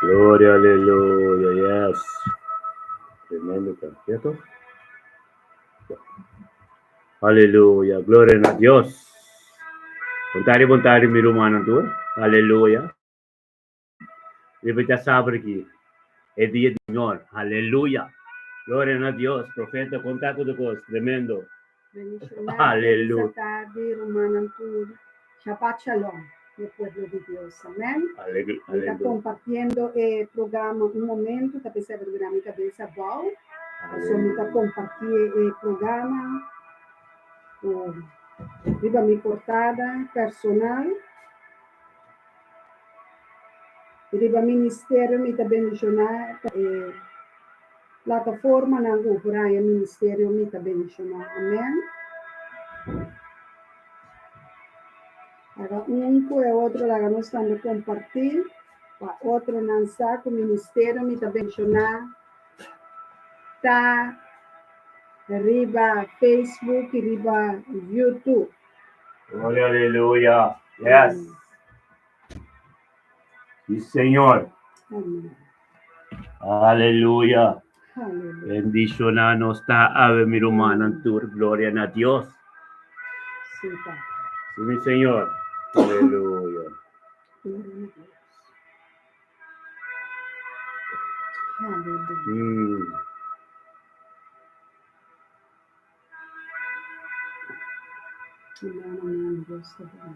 Gloria, aleluya, yes. Tremendo ta, cierto? Aleluya, gloria na Dios. Bon tardi, bon tardi, mi rumannan tur. Aleluya. Riba djasabra aki, e dia di Señor. Aleluya. Gloria na Dios. Profeta, konta ku kos. Tremendo. Bendishoná Aleluya. Feliz tardi, rumannan tur. Shabbat Shalom, mi pueblo di Dios. Amén. Alegre, Mi ta aleluya. kompartiendo e programa un momento, ta pensá bira mi kabesa abou. Pasobra mi ta Aleluya. kompartí e programa ku riba mi portada personal. Riba ministerio mi ta bendishoná e plataformanan ku por haña ministerio mi ta bendishoná. Amèn. Laga un ku e otro laga nos tambe kompartí pa otronan sa ku ministerio mi ta bendishoná ta riba Facebook i riba YouTube. Gloria, aleluya. Yes. Sí, Señor. Amén. Aleluya. Aleluya. Bendishoná nos ta awe mi rumannan tur. Gloria na Dios. Sí, Tata. Sí, mi Señor. Aleluya. Gloria na Dios. Aleluya. Amen, amen. Dios ta bon.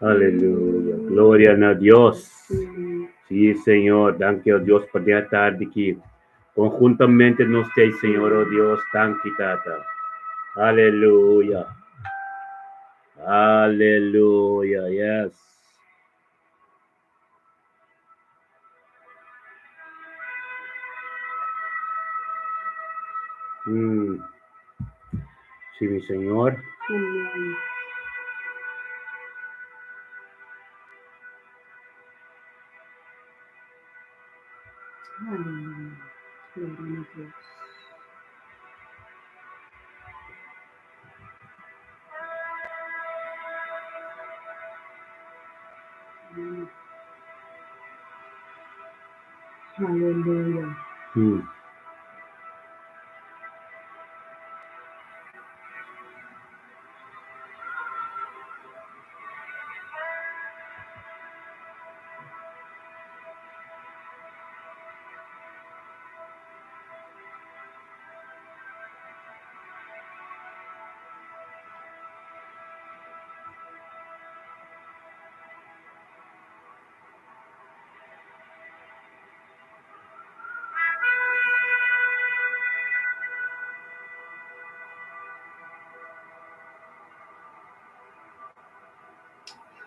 Aleluya. Gloria na Dios. Amen. Sí, Señor. Danki, oh Dios, pa den tardi aki. Konhuntamente nos t'ei, Señor, oh Dios. Danki, Tata. Aleluya. Aleluya. Yes. Sí, mi Señor. Amén. Aleluya. Gloria a Dios. Aleluya.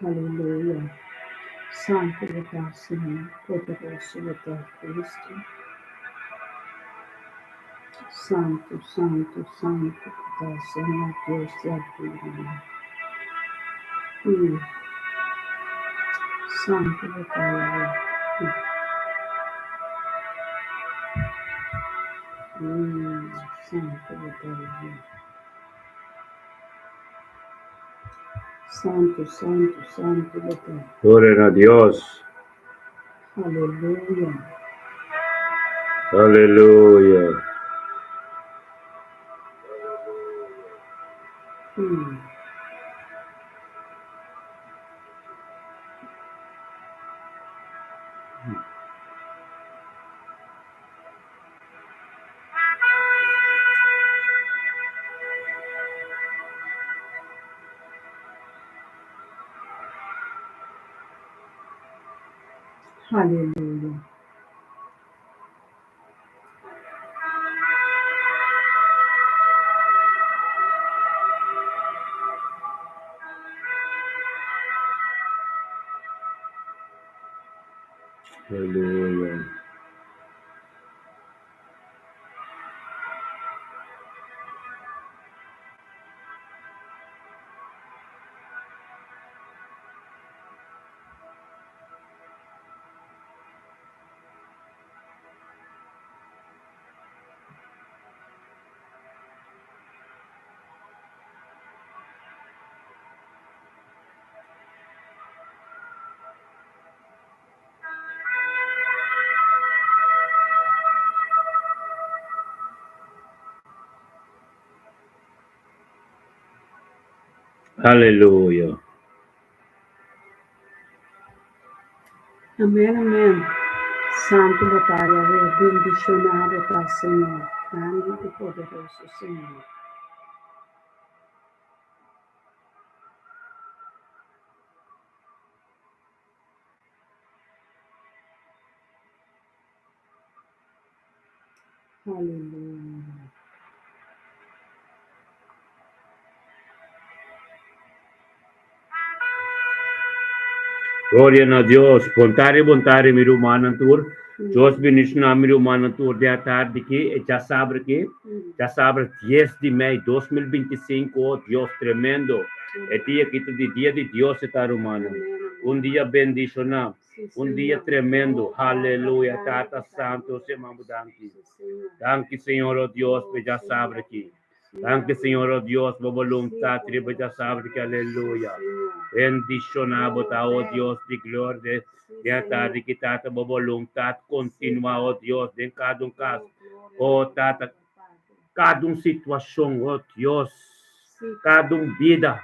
Aleluya. Santu bo ta, Señor, poderoso bo ta, Cristo. Santu, santu, santu bo ta, Señor Dios di altura. Santu bo ta, Yahweh. Santu bo ta, Yahweh. Santu, santu, santu bo ta. Gloria na Dios. Aleluya. Aleluya. Aleluya. Aleluya. Haleluya. Amen amen Santu bo ta Yahweh bendiciona bo ta Señor grandi y poderoso Señor. Haleluya. Gloria na Dios. Bontari, bontari, mi rumannan tur. Dios bendiciona mi rumannan tur den atardi aki, e djasabra aki. Djasabra dies di mei 2025, oh Dios tremendo. E dia aki ta di dia di Dios e ta rumannan. Un dia bendiciona. Un dia tremendo. Haleluya. Tata Santo, Señor, danki. Danki, Señor, oh Dios, pa djasabra aki. Danki, Señor, oh Dios, pa boluntat riba djasabra aki. Aleluya. Bendiciona bo ta, oh Dios di gloria, den atardi aki, Tata, bo boluntat continua, oh Dios, den kada un kas. Oh Tata, kada un situacion, oh Dios, kada un bida.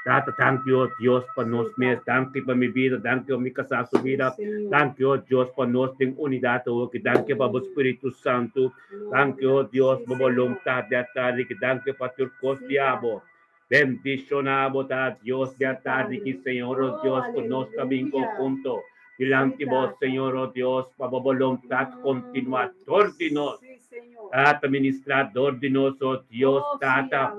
Tata, danki, oh Dios, pa nos mes. Danki pa mi bida. Danki pa mi casá su bida. Danki, oh Dios, pa nos den unidad awoki. Danki pa bo Spiritu Santu. Danki, oh Dios, pa bo boluntat den atardi aki. Danki pa tur cos di abo. Bendiciona bo ta Dios den atardi aki, Señor, oh Dios, cu nos ta bin conhunto dilanti bo, Señor, oh Dios, pa bo boluntat continua dor di nos. Tata, ministra dor di nos, oh Dios, Tata,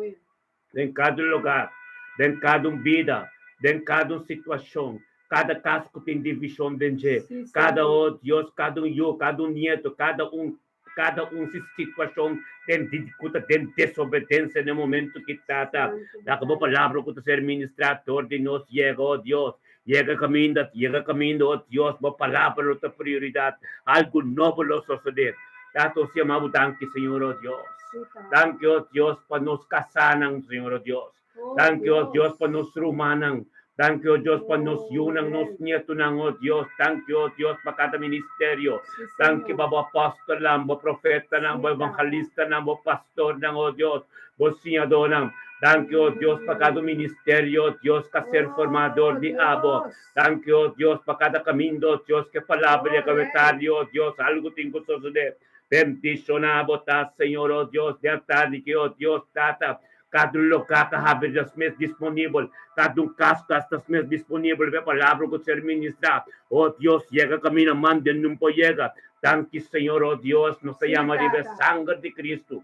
den cada lugar, den cada un bida, den cada un situacion, cada cas cu tin division den dje, cada, oh Dios, cada un yu, cada un nieto, cada un Kada un si situashon den di ku ta den desobedensia na e momentu ki Tata laga bo palabra ku ta ser ministrá dor di nos yega, o Dios. Yega kaminda, yega kaminda, o Dios, bo palabra lo ta prioridat. Algu nobo lo sosodé. Tata, nos yama bo danki, Señor, o Dios. Danki, o Dios, pa nos kasánan, Señor, o Dios. Danki, o Dios, pa nos rumannan. Danki, o Dios, pa nos yunan, nos nietunan, o Dios. Danki, o Dios, pa kada ministerio. Danki pa bo apòstelnan, bo profetanan, bo evangelistanan, bo pastornan, o Dios, bo siñadónan. Danki, o Dios, pa kada ministerio, o Dios, ku a ser formá dor di abo. Danki, o Dios, pa kada kaminda, o Dios, ku e palabra yega awe tardi, o Dios, algu tin ku sosodé. Bendishoná bo ta, Señor, o Dios, den tardi ki, o Dios, Tata, Kada un loka ta habri das mes disponibel, kada un kas ta sta mes disponibel pa e palabra ku ser ministrá. O Dios, yega kaminda manda nun por yega. Danki Señor, o Dios, nos ta yama riba e sanger di Cristo.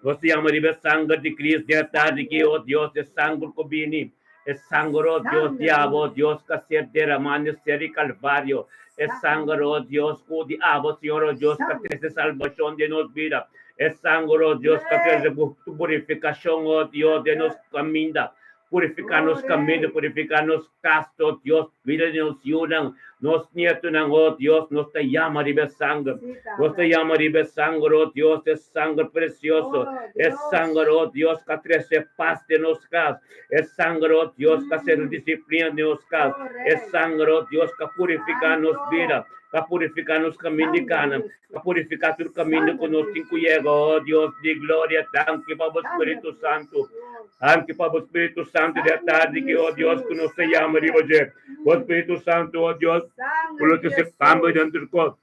Nos ta yama riba e sanger di Cristo den e tardi aki, o Dios, e sanger ku bini, e sanger, o Dios, di abo, o Dios, ku a ser deramá na e ser di Kalvario. E sanger, o Dios, ku di abo, Señor, o Dios, ku a trese salbashon den nos bida. E sanger, o Dios, ku a trese purifikashon, o Dios, den nos kaminda. Purifiká nos kaminda, purifiká nos kas, o Dios, bida di nos yunan, nos nietunan, o Dios, nos ta yama riba e sanger. Nos ta yama riba e sanger, o Dios, e sanger presioso, e sanger, o Dios, ku a trese pas den nos kas. E sanger, o Dios, ku a ser disiplina den nos kas. E sanger, o Dios, ku a purifiká nos bida, ku a purifiká nos kaminda di kana, ku a purifiká tur kaminda ku nos tin ku yega. O Dios di gloria, danki pa bo Spiritu Santu. Danki pa bo Spiritu Santu di atardi ki, o Dios, ku nos ta yama riba dje. Bo Spiritu Santu, o Dios, ku lo trese kambio den tur kos.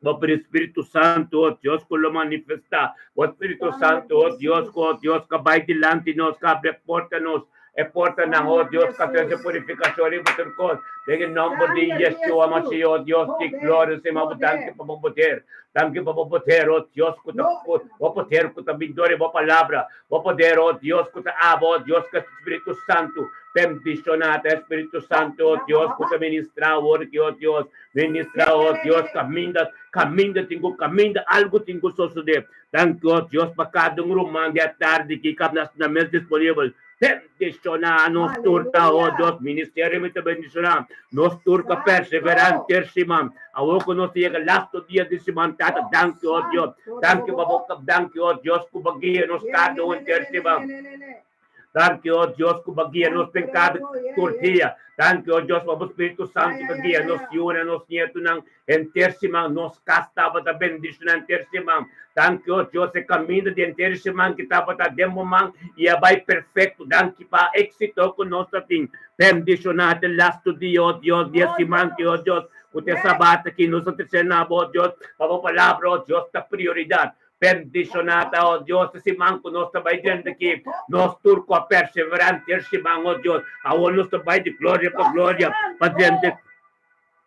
Bo Spiritu Santu, o Dios, ku lo manifestá. Bo Spiritu Santu, o Dios, ku, o Dios, ka bai dilanti nos, ka abri e porta nos, e portanan, o Dios, ka trese purifikashon riba tur kos. Den e nòmber di Yeshua Mashiach, o Dios di gloria, Señor, bo danki pa bo poder. Danki pa bo poder, o Dios, ku ta, bo poder ku ta bin dor di bo palabra. Bo poder, o Dios, ku ta abo, o Dios, ku Spiritu Santu. Bendishoná ta e Spiritu Santu, o Dios, ku ta ministrá awor aki, o Dios. Ministra, oh Dios, kaminda, kaminda tin ku kaminda, algu tin ku sosodé. Danki, oh Dios, pa kada un ruman di atardi ki kap na na mes disponibel. Bendishoná nos tur ta, oh Dios, ministerio mi ta bendishoná. Nos tur ka perseverá henter siman. Awor ku nos ta yega lasto dia di siman, Tata, danki, oh Dios. Danki pa bo, danki, oh Dios, ku bo guia nos kada un henter siman. Danki, o Dios, ku bo a guia nos den kada tur dia. Danki, o Dios, pa bo Spiritu Santu ta guia nos yunan, nos nietunan henter siman. Nos kas tabata bendishoná henter siman. Danki, o Dios, e kaminda di henter e siman ki tabata den bo man i a bai perfekto. Danki pa éksito ku nos ta tin. Bendishoná te lastu dia, o Dios, di e siman ki, o Dios, ku ta e sabat aki. Nos ta trese na bo, o Dios, pa bo palabra, o Dios, ta prioridat. Bendishoná ta, o Dios, e siman ku nos ta bai drenta aki. Nos tur ku a perseverá henter siman, o Dios, awor nos ta bai di gloria pa gloria, pa drenta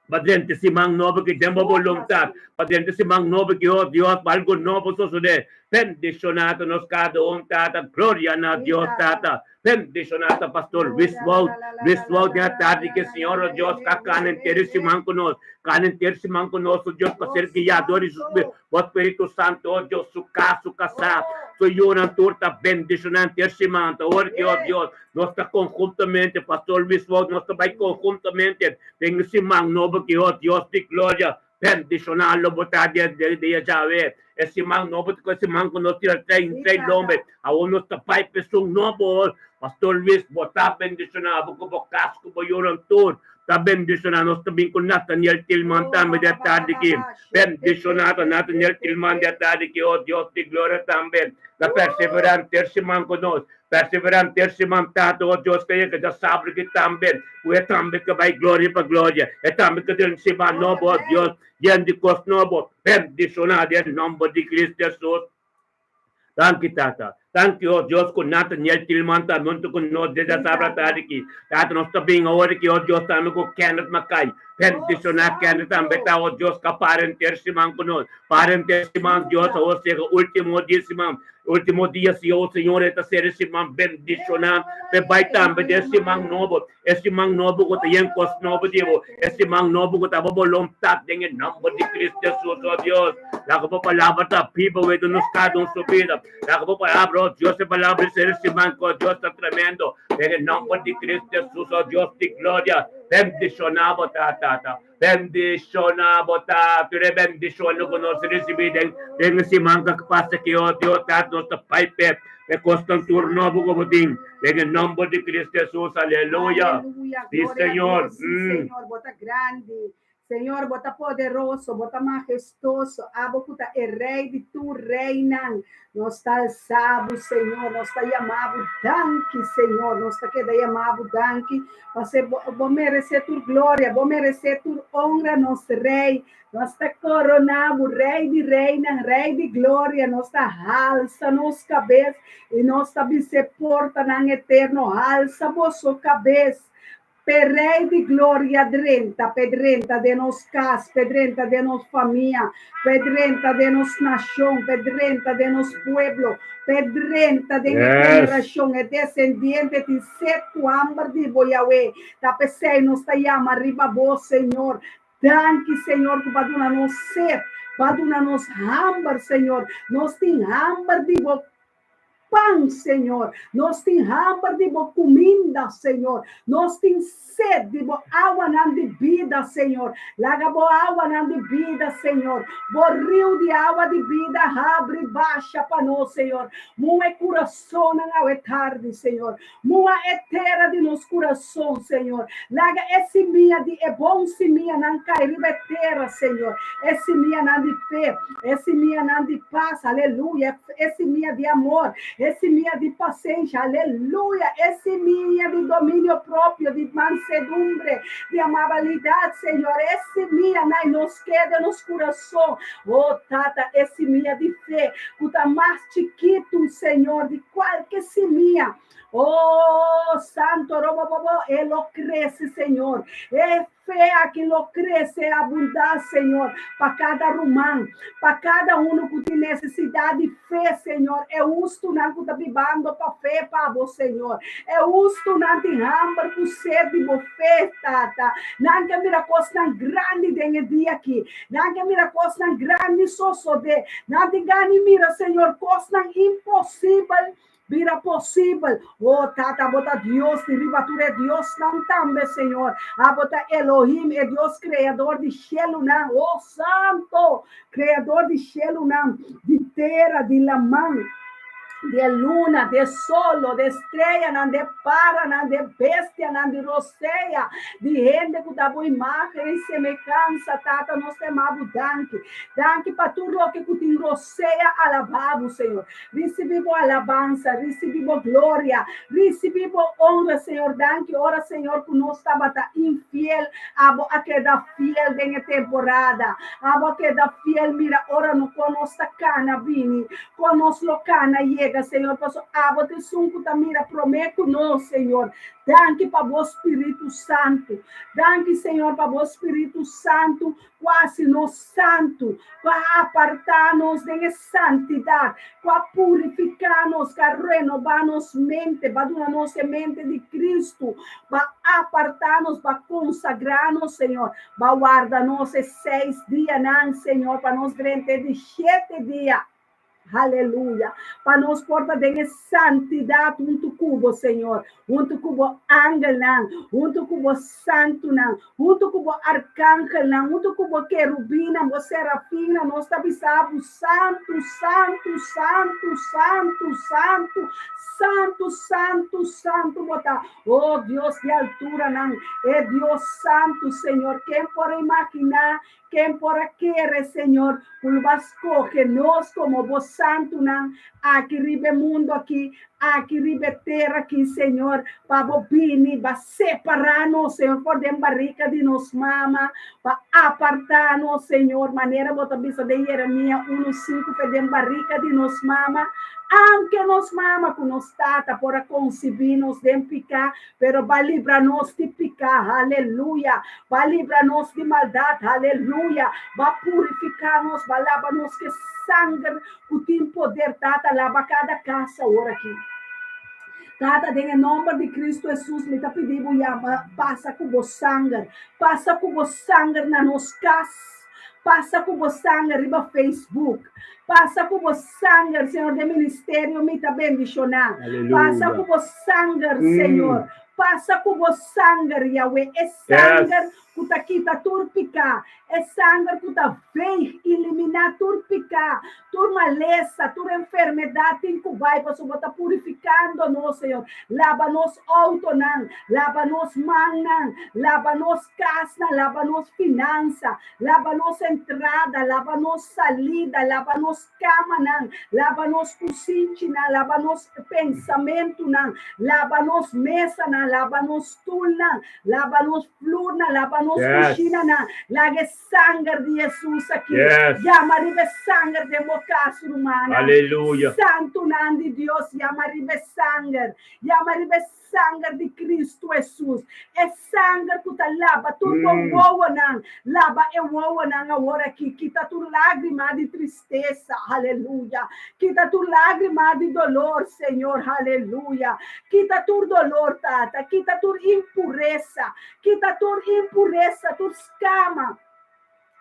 pa drenta e siman nobo aki den bo boluntat, pa drenta e siman nobo aki, o Dios, pa algu nobo sosodé. Bendishoná ta nos kada un, Tata. Gloria na Dios, Tata. Bendishoná ta Pastor Luis Wout. Luis Wout den atardi ke Señor o Dios ka kana henter e siman ku nos. Kana henter siman ku nos o Dios pa ser guiá dor di su bo Spiritu Santo o Dios su kas, su kasá, su yunan tur ta bendishoná henter siman. Ta ora ki o Dios nos ta konhuntamente Pastor Luis Wout nos ta bai konhuntamente den e siman nobo ki o Dios di gloria Bendishoná lo bo ta dia dia djawe. E siman nobo ta ku e siman ku nos tira trein trein lombe. Awor nos ta bai pa esun nobo. Pastor Luis, bo ta bendishoná bo ku bo kas ku bo yunan tur ta bendishoná. Nos ta bin ku Nathaniel Tilman tambe di atardi aki. Bendishoná ta Nathaniel Tilman di atardi aki. O Dios di gloria tambe ta perseverá henter siman ku nos. Perseverá henter siman Tata, o Dios, ka yega djasabra ki tambe, ku e tambe ka bai gloria pa gloria, e tambe ka den siman nobo, o Dios, yen di kos nobo, bendishoná den nomber di Cristo Jesus. Danki, Tata. Danki, o Dios, ku Nathaniel Tilman ta huntu ku nos den djasabra tardi aki. Tata, nos ta bin awor aki, o Dios, tambe ku Kenneth Mackay. Bendishoná Kenneth tambe ta, o Dios, ka para henter siman ku nos. Para henter siman, Dios, awor sega ultimo dia siman. Ultimo dia si o Señor e ta ser e siman bendishoná p'e bai tambe den e siman nobo, e siman nobo ku ta yen kos nobo di bo, e siman nobo ku ta bo boluntat den e nomber di Cristo Jesus, o Dios. Laga bo palabra ta biba wei den nos kada un su bida. Laga bo palabra, o Dios, e palabra di ser e siman ku, o Dios, ta tremendo den e nomber di Cristo Jesus, o Dios di gloria. Bendishoná bo ta, Tata. Bendiciona bo ta tur e bendicionnan cu nos ricibi den den e siman cu a pasa aki o Dios tata nos ta bai p'e p'e cosnan tur nobo cu bo tin den e nomber di Cristo Jesus aleluya Aleluya, si gloria a Señor Dios, sí Señor, bo ta grandi, Señor, bo ta poderoso, bo ta mahestoso, abo cu ta e Rey di tur reynan, Nos ta alsa bo, Señor, nos ta yama bo danki, Señor, nos ta keda yama bo danki, pase bo, bo meresé tur gloria, bo meresé tur honra, nos Rey. Nos ta koroná bo, Rey di reynan, Rey di gloria, nos ta halsa nos kabes i nos ta bis'é portanan eterno, halsa boso kabes, P'e Rey di Gloria drenta, p'e drenta den nos cas, p'e drenta den nos famia, p'e drenta den nos nacion, p'e drenta den nos pueblo, p'e drenta den e generacion, e descendiente tin sed cu hamber di bo, Yahweh. Ta p'esey nos ta yama riba bo, Señor. Danki, Señor, cu bo a duna nos sed, bo a duna nos hamber, Señor. Nos tin hamber di bo pan, Señor. Nos tin hamber di bo kuminda, Señor. Nos tin sed di bo awanan di bida, Señor. Laga bo awanan di bida, Señor, bo riu di awa di bida habri basha pa nos, Señor. Muha e kurasonnan awe tardi, Señor. Muha e tera di nos kurason, Señor. Laga e simia di e bon simianan kai riba e tera, Señor. E simianan di fe, e simianan di pas, aleluya, e simia di amor, e simia di pasensha, aleluya, e simia di dominio propio, di mansedumbre, di amabilidat, Señor. E simianan nos keda nos kurason. Oh, Tata, e simia di fe ku ta mas chikitu, Señor, di kualke simia. Oh, Santo, robo, bobo, e lo krese, Señor. E fe aki lo krese, abundá, Señor, pa kada ruman, pa kada uno ku tin nesesidat di fe, Señor. E hustunan ku ta bibando pa fe pa bo, Señor. E hustunan tin hamber ku sed di bo fe, Tata. Nan ke mira kosnan grandi den e dia aki. Nan ke mira kosnan grandi sosodé. Nan tin gana di mira, Señor, kosnan imposibel bira posibel. O Tata, abo ta Dios di riba tur e diosnan tambe, Señor. Abo ta Elohim, e Dios kreador di shelunan. O Santo, kreador di shelunan, di tera, di laman. Di e luna, di e solo, di e streanan, di e paranan, di e bestianan, di rosea, di hende ku ta bo imágen i semehansa, Tata, nos ta yama bo danki. Danki pa tur loke ku tin rosea alabá bo, Señor. Risibí bo alabansa, risibí bo gloria, risibí bo honra, Señor. Danki ora, Señor, ku nos tabata infiel, abo a keda fiel den e temporada. Abo a keda fiel, mira ora no kon nos ta kana bini. Kon nos lo kana yega, Señor, paso abo ta esun ku ta mira promé ku nos, Señor. Danki pa bo Spiritu Santu. Danki, Señor, pa bo Spiritu Santu ku a hasi nos santu, ku a apartá nos den e santidat, ku a purifiká nos, ku a renobá nos mente, ba duna nos e mente di Kristu, ba apartá nos, ba konsagrá nos, Señor, ba warda nos e seis dianan, Señor, pa nos drenta e di shete dia. Aleluya. Pa nos por ta den e santidat huntu ku bo, Señor, huntu ku bo angelnan, huntu ku bo santunan, huntu ku bo arkangelnan, huntu ku bo kerubinnan, bo serafinnan, nos ta bisa bo, Santu, santu, santu, santu, santu, santu, santu, santu bo ta. Oh Dios di alturanan, e Dios santu, Señor, ken por a imaginá Ken por a kere, Señor, ku lo bo a skohe nos komo bo santunan aki riba e mundu aki, aki riba e tera aki, Señor, pa bo bini, ba separá nos, Señor, for den barika di nos mama, pa apartá nos, Señor, manera bo ta bisa den Jeremia unu sinku, fe den barika di nos mama, aunke nos mama ku nos tata por a konsibí nos den piká, Pero ba libra nos di piká, haleluya. Ba libra nos di maldat, haleluya. Ba purifiká nos, ba laba nos ku e sanger ku tin poder. Tata, laba kada kas awor aki. Tata, den e nòmber di Kristu Hesus, mi ta pidi bo yama, pasa ku bo sanger. Pasa ku bo sanger na nos kas. Pasa ku bo sanger riba Facebook. Pasa ku bo sanger, Señor, den ministerio mi ta bendishoná. Pasa ku bo sanger, Señor. Pasa ku bo sanger, Yahweh. E sanger ku ta kita tur piká. E sanger ku ta veeg, eliminá tur piká, tur malesa, tur enfermedat tin ku bai, pasobra bo ta purifikando nos, Señor. Laba nos outonan, laba nos mannan, laba nos kasnan, laba nos finansa. Laba nos entrada, laba nos salida, laba nos kamanan, laba nos kusinchinan, laba nos pensamentunan, laba nos mesanan, laba nos stulnan, laba nos flurnan, laba nos kushinanan. Laga e sanger di Hesus aki yama riba e sanger den bo kas, rumannan. Santunan di Dios, yama riba e sanger, yama riba e Sanger di Cristo Hesus, e sanger cu ta laba tur bo wowonan, laba e wowonan awor aki, kita tur lagrima di tristesa, aleluya, kita tur lagrima di dolor, Señor, aleluya, kita tur dolor, Tata, kita tur impuresa, kita tur impuresa, tur scama.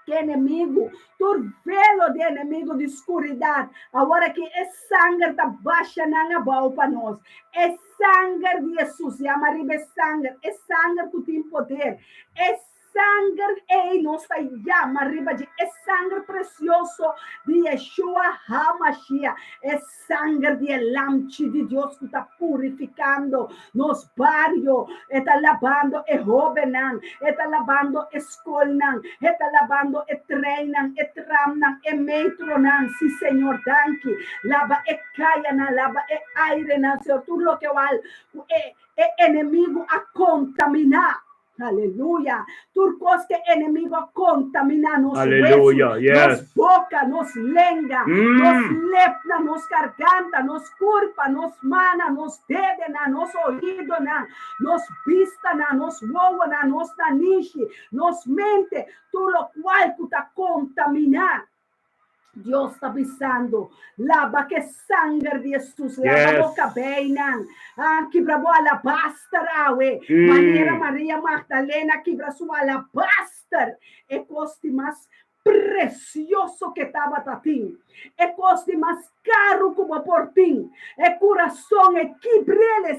Ki enemigu, tur velo di enemigu di skuridat, awor aki e sanger ta basha nan abou pa nos. E sanger di Hesus, yama riba e sanger, e sanger ku tin poder, e sanger ei nos ta yama riba dje, e sanger presioso di Yeshua HaMashiach, e Sanger di e Lamchi di Dios ku ta purifikando nos bario, e ta labando e hóbennan, e ta labando e skolnan, e ta labando e treinnan, e tramnan, e metronan. Sí, Señor, danki. Laba e kayanan, laba e airenan, Señor, tur loke wal ku e e enemigu a kontaminá. Aleluya. Tur kos ke enemigo a kontaminá nos Aleluya, wesu, yes. nos boka, nos lenga, nos lepnan, nos garganta, nos kurpa, nos mannan, nos dedenan, nos oídonan, nos bistanan, nos wowonan, nos nanishi, nos mente, tur lokual ku ta kontaminá. Dios ta bisando, laba ke sanger di Hesus, laba bo kabeinan, ah, kibra bo alabaster awe, manera Maria Magdalena kibra su alabaster, e kos di mas presioso ke tabata tin, e kos di mas karu ku bo por tin, e kurason, e kibr'el, e.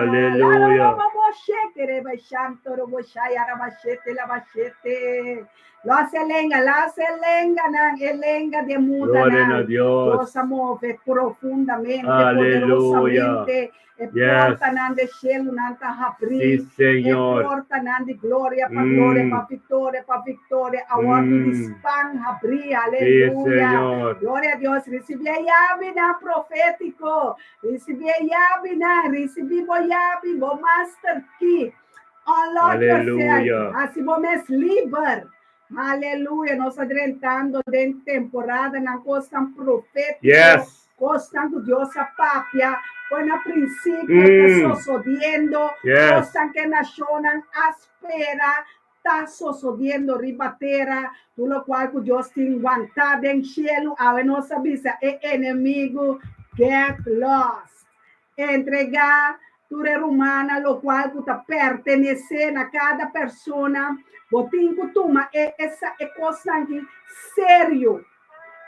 Aleluya. Shekereba shantorobo shayarabashete labashete. Los e lenga, las e lenganan, e lenga di Gloria na mudanan. Dios. Dios a move profundamente, Aleluya. poderosamente. E Yes. portanan di shelunan ta habrí. Sí, E Señor. portanan di gloria pa gloria, pa viktoria pa viktoria, a wòrdu di span habrí. Sí, Aleluya. Señor. Gloria a Dios. Risibí e yabinan profétiko. Risibí e yabinan. Risibí bo yabi, bo master key. Unlock yourself. Aleluya. Hasi bo mes liber. Aleluya. Nos ta drentando den temporadanan kosnan profétiko. Yes. Kosnan ku Dios a papia for na prinsipio ta sosodiendo. Yes. Kosnan ku e nashonnan a spera ta sosodiendo riba tera. Tur lokual ku Dios tin wantá den shelu, awe nos a bisa e enemigu, Get lost. Entregá tur e rumannan lokual ku ta pertenesé na kada persona. Bo tin ku tuma e esa e kosnan aki serio.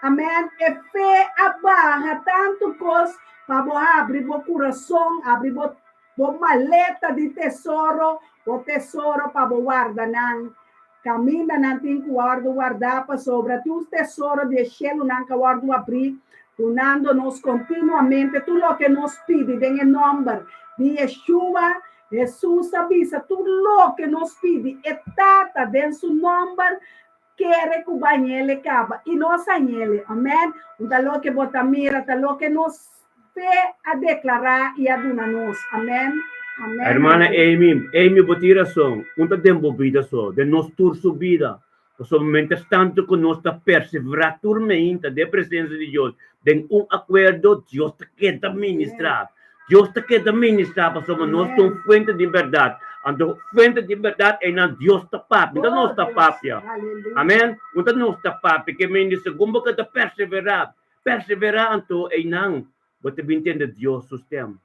Amèn. E fe a baha tantu kos pa bo habri bo kurason, habri bo bo maleta di tesoro, bo tesoro pa bo warda nan. Kaminda nan tin ku wòrdu wardá, pasobra tur tesoro di e shelunan ka wòrdu abrí, dunando nos kontinuamente tur loke nos pidi den e nòmber di Yeshua. Hesus a bisa, Tur loke nos pidi e Tata den su nòmber, kere ku bo a ñele kaba. I nos a ñele. Amèn. Un ta loke bo ta mira, ta loke nos fe a deklará i a duna nos. Amèn. Amèn. Hermana Amèn. Amy, Amy bo tin rason. Un ta den bo bida so, den nos tur su bida. Pasobra mientras tanto ku nos ta perseverá tur meinta den presensia di Dios, den un akuerdo, Dios ta keda ministrá. Dios ta keda ministrá pasobra nos ta un fuente di bèrdat. Anto fuente di bèrdat einan Dios ta papia, no ta nos ta papia. Amen. No ta nos ta papia. Ke men di segun bo keda perseverá, perseverá anto einan bo ta bin tende Dios su stem.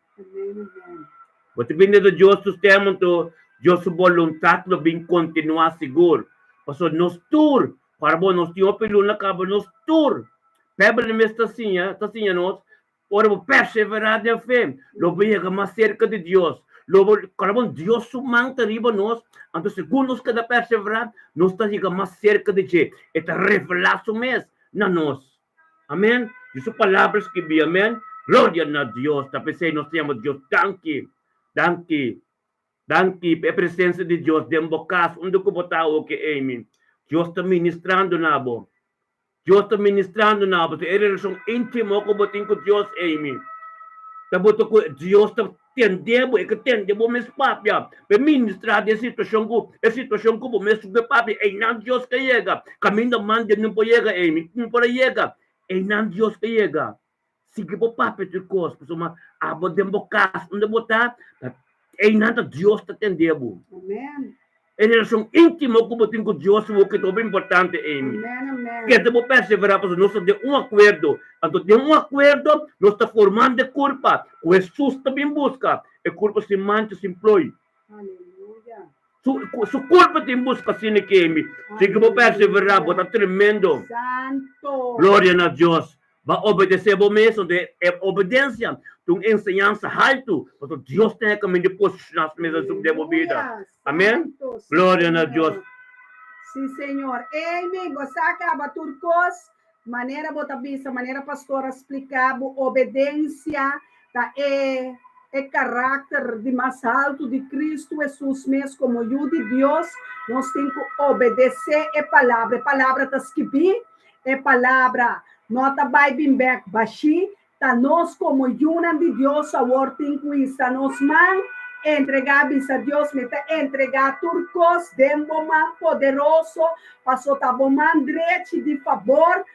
Bo ta bin tende Dios su stem anto Dios su boluntat lo bin kontinuá sigur. Pasobra nos tur, para bo nos tin hopi luna kaba nos tur. Beibel mes ta siña, ta siña nos Ora bo perseverá den fe, lo bo yega mas serka di Dios. Lo bo kòrda bon, Dios su man ta riba nos, anto segun nos keda perseverá, nos ta yega mas serka di dje. E ta revelá su mes na nos. Amèn. Di su Palabra skibí. Amèn. Gloria na Dios. Ta p'esei nos ta yama Dios danki, danki, danki pa e presensia di Dios den bo kas, unda ku bo ta awoki, Amy. Dios ta ministrando na bo. Dios ta ministrando na bo. E relashon íntimo ku bo tin ku Dios, Amy, ta bo ta ku Dios ta tende bo, e ke tende bo mes papia pa e ministrá den situashon ku e situashon ku bo mes ke papia. Einan Dios ke yega. Kaminda man den no por yega, Amy, no por a yega. Einan Dios ke yega. Sigui bo papia tur kos, pasobra abo den bo kas unda bo ta, ta einan ta Dios ta tende bo. Amen. E relashon íntimo ku bo tin ku Dios awor ke ta hopi importante, Amy. Amen, amen. Keda bo perseverá pasobra nos ta den un akuerdo. Anto den un akuerdo nos ta formando e kurpa ku Hesus ta bin buska, e kurpa sin mancha, sin ploi. Aleluya. Su, su kurpa tin buska asina ke, Amy. Sigui bo perseverá, bo ta tremendo. Santo. Gloria na Dios. Ba obedesé bo mes, anto e obedensia ta un enseñansa haltu, pasobra Dios ta e kaminda di posishoná su mes den bo bida. Amén. Gloria na Dios. Sí, Señor. Amy, bo sa kaba tur kos, manera bo ta bisa, manera pastor a splika, bo obedensia ta e e karakter di mas haltu di Kristu Hesus mes komo Yu di Dios. Nos tin ku obedesé e palabra. E palabra ta skibí. E palabra no ta bai bin bek bashí, ta nos komo yunan di Dios awor tin ku hisa nos man, entregá, bisa Dios, mi ta entregá tur kos den bo man poderoso, paso ta bo man drechi di fabor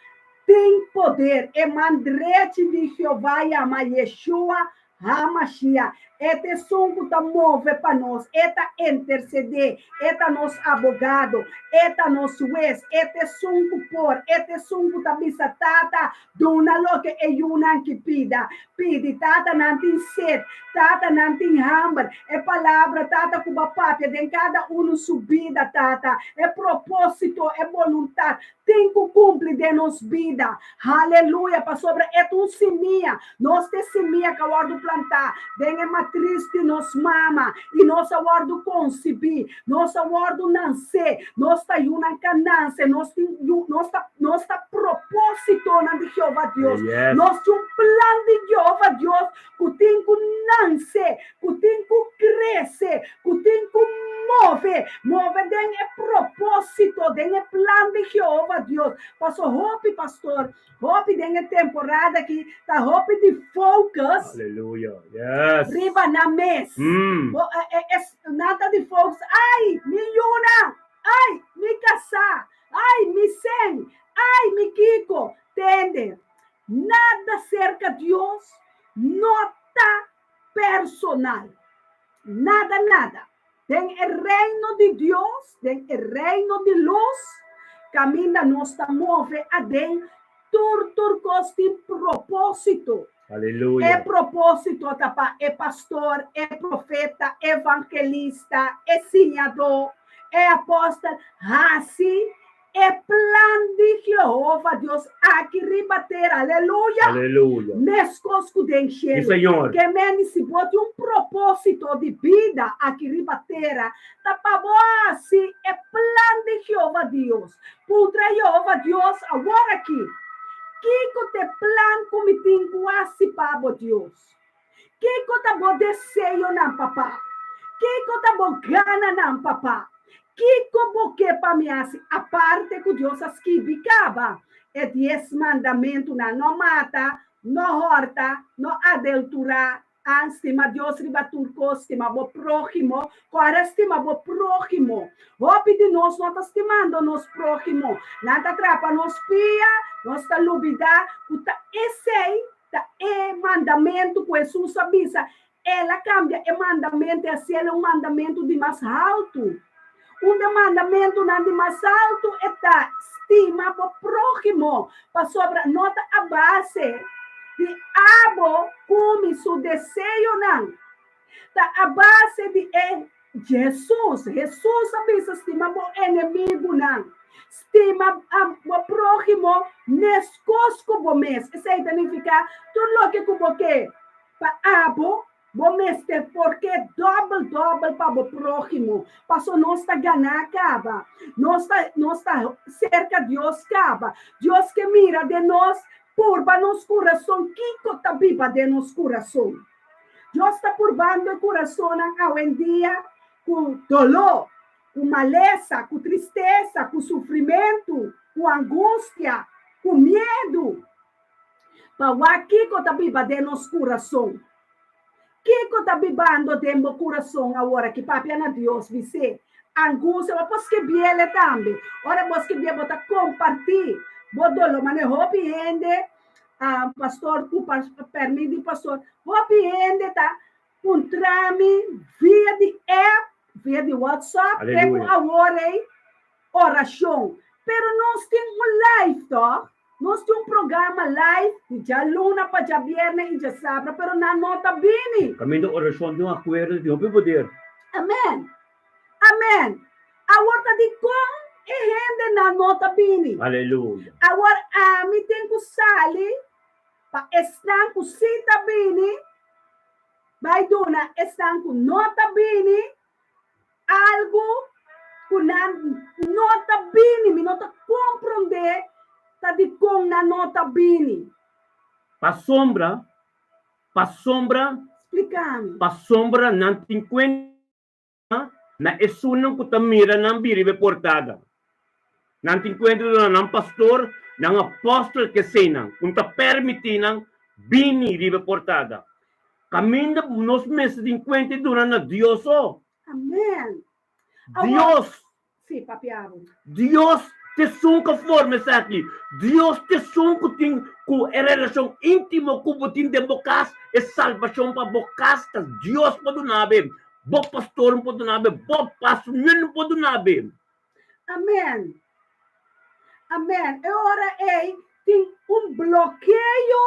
tin poder. E man drechi di Jehová yama Yeshua HaMashiach. E ta esun ku ta move pa nos, e ta intersedé, e ta nos abogado, e ta nos hues, e ta esun ku por, e ta esun ku ta bisa Tata, duna loke e yunan ki pida. Pidi, Tata, nan tin set, Tata, nan tin hamber. E palabra, Tata, ku bo a papia den kada unu su bida, Tata, e propósito, e boluntat. tin ku kumpli den nos bida. Haleluya! Pasobra e ta un simia. Nos ta e simia ku a wòrdu plantá den e matris di nos mama, i nos a wòrdu konsibí, nos a wòrdu nansé, nos ta yunan ka nanse, nos tin yu, nos ta, nos ta propósitonan di Jehová Dios. Yes. Nos tin un plan di Jehová Dios ku tin ku nanse, ku tin ku krese, ku tin ku move, move den e propósito, den e plan di Jehová Dios. Paso hopi pastor, hopi den e temporada aki ta hopi di focus Aleluya. Yes. riba nan mes. Mm. Bo, e, e, es, nan ta di focus, ai, mi yuna, ai, mi kasá, ai, mi sen, ai, mi kiko. Tende, nada serka Dios no ta personal. Nada, nada. Den e reino di Dios, den e reino di lus, kaminda nos ta move aden, tur tur kos tin propósito. E Aleluya. propósito ta pa e pastor, e profeta, evangelista, e siñadó, e apòstel hasi E plan di Jehova Dios aki riba tera, aleluya! Aleluya. Meskos ku den Sí, shelu. Señor. Ke meni si bo tin un propósito di bida aki riba tera, ta pa bo hasi e plan di Jehova Dios. Puntra Jehova Dios awor aki, Kiko ta e plan ku mi tin ku hasi pa bo, Dios? Kiko ta bo deseonan, Papa? Kiko ta bo gananan, Papa? Kiko bo ke pa mi hasi aparte ku Dios a skibi kaba e dies mandamentunan, no mata, no hòrta, no adelturá, an stima Dios riba tur kos, stima bo próhimo, kòrda stima bo próhimo. Hopi di nos no ta stimando nos próhimo, nan ta trapa nos pia, nos ta lubidá ku ta esei Ta e mandamentu ku Hesus a bisa. El a kambia e mandamentu i hasiel un mandamentu di mas haltu. Un di e mandamentunan di mas haltu e ta, Stima bo próhimo, pasobra no ta a base di abo kumi su deseonan, ta a base di e Jesus. Jesus a bisa stima bo enemigunan, stima bo próhimo meskos ku bo mes. Esei ta nifiká tur loke ku bo ke pa abo, bo mester por ke dòbel dòbel pa bo próhimo. Paso nos ta ganá kaba, nos ta nos ta serka Dios kaba. Dios ke mira den nos, purba nos kurason, kiko ta biba den nos kurason. Dios ta purbando e kurasonnan awendia ku doló, ku malesa, ku tristesa, ku sufrimentu, ku angustia, ku miedu. Pa wak kiko ta biba den nos kurason. Kiko ta bibando den bo kurason aworaki? Papia na Dios, bis'é. Angustia, bo por skibiele tambe. Ora bo skibié bo ta kompartí bo doló. Manera hopi hende Pastor ku permit di pastor, hopi hende ta puntra mi via di app, via di WhatsApp, te ku awor ei orashon. Pero nos tin un live tòg? Nos tin un programa live di djaluna pa djabièrnè i djasabra, pero nan no ta bini. Kaminda orashon tin un akuerdo tin hopi poder. Amen. Amen. Awor ta dikon e hendenan no ta bini? Aleluya. Awor ami tin ku sali pa esnan ku sí ta bini, bai duna esnan ku no ta bini algu ku nan no ta bini. Mi no ta komprondé ta dikon nan no ta bini. Pasobra, pasobra, Splika mi. pasobra nan tin kuenta. Na esunnan ku ta mira nan bira riba e portada. Nan tin kuenta duna nan pastor, nan apòstel keseinan ku no ta pèrmití nan bini riba e portada. Kaminda nos mester tin kuenta i duna na Dios so. Amen. Dios. Sí, papia abo. Dios ta esun ku a forma esaki. Dios ta esun ku tin ku e relashon íntimo ku bo tin den bo kas, e salbashon pa bo kas ta Dios por duna be, bo pastor no por duna be, bo pastor no por duna be. Amen. Amen. E ora ei tin un blokeo,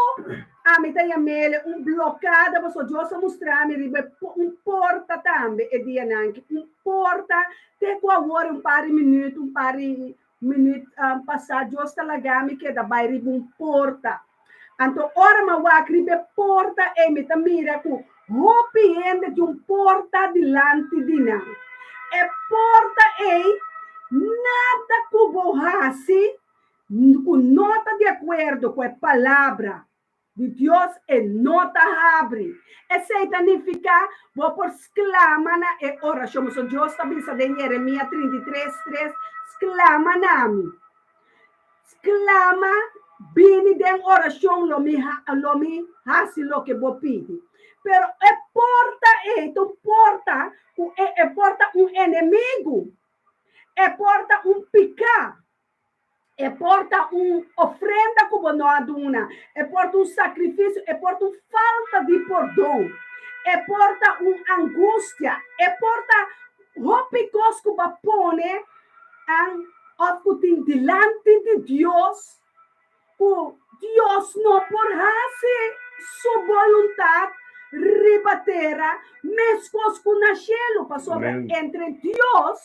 ami ta yam'ele un blokada, pasobra Dios a mustra mi riba un porta tambe e dianan aki, un porta te ku awor un par di minuut, un par di. minüt pasá Dios ta laga mi keda bai riba un porta. Anto ora mi a wak riba e porta ei mi ta mira ku hopi hende tin un porta dilanti di nan. E porta ei nada ku bo hasi ku no ta di akuerdo ku e palabra di Dios e no ta habri. Esei ta nifiká bo por sklama na e orashon. Pasobra Dios ta bisa den Jeremia 33, 3, Sklama na mi. Sklama, bini den orashon, lo mi lo mi hasi loke bo pidi. Pero e porta ei ta un porta ku e e por ta un enemigu, e por ta un piká. E por ta un ofrenda ku bo no a duna, e por ta un sakrifisio, e por ta un falta di pordon, e por ta un angustia, e por ta hopi kos ku bo a pone an òf ku tin dilanti di Dios ku Dios no por hasi su boluntat riba tera meskos ku na shelu, pasobra entre Dios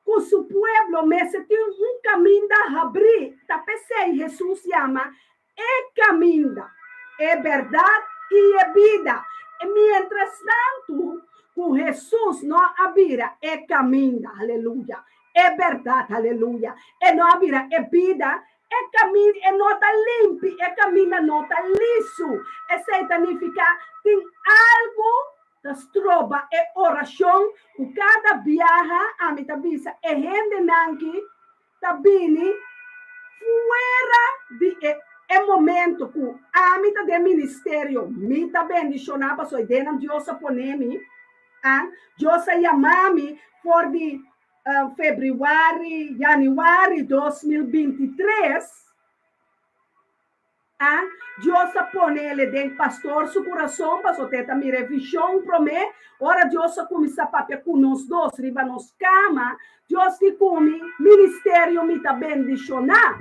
Ku su pueblo mester tin un kaminda habrí. Ta p'esei Hesus yama e kaminda, e bèrdat i e bida. Mientrastantu ku Hesus no a bira e kaminda, aleluya, e bèrdat, aleluya, e no a bira e bida, e kaminda e no ta limpi, e kaminda no ta lisu. Esei ta nifiká tin algu ta stroba e orashon ku kada biaha ami ta bisa e hendenan ki ta bini fuera di e e momento ku ami ta den ministerio mi ta bendishoná pasobra e denan Dios a pone mi a Dios a yama mi for di febrüari yanüari 2023. A Dios a pone el den pastor su kurason pasobra te ta mira e vishon promé. Ora Dios a kuminsá papia ku nos dos riba nos kama, Dios di ku mi, Ministerio mi ta bendishoná.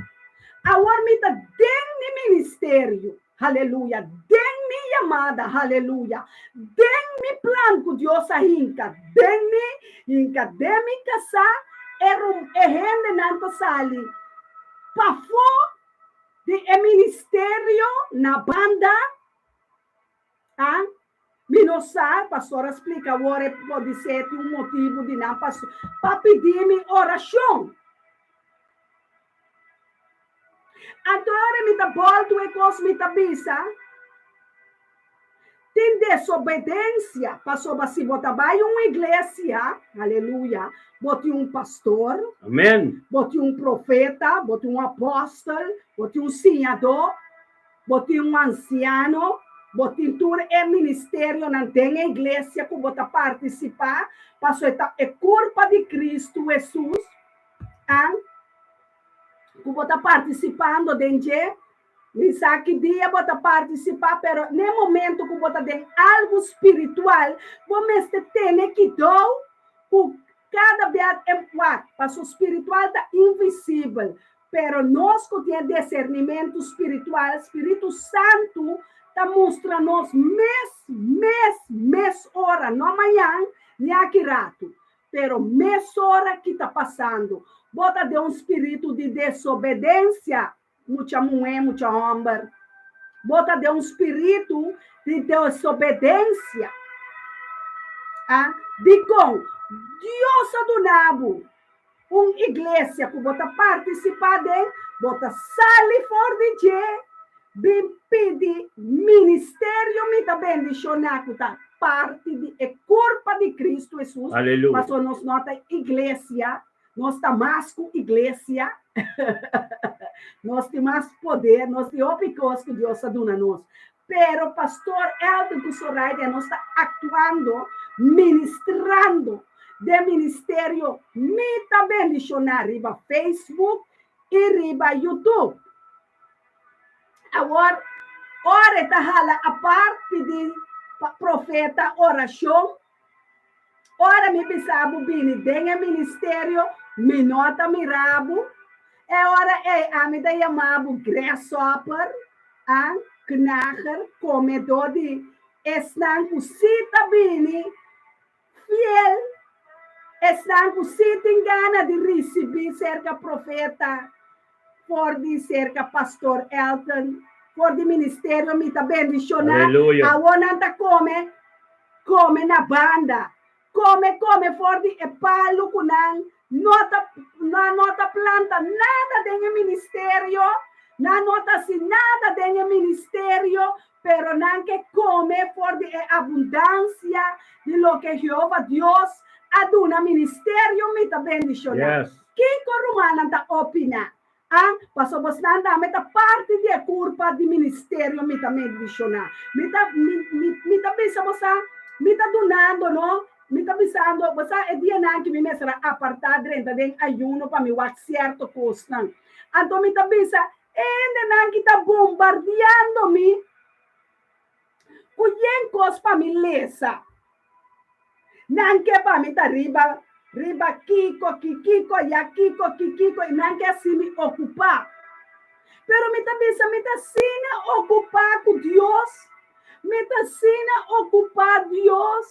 Awor mi ta den mi ministerio, haleluya, den mi yamada, haleluya, den mi plan ku Dios a hinka den mi, hinka den mi kasá, e e hendenan ta sali pafó Di e ministerio na banda a mi no sa, pastor a splika awor e podisé tin un motibu di nan pas pa pidi mi orashon. Anto ora mi ta bòltu e kos mi ta bisa. Tin desobedensia, pasobra si bo ta bai un iglesia, aleluya, bo tin un pastor, Amen. bo tin un profeta, bo tin un apòstel, bo tin un siñadó, bo tin un ansiano, bo tin tur e ministerionan den e iglesia ku bo ta partisipá, pasobra e ta e kurpa di Kristu Hesus, an, ku bo ta partisipando den dje. Mi sa ki dia bo ta partisipá, pero n'e momento ku bo ta den algu spiritual, bo mester tene kidou ku kada bia e wak, paso spiritual ta invisibel, pero nos ku tin e desernimentu spiritual, Spiritu Santu ta mustra nos mes, mes, mes ora, no mañan ni aki ratu, pero mesora ki ta pasando. Bo ta den un spiritu di desobedensia. Mucha muhé, mucha hòmber, bo ta den un spiritu di desobedensia. A Dikon Dios a duna bo un iglesia ku bo ta partisipá den? Bo ta sali for di dje bin pidi ministerio mi ta bendishoná ku ta parti di e kurpa di Kristu Hesus, pasobra nos no ta iglesia. Nos ta mas ku iglesia. Nos tin mas poder, nos tin hopi kos ku Dios a duna nos. Pero Pastor Elton ku Zoraida nos ta aktuando, ministrando den ministerio Mi Ta Bendishoná riba Facebook i riba YouTube. Awor, ora e ta hala apart pidi pa profeta orashon, Ora mi bisa bo bini den e ministerio, mi no ta mira bo. E ora ei ami ta yama bo grasshopper, a, knager, komedó di esnan ku sí ta bini fiel. Esnan ku sí tin gana di risibí serka profeta for di serka Pastor Elton, for di ministerio mi ta bendishoná. Aleluya. Awor nan ta kome, kome na banda. Kome, kome for di e palu ku nan no ta, nan no ta planta nada den e ministerio, nan no ta hasi nada den e ministerio, Pero nan ke kome for di e abundansia di loke Jehova Dios a duna ministerio mi ta bendishoná. Yes. Kiko rumannan ta opiná? A Pasobra bosnan tambe ta parti di e kurpa di ministerio mi ta bendishoná. Mi ta, mi, mi, mi ta bisa bosan, mi ta dunando, no? Mi ta bisando, bosan e dianan ki mi mester a apartá drenta den ayuno pa mi wak sierto kosnan. Anto mi ta bisa, E hendenan ki ta bombardiando mi ku yen kos pa mi lesa. Nan ke pa mi ta riba riba kiko, kikiko, ya kiko, kikiko i nan ke hasi mi okupá. Pero mi ta bisa mi ta asina okupá ku Dios, mi ta asina okupá Dios,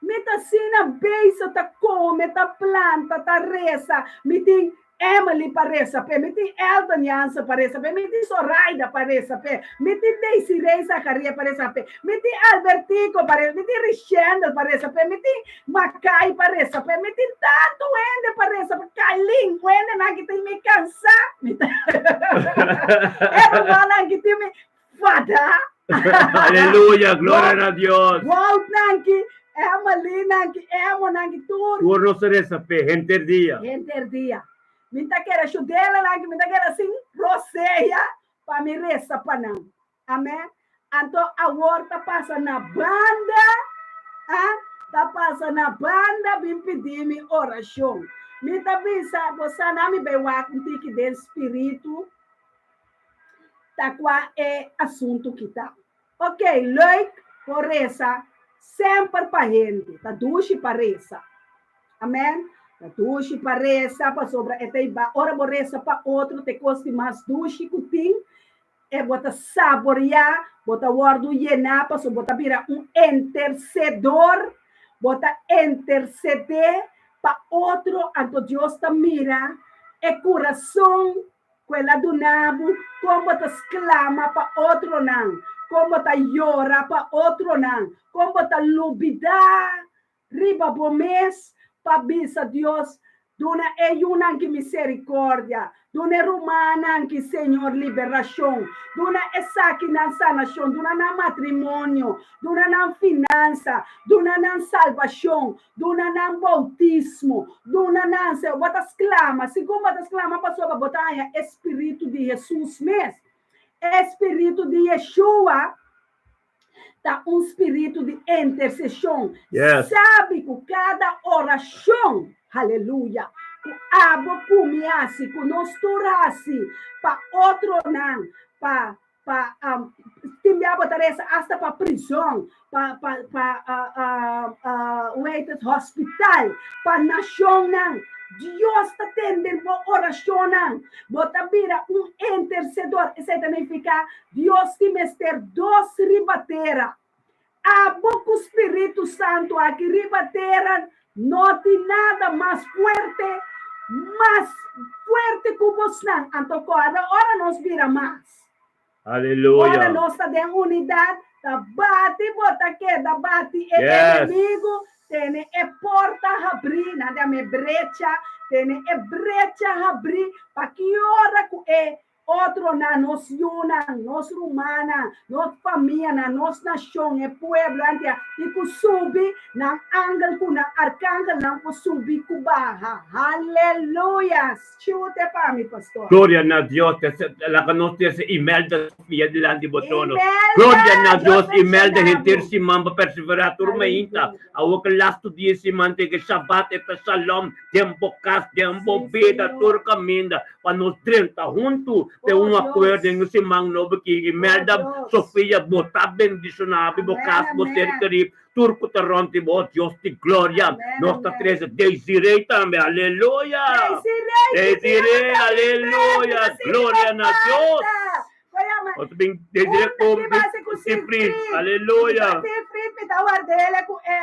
mi ta asina bezig ta kome, ta planta, ta resa, mi tin Emily pa resa p'e, mi tin Elton Jansen pa resa p'e, mi tin Soraida pa resa p'e, mi tin Desiree Zacharia pa resa p'e, mi tin Albertico pa resa, mi tin Richendel pa resa p'e, mi tin Makai pa resa p'e, mi tin tantu hende pa resa p'e, Kalin, hendenan ki tin mi kansá, mi ta e rumannan ki tin mi fadá. Aleluya, gloria na Dios. Woutnan ki, Emelynan ki, Emonan ki, tur. Tur nos ta resa p'e henter dia. Henter dia. Mi ta kere shudelanan ki mi ta keda sin rosea pa mi resa pa nan. Amen. Anto awor ta pasa na banda, ah, ta pasa na banda bin pidi mi orashon. Mi ta bisa bo sa nan mi bai wak un tiki den spiritu. Ta kua e asuntu ki ta. Ok, leuk por resa semper pa hende. Ta dushi pa resa. Amen. Ta dushi pa resa pasobra e ta iba ora bo resa pa otro ta e kos di mas dushi ku tin. E bo ta saboreá, bo ta wòrdu yená pasobra bo ta bira un intersedor. Bo ta intersedé pa otro anto Dios ta mira e kurason Ku el a duna bo, kon bo ta sklama pa otronan, kon bo ta yora pa otronan, kon bo ta lubidá riba bo mes pa bisa Dios, Duna e yunan ki miserikordia, duna e rumannan ki, Señor, liberashon, duna esakinan sanashon, duna nan matrimonio, duna nan finansa, duna nan salbashon, Duna nan boutismo. Duna nan, Señor. Bo ta sklama. Segun bo ta sklama pasobra bo ta haña e spiritu di Hesus mes. E spiritu di Yeshua ta un spiritu di interseshon. Yes. Sabi ku kada orashon, haleluya, ku abo ku mi hasi, ku nos tur hasi pa otronan, pa pa tin bia bo ta resa hasta pa prizon, pa pa pa hoe heet het, hospital, pa nashonnan. Dios ta tende bo orashonnan. Bo ta bira un intercedor. Esei ta nifiká Dios tin mester dos riba tera. Abo ku Spiritu Santu aki riba tera no tin nada mas fuerte, mas fuerte ku bosnan. Anto kòrda ora nos bira mas. Aleluya. Ora nos ta den unidat, ta bati bo ta keda bati e Yes. enemigu, tene e porta habrí, nan ta yama e brecha, tene e brecha habrí pa ki ora ku e Otronan, nos yunan, nos rumannan, nos famianan, nos nashon, e pueblo antia, i ku subi, nan angel ku nan arkangelnan por subi ku baha. Haleluya! Chute pa mi, pastor. Gloria na Dios, laga nos trese Imelda Sofia dilanti bo trono. Imelda, Gloria na Dios Dios, Imelda bendiciona henter bo. siman bo persevera tur mainta. Aleluya. Awor ke lastu dia siman te ke Shabbat e ta Shalom den bo kas, den bo Sí, bida, Señor. tur kaminda. Pa nos drenta huntu den Oh, un akuerdo Dios. den e siman nobo aki. Oh, Imelda Dios. Sofia, bo ta bendishoná bo Amén, kas, bo ser amén. kerí, tur ku ta rònt di bo. Dios di gloria. Amén, Nos ta amén. trese Desiree tambe. Aleluya! Desiree, Desiree, aleluya! Gloria na Dios. Nos ta bin Desiree Un ku ki base ku Siegfried. Siegfried. Aleluya! Siegfried mi ta wardele ku e.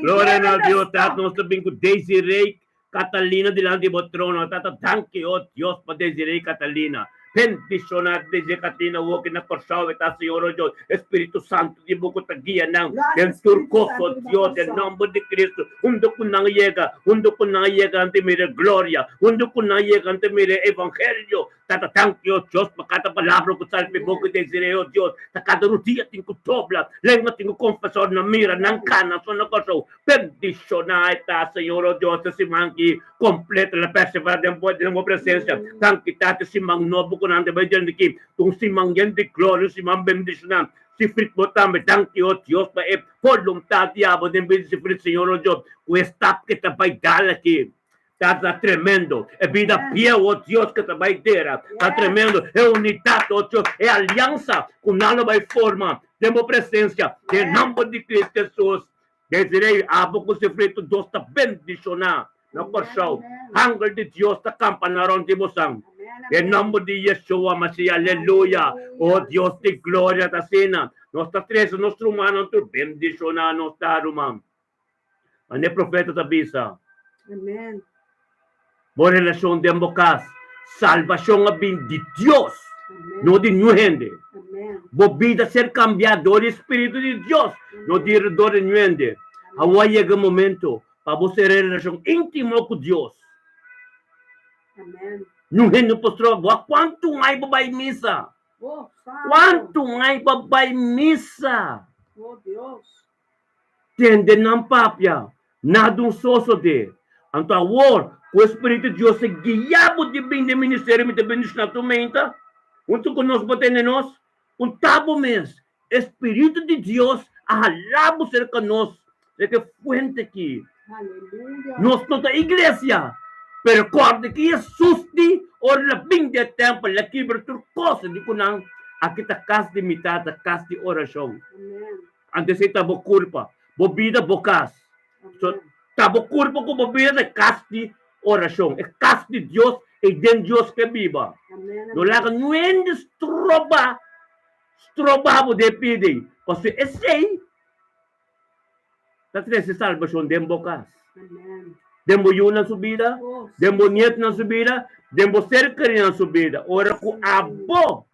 Gloria na Koriendo Dios, stop. Tata, nos ta bin ku Desiree Catalina dilanti di bo trono. Tata, danki, oh Dios, pa Desiree Catalina. Bendiciona Desiree Catalina woki na Kòrsou e ta, Señor, oh Dios. Espíritu Santo di bo ku ta guia nan Gracias, den tur Spiritu kos, Santo oh riba Dios, den Kòrsou. nòmber di Cristo. Hundu ku nan yega, hundu ku nan yega nan ta mira e gloria, hundu ku nan yega nan ta mira e evangelio. Tata, danki, oh Dios, pa kada palabra ku sali pa e boka di Desiree, oh Dios. Ta kada rudia tin ku dobla, lenga tin ku konfesá, ora nan mira, nan kana, sona Kòrsou. Bendishoná e ta, Señor, oh Dios, e siman ki kompleto la perseverá den bo den bo presensia. Danki, Tata, e siman nobo ku nan ta bai drenta aki, ta un siman yen di gloria, un siman bendishoná. Sifrit bo tambe, danki, oh Dios, pa e boluntat di abo den bida di Sifrit, Señor, oh Dios, ku e stap ke ta bai dal aki. Ta ta tremendo. E bida bieu, oh Dios, ke ta bai dera. Ta tremendo. E unidat, oh Dios, e aliansa ku nan lo bai forma den bo presensia, den nomber di Cristo Jesus. Desiree, abo ku Sifrito, Dios ta bendishoná na Kòrsou. Angel di Dios ta kampa na rònt di bosan. Den nomber di Yeshua Masiah, aleluya. Oh Dios di gloria, ta asina. Nos ta trese nos rumannan tur bendishoná nos ta, ruman. Mane profeta ta bisa. Amen. Bo relashon den bo kas. Salbashon a bin di Dios, no di niun hende. Bo bida ser kambiá dor di Spiritu di Dios, no di dor di niun hende. Awor a yega e momento pa bo sera e relashon íntimo ku Dios. Niun hende no por stroba bo. A kuantu ai bo bai misa? Kuantu ai bo bai misa? Tende nan papia, nada un sosode. Anto awor, ku e Spiritu di Dios ta guia bo di bin den ministerio, mi ta bendishoná tur menta, huntu ku nos bo tende nos, un ta bo mes. E Spiritu di Dios a hala bo serka nos, serka e fuente aki. Nos no ta iglesia, pero kòrda ki Hesus di ora el a bin den e tèmpel, el a kibra tur kos, el di ku nan, Aki ta kas di mi Tata, kas di orashon. Anto esei ta bo kurpa, bo bida, bo kas. So, ta bo kurpa ku bo bida ta e kas di orashon, e kas di Dios, ei den Dios ke biba. No laga nuende stroba, stroba bo den pidi, pasobra esei ta trese salbashon den bo kas, den bo yunan su bida, den bo nietunan su bida, den bo ser kerinan su bida. Ora ku abo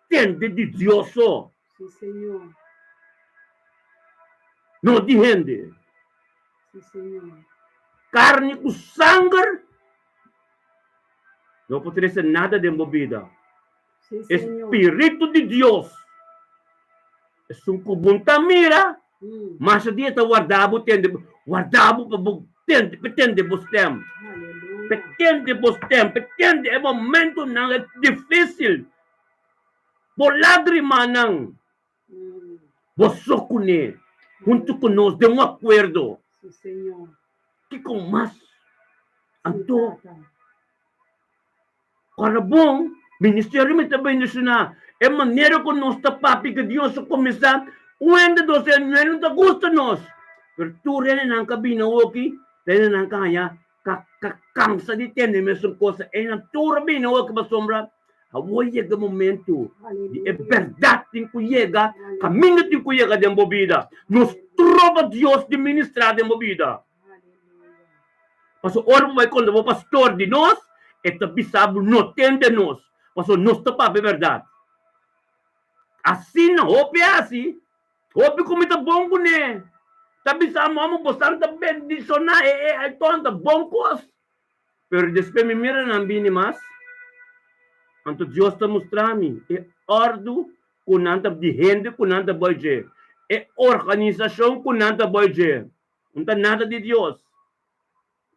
Tende di Dios so. Sí, Señor. No di hende. Sí, Señor. Carni cu sanger no por trece nada den bo bida. Sí, Señor. Espiritu di Dios, esun cu bo ta mira, masha dia ta warda bo tende, warda bo pa bo tende, pa tende bo stem. Aleluya. Pa tende bo stem, pa tende e momentonan e dificil. Bo lagrimanan, bo so kuné huntu ku nos den un akuerdo. Sí, Señor. Kiko mas? Sí, Anto, Tata. ora bon, ministerio mi ta bendishoná e manera ku nos ta papia ku Dios a kuminsá un hende dos hende no ta gusta nos, pero tur hendenan ka bini awoki, ta hendenan ka haña ka ka kansa di tende mesun kos, hendenan tur a bini awoki pasobra Awor yega e momento di e bèrdat tin ku yega, kaminda tin ku yega den bo bida. No stroba Dios di ministrá den bo bida. Pasobra ora bo bai konta bo pastor di nos, e ta bisa bo no tende nos, pasobra nos ta papia bèrdat. Asina hopi a hasi. Hopi ku mi ta bon kuné. Ta bisa mi, Amo, bosan ta bendishoná e e alton, ta bon kos. Pero despues mi mira nan bini mas, anto Dios ta mustra mi e òrdu ku nan ta di hende ku nan ta bai dje, e organisashon ku nan ta bai dje. No ta nada di Dios.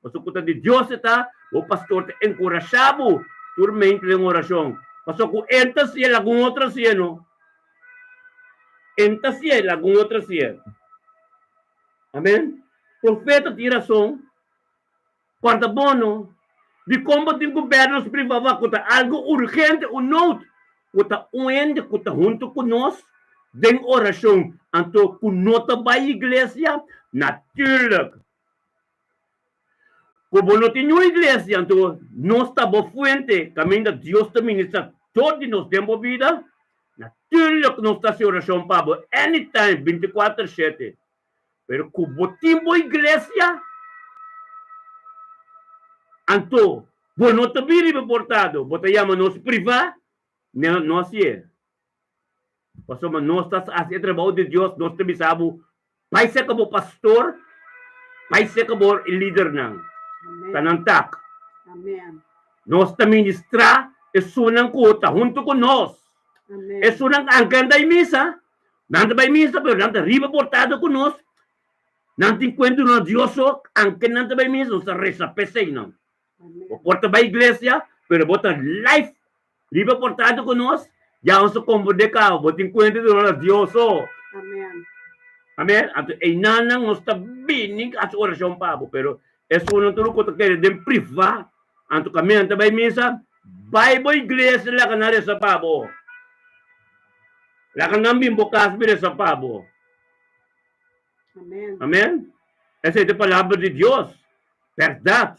Pasobra ku ta di Dios e ta, bo pastor ta enkurashá bo tur mente den orashon. Pasobra ku el ta hasié, lagun otro hasié no. El ta hasié, lagun otro hasié. Amen. Profeta tin rason. Cuanta bono, dicon bo tin cu berde nos privaba cu ta algo urgente, un nood, cu ta un hende cu ta hunto cu nos den oracion, anto cu no ta bay iglesia? Natuurlijk cu bo no tin niun iglesia, anto nos ta bo fuente caminda Dios ta ministra door di nos den bo bida, natuurlijk nos ta haci oracion pa bo anytime, binticuater shete. Pero ku bo tin bo iglesia, anto bo no ta bin riba portado, bo ta yama nos privá, no hasié. Pasobra nos ta hasi e trabou di Dios, nos ta bisa bo, bai serka bo pastor, bai serka bo lidernan, ta nan tak. Nos ta ministrá esunnan ku ta huntu ku nos, esunnan ku anke anda misa, Nan ta bai misa, pero nan ta riba portado ku nos. Nan tin kuenta na Dios so, anke nan ta bai misa, nos ta resa p'esei nan. Bo por ta bai iglesia, pero bo ta live riba portado ku nos, ya nos ta komprendé kaba, bo tin kuenta na Dios so. Amen. Amen. Anto einanan nos ta bini hasi orashon pa bo, pero esunnan tur ku ta kere den privá, anto kaminda nan ta bai misa, bai bo iglesia laga nan resa pa bo. Laga nan bin bo kas bin resa pa bo. Amen. Amen. Esei ta e palabra di Dios. Bèrdat.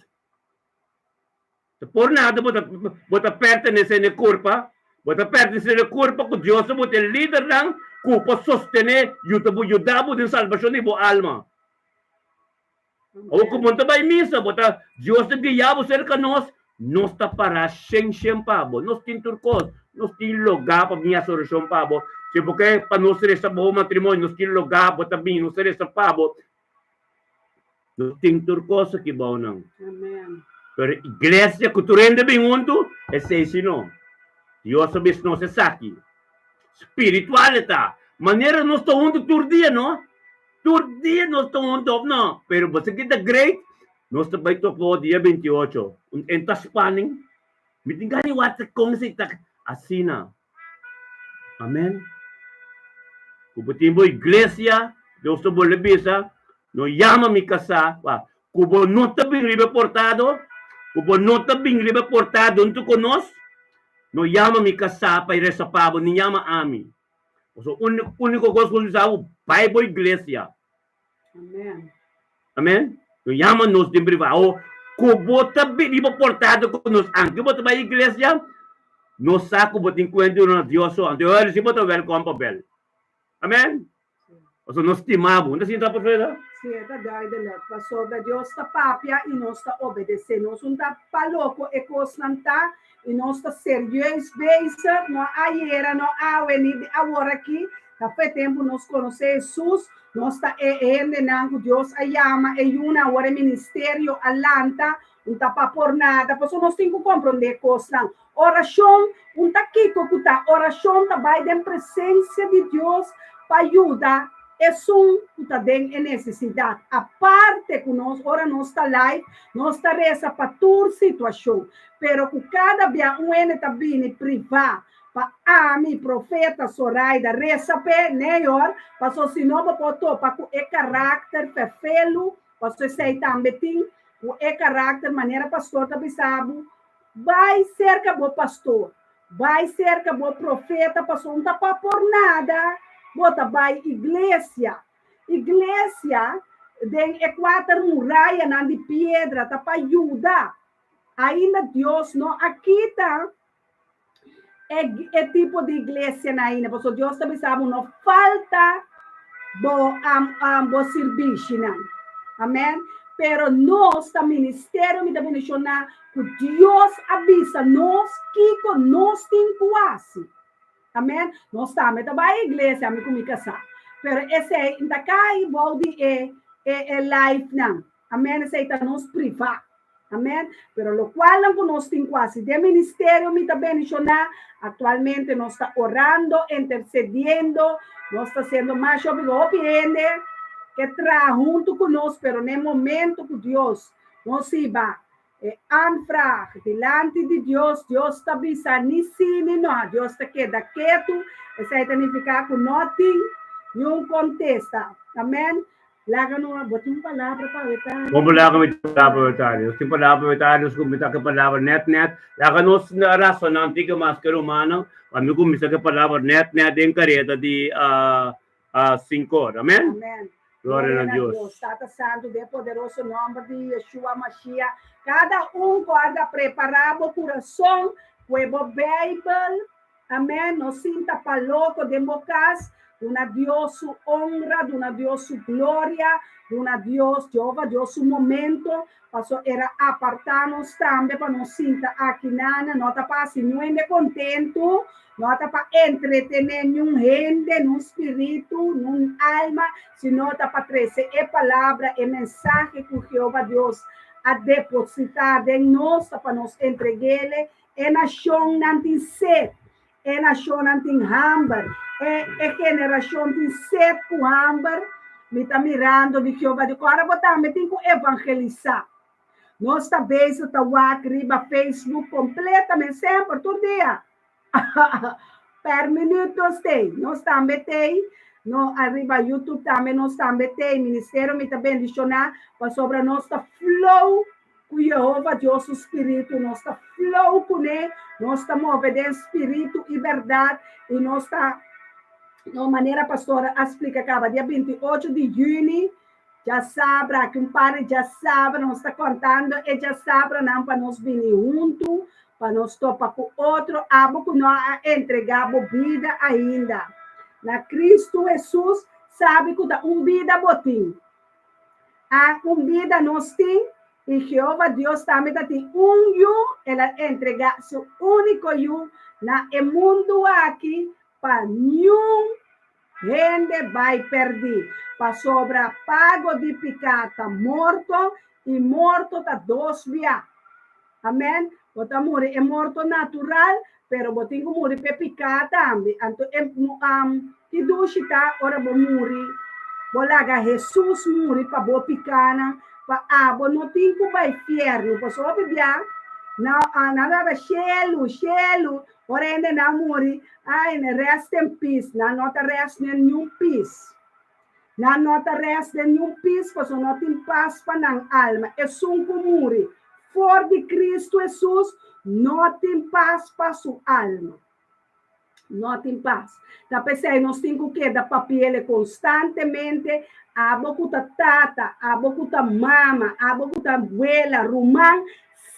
Ta por nada bo ta bo ta pertenesé na e kurpa. Bo ta pertenesé na e kurpa ku Dios ta bota e lidernan ku por sostené yuda bo yuda bo den salbashon di bo alma. Awor ku bo no ta bai misa, bo ta, Dios ta guia bo serka nos, nos ta pará shen shen pa bo. Nos tin tur kos, nos tin logá pa bin hasi orashon pa bo. Si bo ke pa nos resa pa bo matrimonio, nos tin logá, bo ta bin, nos ta resa pa bo. Nos tin tur kos aki bou nan. Pero iglesia ku tur hende bin huntu, esei si no. Dios a bisa nos esaki. Spiritual e ta. Manera nos ta huntu tur dia, no? Tur dia nos ta huntu of no? Pero bo sa ki ta great? Nos ta bai topa dia 28. En ta spanning. Mi tin gana di wak kon esei ta asina. Amen. Ku bo tin bo iglesia, Dios ta bolbe bisa, no yama mi kasá, wa, ku bo no ta bin riba e portado, ku bo no ta bin riba e portado huntu ku nos, no yama mi kasá pa i resa pa bo, ni yama ami. Pasobra úniko úniko kos ku nos bisa bo, bai bo iglesia. Amen. Amen. No yama nos den privá. O ku bo ta bini bo portado ku nos, anke bo ta bai iglesia, nos sa ku bo tin kuenta na Dios so. Anto e ora si bo ta wèlkòm pa bèl. Amen. Pasobra nos stima bo. No ta sinta, profeta? Sí, e ta duidelijk. Pasobra Dios ta papia i nos ta obedesé. Nos un ta pa loko e kosnan ta i nos ta serieus bezig, no ayera, no awe, ni di awor aki. Ta fe tempu nos konosé Hesus, nos ta e hendenan ku Dios a yama, e yunan awor e ministerio a lanta, un ta pa por nada. Pasobra nos tin ku komprondé kosnan. Orashon, un ta kiko ku ta orashon ta bai den presensia di Dios pa yuda esun ku ta den e nesesidat. Aparte ku nos ora nos ta live, nos ta resa pa tur situashon, pero ku kada bia un hende ta bini privá pa ami, profeta Soraida, resa p'e, neyor, paso si no bo por topa ku e karakter fefelu, paso esei tambe tin ku e karakter manera pastor ta bisa bo, Bai serka bo pastor, bai serka bo profeta, pasobra un ta pa por nada bo ta bai iglesia. Iglesia den e kuater murayanan di piedra ta pa yuda. Ainda Dios no a kita e, e tipo di iglesianan ainda, pasobra Dios ta bisa bo no falta bo, um, um, bo sirbishinan. Amen. Pero nos ta ministerio, mi ta bendiciona ku Dios a bisa nos kiko nos tin ku hasi. Amen. Nos tambe ta bai iglesia, mi ku mi kasá. Pero esei ta kai bou di e, e, e life nan. Amen, esei ta nos privá. Amen. Pero lokualnan ku nos tin ku hasi den ministerio mi ta bendishoná. Aktualmente nos ta orando, intersediendo, nos ta hasiendo mas hopi ku hopi hende ke traha huntu ku nos, pero na e momento ku Dios nos hiba e aanvraag dilanti di Dios, Dios ta bisa ni sí ni no. Dios ta keda ketu. Esei ta nifiká ku no tin niun kontesta. Amen. Laga no, bo tin palabra pa wetari. Como laga mi tin palabra pa wetari? Nos tin palabra pa wetari, nos cuminsa cu palabra net net. Laga nos razona un tiki mas cu rumannan, pa mi cuminsa cu palabra net net den careda di cincor. Amen? Amen. Gloria na Dios. Tata Santo, den poderoso nomber di Yeshua Mashiach, cada un cu anda prepara bo curason, cu bo Bijbel, Amen, no sinta pa loko den bo kas, Duna Dios su honra, duna Dios su gloria, duna Dios, Jehova Dios su momento, paso el a apartá nos tambe pa nos sinta aki nana, no ta pa hasi niun hende kontentu, no ta pa entretené niun hende, niun spiritu, niun alma, sino ta pa trese e palabra, e mensahe ku Jehova Dios a depositá den nos, ta pa nos entreg'ele. E nashonnan tin set, E nashonnan tin hamber, e e generashon tin set ku hamber. Mi ta mirando di Jehová di ku ora bo tambe tin ku evangelisá. Nos ta bezig ta wak riba Facebook kompletamente semper tur dia. Per minuut nos tei. Nos tambe tei. No ariba YouTube tambe nos tambe tei. Ministerio mi ta bendishoná pasobra nos ta flow Ku Yehova Dios su spiritu nos ta flow kuné, nos ta move den spiritu i bèrdat i nos ta, no manera pastor a splika kaba, dia 28 di yüni, djasabra, aki un par di djasabra, nos ta kontando e djasabranan pa nos bini huntu, pa nos topa ku otro, abo ku no a entregá bo bida ainda na Kristu Hesus, sabi ku ta un bida bo tin. A Un bida nos tin, i Jehova Dios tambe ta tin un yu, el a entregá su úniko yu na e mundu aki pa niun hende bai pèrdí, pasobra pago di piká ta morto, i morto ta dos bia. Amèn. Bo ta muri e morto natural, pero bo tin ku muri p'e piká tambe. Anto e ki dushi ta ora bo muri, bo laga Hesus muri pa bo pikánan, pa abo no tin ku bai fièrnu. Pasobra hopi bia nan nan ta baba shelu, shelu, ora hendenan muri, ai, rest in peace. Nan no ta rest den niun peace. Nan no ta rest den niun pis pasobra no tin pas pa nan alma. Esun ku muri for di Kristu Hesus no tin pas pa su alma. No tin pas. Ta p'esei nos tin ku keda papiele konstantemente, abo ku ta tata, abo ku ta mama, abo ku ta wela, ruman,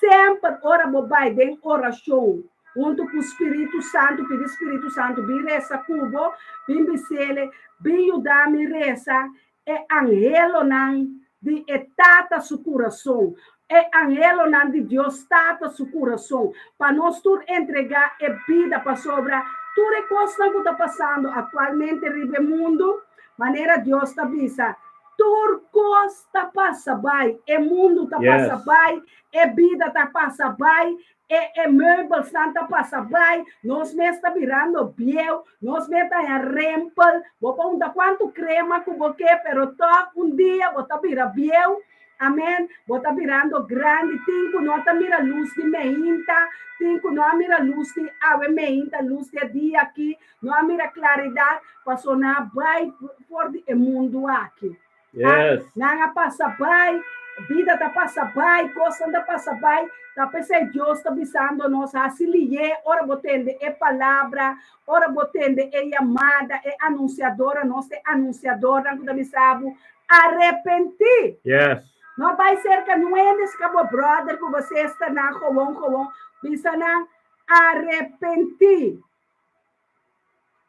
semper ora bo bai den orashon, Huntu ku Spiritu Santu, pidi Spiritu Santu bin resa ku bo, bin bis'Ele, Bin yuda mi resa e anhelonan di e Tata su kurason, e anhelonan di Dios Tata su kurason, pa nos tur entregá e bida, pasobra tur e kosnan ku ta pasando aktualmente riba e mundu, manera Dios ta bisa, tur kos ta pasa bai, e mundu ta pasa bai, e bida ta pasa bai, E e meubelsnan ta pasa bai, nos mes ta birando bieu, nos mes ta haña rempel, bo por hunta kuantu krema ku bo ke, pero tòg un dia bo ta bira bieu, amen, bo ta birando grandi, tin ku no ta mira lus di meinta, tin ku no a mira lus di awe meinta, lus di e dia aki, no a mira klaridat, pasobra nan a bai for di e mundu aki. Yes. Nan a pasa bai, bida ta pasa bai, kosnan ta pasa bai. Ta p'esei Dios ta bisando nos, hasi lié ora bo tende e palabra, ora bo tende e yamada, e anunsiadora, nos ta e anunsiadornan ku ta bisa bo, arepentí! Yes. No bai serka niun hende, si ka bo bròder ku bo sesternan, gowon gowon, bisa nan, arepentí!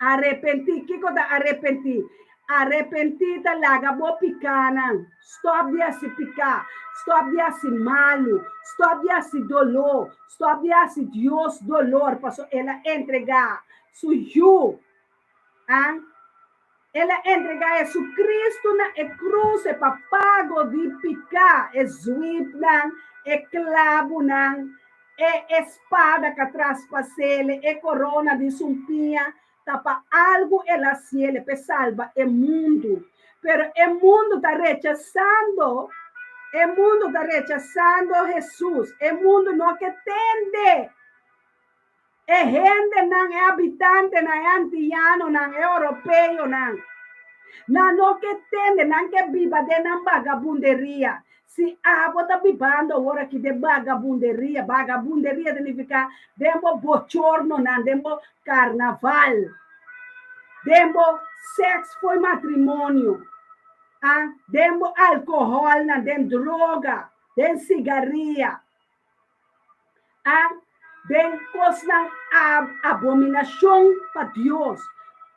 Arepentí. Kiko ta arepentí? Arepentí ta laga bo pikánan. Stòp di hasi piká. Stòp di hasi malu. Stòp di hasi doló. Stòp di hasi Dios dolor pasobra el a entregá su Yu. A El a entregá Jesucristo na e krus e pa pago di piká, e zwipnan, e klabunan, e espada ka traspas'el, e korona di sumpiña, ta pa algu el a hasiel p'e salba e mundu. Pero e mundu ta rechasando, e mundu ta rechasando Hesus, e mundu no ke tende. E hendenan, e habitantenan, e antianonan, e oropeonan, nan no ke tende, nan ke biba den nan bagabunderia. Si abo ta bibando awor aki den bagabunderia, bagabunderia ta nifiká den bo bochornonan, den bo karnaval, den bo sèks fo'i matrimonio, a, den bo alkohòlnan, den droga, den sigaria. A Den kosnan abominashon pa Dios.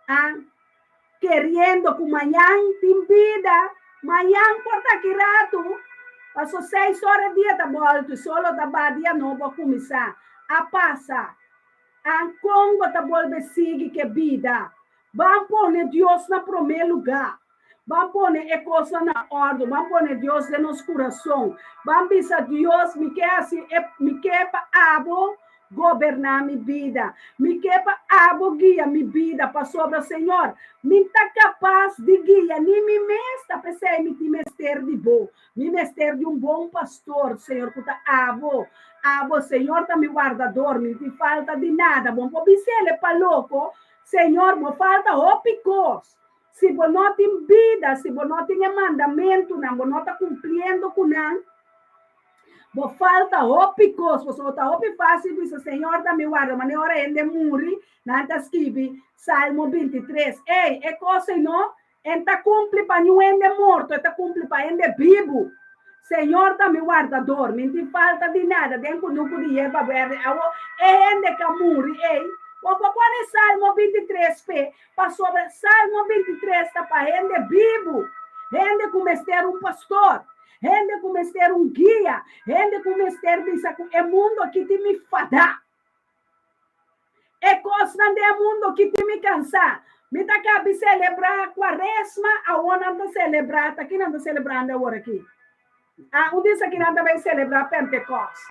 A. Keriendo ku mañan tin bida, mañan por ta ki ratu, paso seis ora dia ta bòltu i solo ta ba dia nobo a kuminsá, a pasa. An kon bo ta bolbe sigui ku e bida? Ban pone Dios na promé lugá. Ban pone e kosnan na òrdu. Ban pone Dios den nos kurason. Ban bisa Dios, Mi ke hasi e, mi ke pa abo goberná mi bida. Mi ke pa abo guia mi bida, pasobra, Señor, mi n ta kapas di guia ni mi mes, ta p'esei mi tin mester di bo. Mi mester di un bon pastor, Señor, ku ta abo. Abo, Señor, ta mi wardador, mi n tin falta di nada. Bo n por bis'el pa loko, Señor, bo falta hopi kos. Si bo no tin bida, si bo no tin e mandamentunan, bo no ta kumpliendo ku nan, bo falta hopi kos. Pasobra ta hopi fásil bisa, Señor ta mi warda, manera ora hende muri, nan ta skibi Salmo bintitres. Ey, e kos ei no, e ta kumpli pa niun hende morto, e ta kumpli pa hende bibu. Señor ta mi wardador, mi n'tin falta di nada, den kunuku di yerba berde. Awo, e hende ka muri ei, bo por pone Salmo bintitres p'e, Pasobra Salmo bintitres ta pa hende bibu, hende ku mester un pastor, hende ku mester un guia, hende ku mester bisa ku e mundu aki tin mi fadá. E kosnan den e mundu aki tin mi kansá. Mi ta kabi selebrá Kuaresma, awor nan ta selebrá, ta ki nan ta selebrando awor aki? Ah, un di esaki nan ta bai selebrá Pentekòst.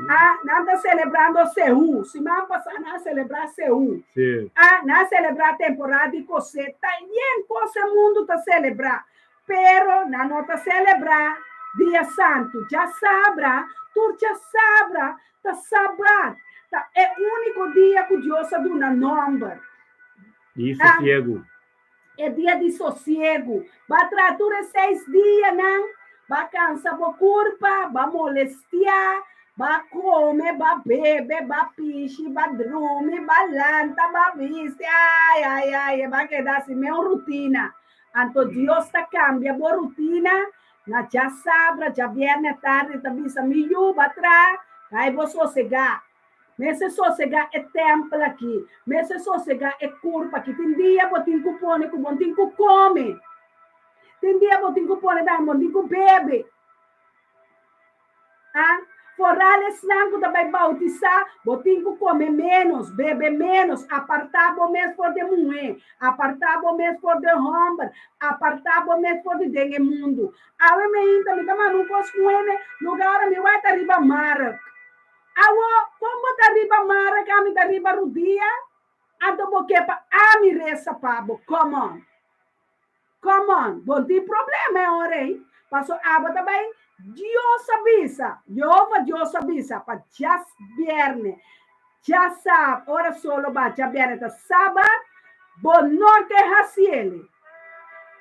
Ah, nan ta selebrando Seú. Siman pasá nan a selebrá Seú. Ah, nan a selebrá temporada di kosé. Ta yen kos e mundu ta selebrá. Pero nan no ta selebrá dia santu. Djasabra, tur djasabra ta Sabat. Ta e úniko dia ku Dios a duna nòmber. Di sosiegu. E dia di sosiegu. Ba traha tur e seis dianan, ba kansa bo kurpa, ba molestiá, ba kome, ba bebe, ba pishi, ba drumi, ba lanta, ba bisti, ai, ai, ai, e ba keda así, men un rutina. Anto Dios ta kambia bo rutina na djasabra, djabièrnè tardi ta bisa, Mi yu, ba traha, bai bo sosegá. Mester sosegá e tèmpel akí. Mester sosegá e kurpa akí. Tin dia bo tin ku pone ku bo tin ku kome. Tin dia bo tin ku pone tambe bo tin ku bebe. A Foral esnan ku ta bai bautisá, bo tin ku kome ménos, bebe ménos, apartá bo mes for di e muhé, apartá bo mes for di e hòmber, apartá bo mes for di den e mundu. Awe meinta mi ta manda un kos ku hende, lugar ora mi wak ta riba mark. Awo, kon bo ta riba mara ku ami ta riba rudia? Anto bo ke pa ami resa pa bo? Come on. Come on. Bo no tin problema e ora ei. Paso abo ta bai, Dios a bisa, Jehova Dios a bisa pa djabierne, djasab, ora solo ba djabierne ta sabat, bo no ke hasiele.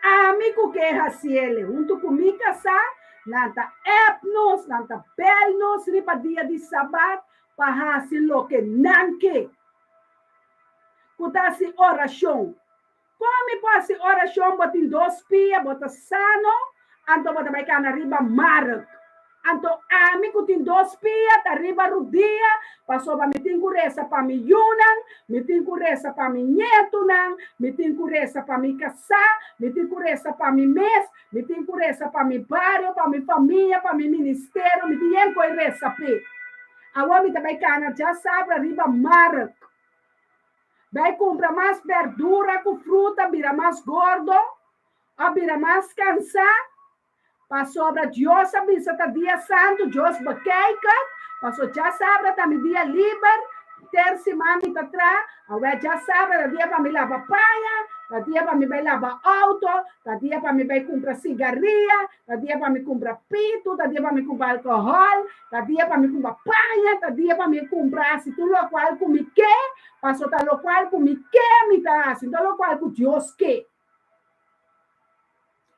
Ami ku ke hasiele huntu ku mi kasá, nan ta app nos, nan ta bel nos riba dia di Sabat pa hasi loke nan ke, ku ta hasi orashon. Kon mi por hasi orashon? Bo tin dos pia, bo ta sano, anto bo ta bai kana riba mark. Anto ami ku tin dos pia ta riba rudia, pasobra mi tin ku resa pa mi yunan, mi tin ku resa pa mi ñetunan, mi tin ku resa pa mi kasá, mi tin ku resa pa mi mes, mi tin ku resa pa mi bario, pa mi famia, pa mi ministerio, mi tin yen koe resa p'e. Awor mi ta bai kana djasabra riba mark, bai kumpra mas berdura ku fruta, bira mas gordo, òf bira mas kansá. Pasobra Dios a bisa ta dia santu, Dios bekijk het, paso djasabra ta mi dia liber, ter siman mi ta tra, awè djasabra ta dia pa mi laba paña, ta dia pa mi bai laba auto, ta dia pa mi bai kumpra sigaria, ta dia pa mi kumpra pitu, ta dia pa mi kumpra alkohòl, ta dia pa mi kumpra paña, ta dia pa mi kumpra hasi tur lokual ku mi ke, paso ta lokual ku mi ke mi ta hasi, no ta lokual ku Dios ke.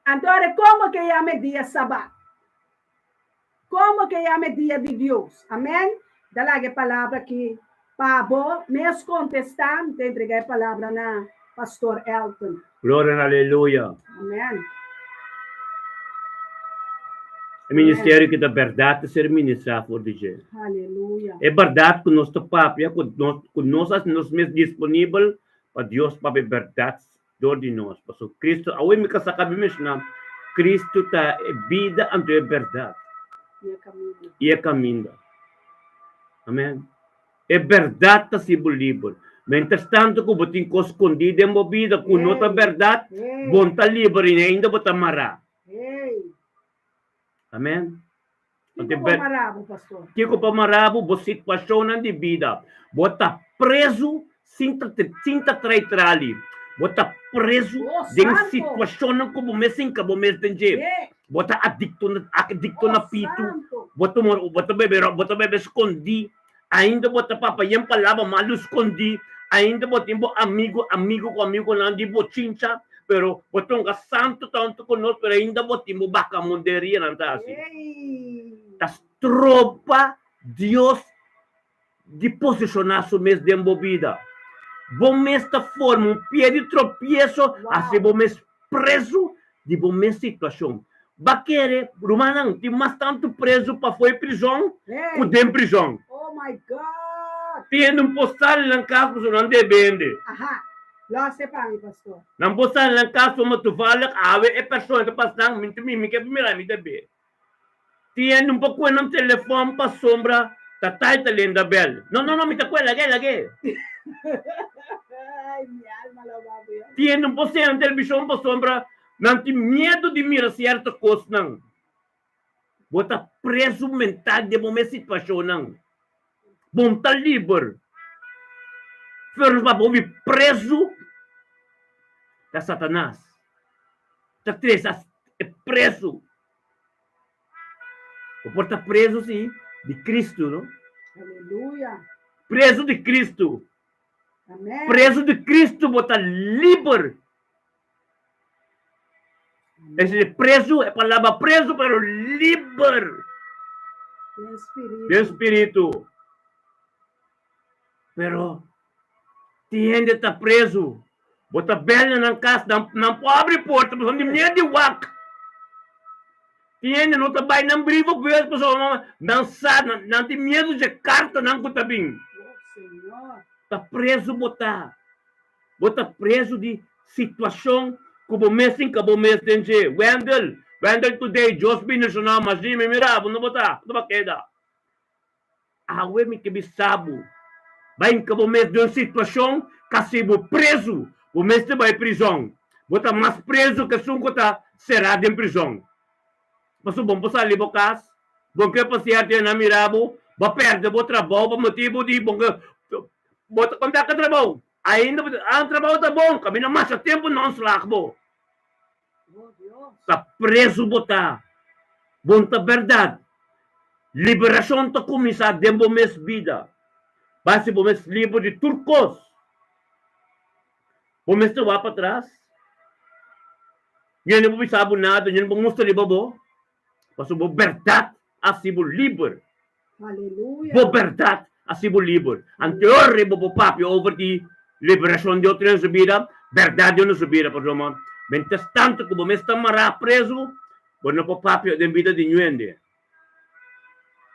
Anto ora komo ke yama e dia Sabat? Komo ke yama e dia di Dios? Amen. Ta laga e palabra aki pa bo mes kontestá. Mi ta entregá e palabra na Pastor Elton. Gloria na aleluya. Amen. E ministerio ki ta bèrdat ta ser ministrá for di dje. Aleluya. E bèrdat ku nos ta papia, ku nos ku nos hasi nos mes disponibel. pa Dios papia bèrdat dor di nos. Pasobra Cristo, awe mi ka sa kabi menshoná, Cristo ta e bida anto e bèrdat i e kaminda. Amen. E bèrdat ta hasi bo liber. Mientrastanto ku bo tin kos skondí den bo bida ku no ta bèrdat, bo no ta liber i ainda bo ta mará. Amen. Kiko por mará bo, pastor? Kiko por mará bo? Bo situashonnan di bida. Bo ta prezu sin ta sin ta trai trali. Bo ta prezu den situashonnan ku bo mes hinka bo mes den dje. Bo ta adikto na adikto na pitu. Bo ta bo ta bebe bo ta bebe skondí. Ainda bo ta papia yen palabra malu skondí. Ainda bo tin bo amigu amigu ku amigunan di bochincha. Pero bo ta hunga santu tantu ku nos pero ainda bo tin bo bakamunderia nan ta hasi. Ta stroba Dios di posishoná su mes den bo bida. Bo mes ta forma un pie di tropieso hasi bo mes prezu di bo mes situashon. Ba kere, rumannan, tin mas tantu prezu pafó e prizòn ku den prizòn. Tin hende un por sali nan kas pasobra nan debe hende. Nan por sali nan kas pasobra toevallig awe e persona ta pasa nan, mi mi ke mira mi debe. Tin hende un por kue nan telefòn pasobra ta tai ta lenda bèl. No, no, no, mi ta kue, lag'é, lag'é. Tin hende un por sera nan televishon pasobra Nan tin miedu di mira sierto kosnan. Bo ta prezu mental den bo mes situashonnan. Bo no ta liber. Pero pa bo bi prezu ta Satanas. Ta trese e prezu. Bo por ta prezu si di Kristu, no? Aleluya. Prezu di Kristu. Amen. Prezu di Kristu bo ta liber. Ese preso, e palabra preso, pero liber. Den spiritu. Den spiritu. Pero tin hende ta preso. Bo ta bel na nan kas, nan, nan por abri porta, pasobra di miedu di wak. Tin hende no ta bai nan brievenbus, pasobra nan sa, nan, nan tin miedu dje kartanan ku ta bin. Oh, Señor. Ta preso bo ta. Bo ta prezu di situacion cu bo mes tin ca bo mes den dje. Wendel, Wendel today, Dios bendiciona mas di mi mira bo no bo ta, no bo keda. Awe mi ke bisa bo, bai hinca bo mes den un situacion ca si bo prezu, bo mester bai prizon. Bo ta mas prezu ke esun cu ta cera den prizon. Pasobra bo no por sali bo cas, bo no ke pa cierto hende a mira bo, bo a perde bo trabou pa motibo di bo no ke Bo ta konta ka trabou? Ainda bo ta, ah, trabou ta bon, kaminda masha tempu no ontslag bo. Ta prezu bo ta. Bon ta bèrdat. Liberashon ta kuminsá den bo mes bida. Basi bo mes liber di tur kos. Bo mester wak patras. Ño no por bisa bo nada, ño no por mustra riba bo. Pasobra bo bèrdat a hasi bo liber. Aleluya. Bo bèrdat a hasi bo liber. Anteor riba bo papia over di liberashon di otro den su bida, bèrdat di otro su bida. Pasobra mientras tanto ku bo mes ta mará prezu, bo no por papia den bida di ñuende.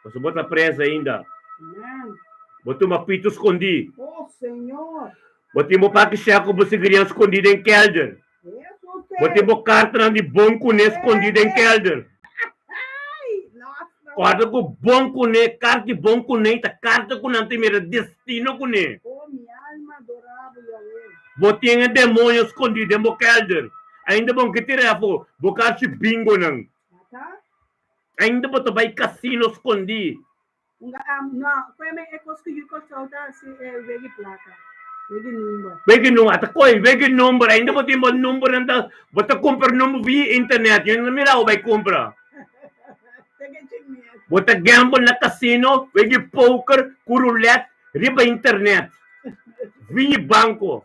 Pasobra bo ta prezu ainda. Amen. Bo tuma pitu skondí. Oh, Señor. Bo tin bo paki shèk ku bo sigirian skondí den kèlder. Bo tin bo kartanan di bon kuné skondí den kèlder. Kòrda ku bon kuné, karta di bon kuné ta karta ku nan ta mira destino kuné. Bo tin e demoño skondí den bo kèlder. Ainda bo no ke tira afó, bo ka haci bingonan. Ainda bo ta bai kasino skondí. Wegi number, ata koe wegi number, ainda bo tin bo numbernan ta, bo ta kumpra number via internet, yo no mira bo bai kumpra. Bo ta gamble na casino, wegi poker ku roulette riba internet, via banko.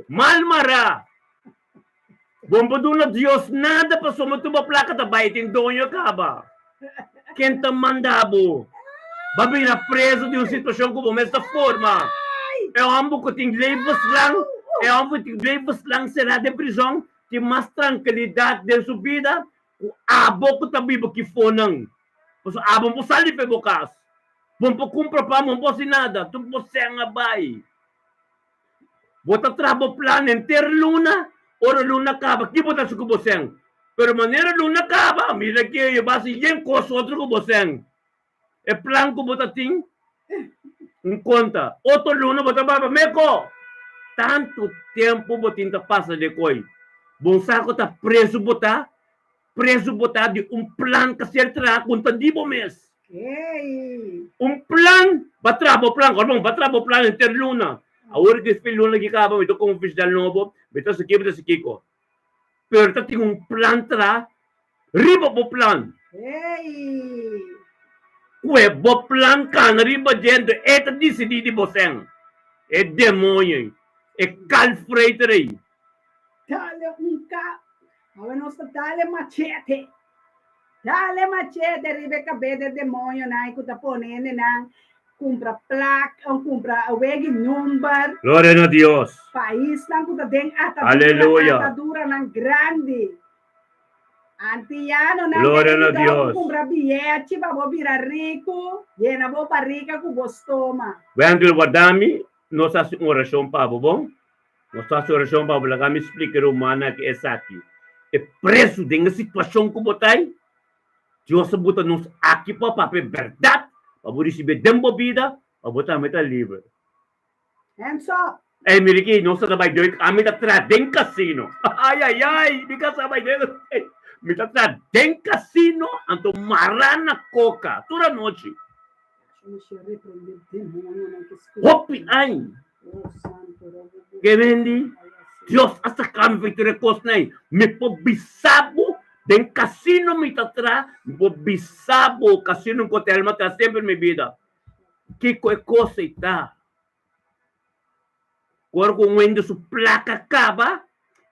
Mal mará. Bo no por duna Dios nada pasobra tur bo plaka ta bai tin doño kaba. Ken ta manda bo? Bo a bira preso di un situacion cu bo mes ta forma. E homber cu tin levenslang, e homber cu tin levenslang cera den prizon tin mas trankilidad den su bida cu abo cu ta biba kifonan. Pasobra abo no por sali pa e bo cas. Bo no por cumpra pan, bo no por haci nada. Tur bo sèn a bai. Bo ta traha bo plan henter luna, ora luna kaba ki bo ta hasi ku bo sèn? Pero manera luna kaba, mira ke yo basa yen kos otro ku bo sèn. E plan ku bo ta tin un konta. Otro luna bo ta baba meko. Tantu tempu bo tin ta pasa de koi. Bon sa ku ta prezu bo ta, prezu bo ta di un plan ka ser traha ku ta di bo mes. Un plan, ba traha bo plan, ora bon, ba traha bo plan henter luna. Awor ki fin luna ki kaba mi ta komo fishal nobo, mi ta hasi kiko, mi ta hasi kiko. Pero ta tin un plan traha riba bo plan. Kue bo plan kana riba dje, enton e ta disidí di bo sèn. E demoño ei, e kalfreiter ei. Dale un ka, awe nos ta dale machete. Dale machete riba e kabes de demoñonan ku ta pone hendenan kumpra plak, kumpra wegi number. Gloria na Dios. Paisnan ku ta den atadura, Aleluya. ataduranan grandi. Antianonan Gloria den na bidon Dios. kumpra biyechi pa bo bira riku, yena bo barika ku bo stoma. Wendel, wardami, nos hasi un orashon pa bo, bon? Nos ta hasi orashon pa bo, laga mi splika e rumannan aki esaki. E presu den e situashon ku bo ta ei, Dios a buta nos aki pa papia e bèrdat, pa bo risibí den bo bida, pa bo tambe ta liber. Hands up! Ey, mira aki, nos ta bai duik, ami ta traha den kasino. Ay, ay, ay, mi kasá bai den, mi ta traha den kasino, anto mará na koka tur anochi. Hopi aña ke bendi, Dios a saka mi for tur e kosnan ei. Mi por bisa bo, den kasino mi ta traha, mi por bisa bo, kasino ku hotel mi a traha semper mi bida, kiko e kos ei ta. Ora ku un hende su plaka kaba,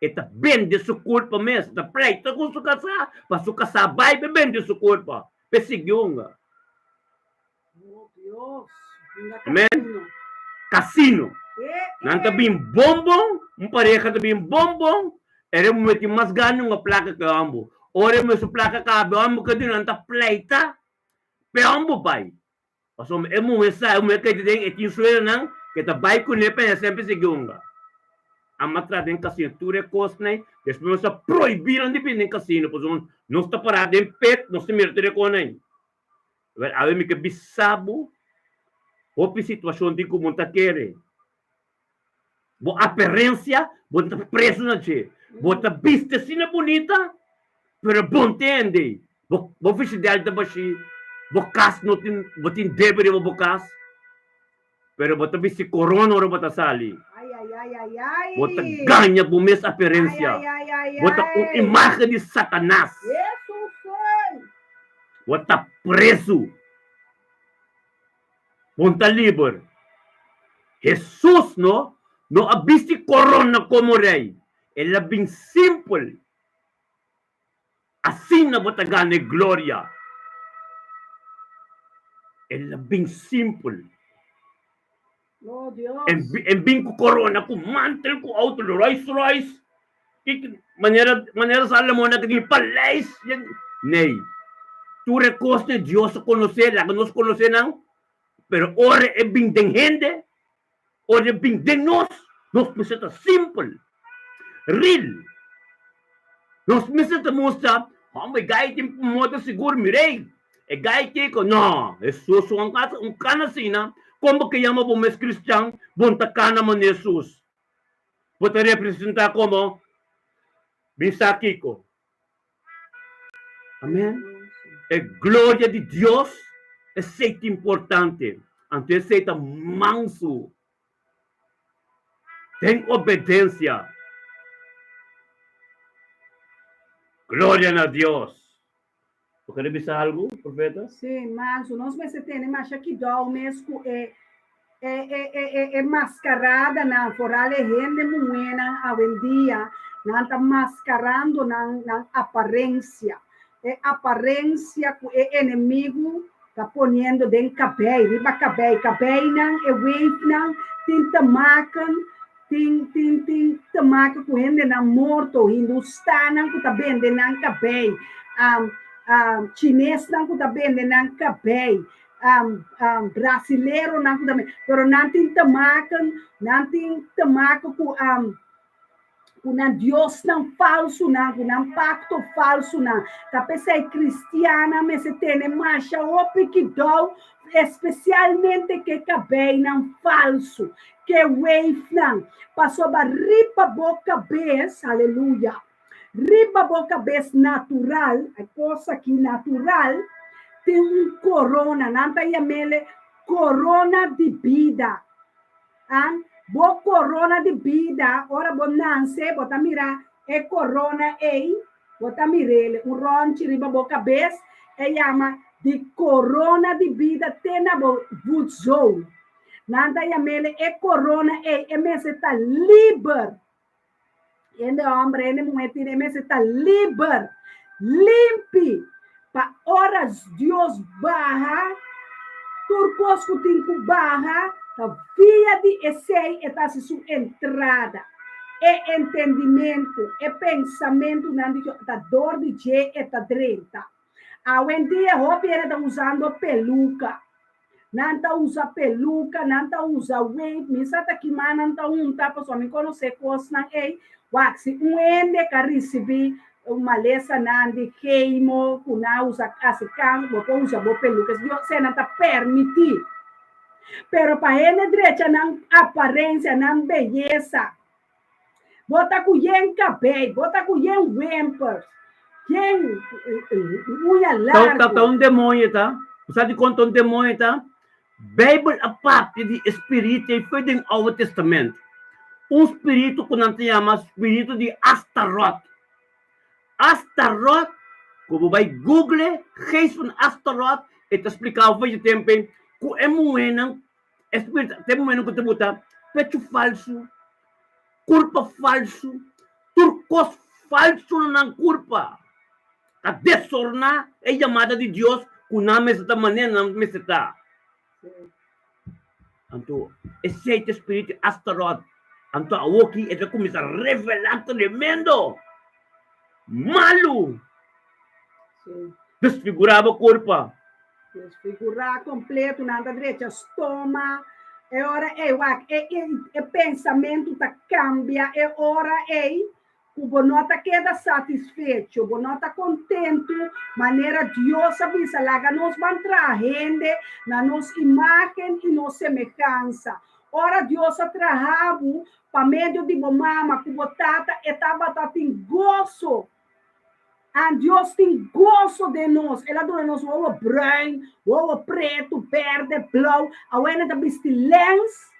e ta bende su kurpa mes, e ta pleita ku su kasá pa su kasá bai pa e bende su kurpa. Pe sigui hunga. Amen. Casino. Nan ta bin bon bon, un pareha ta bin bon bon, ere muhe tin mas gana hunga plaka ke homber. Ora e muhe su plaka kaba, e homber ke di nan ta pleita pe homber bai. Pasobra e muhe sa, e muhe ke den e tin sueronan ke ta bai kuné pa e semper sigui hunga. Ama tra den casino tur e kosnan, despues nos a prohibí nan di bini den casino pasobra nos ta pará den pet, nos ta mira tur e kosnan. Awor awe mi ke bisa bo hopi situashon tin ku bo ta kere. Bo aparencia bo ta preso na dje. Bo ta bisti asina bunita, pero bon tende, bo bo fishidel ta bashi, bo kas no tin, bo tin debe riba bo kas, pero bo ta bisti korona ora bo ta sali. Bo ta gaña bo mes aparencia. Bo ta un imagen di Satanas. Bo ta preso. Bon ta liber. Hesus no no a bisti korona komo rei, el a bin simpel. Asina bo ta gana e gloria. El a bin simpel. En bin ku korona, ku mantel, ku outo Rolls Royce, manera manera Salomon a tin paleis. Nee, tur e kosnan Dios a konosé, laga nos konosé nan, pero ora e bin den hende, ora e bin den nos, nos mester ta simpel, real. Nos mester ta mustra, homber, e gai tin motor sigur, mir'ei, e gai kiko, no, Hesus un un kana asina, kon bo ke yama bo mes kristian, bo no ta kana manera Hesus. Bo ta representá komo bin sa kiko. Amen. E gloria di Dios, esei ta importante. Anto esei ta mansu den obedensia. Gloria na Dios. Bo kere bisa algu, profeta? Sí, mansu. Nos mester tene masha kidou mes ku e e e e e e maskaradanan, foral e hende muhénan awendia, nan ta maskarando nan nan aparensia. E aparensia ku e enemigu ta poniendo den kabei, riba kabei. Kabeinan, e weefnan tin te maken, tin tin tin te maken ku hendenan morto, hindustanan ku ta bende nan kabei, chinesnan ku ta bende nan kabei. um, brasileronan ku tambe, pero nan tin te maken, nan tin te maken ku um, ku nan diosnan falsunan, ku nan pakto falsunan. Ta p'esei kristiannan mester tene masha hopi kidou, espesialmente ku e kabeinan falsu, ku e weifnan, pasobra riba bo kabes, aleluya, riba bo kabes natural, e kos aki natural, tin un korona, nan ta yam'ele korona di bida. An, bo korona di bida, ora bo nanse, bo ta mira e korona ei, bo ta mir'el, un rònchi riba bo kabes, e yama di korona di bida te na bo voetzool. Nan ta yam'el e korona ei, e mester ta liber. Hende hòmber, hende muhé tin e mester ta liber, limpi, pa ora Dios baha, tur kos ku tin ku baha, ta via di esei e ta hasi su entrada. E entendimentu, e pensamentunan di Dios, ta dor di dje e ta drenta. Awendia hopi hende ta usando peluka. Nan ta usa peluka, nan ta usa wave, mi sa ta kima nan ta hunta pasobra mi konosé kosnan ei. Wak, si un hende ka risibí un malesanan di chemo ku nan a usa hasi kanser, bo por usa bo peluka. Esei nan ta permití. Pero pa hende drecha nan aparensia, nan beyesa, Bo ta ku yen kabei, bo ta ku yen wempers, yen uña Ta, ta, ta largu. un demoño ta. Bo sa dikon ta un demoño ta? Beibel a papia di e spiritu ei fo'i den Oude Testament. Un spiritu ku nan ta yama spiritu di Astarot. Astarot, ku bo bai google geest van Astarot, e ta splika bo fo'i dje tempu ei ku e muhénan E spiritu ta e muhénan ku ta buta pechu falsu, kurpa falsu, tur kos falsu na nan kurpa. Ta desorná e yamada di Dios ku nan mester ta manera nan mester ta. Anto esei ta e spiritu di Astarot. Anto awoki e ta kuminsá revelá tremendo, malu, desfigurá bo kurpa. Desfigurá kompleto, nan ta drecha stoma. E ora ei, wak, e, e, e pensamentu ta kambia e ora ei ku bo no ta keda satisfecho, bo no ta kontentu manera Dios a bisa, laga nos ban traha hende na nos imágen i nos semehansa. Ora Dios a traha bo pa medio di bo mama ku bo tata, e tabata tin goso. An Dios tin goso den nos. El a duna nos wowo bruin, wowo pretu, berde, blou. Awene ta bisti lens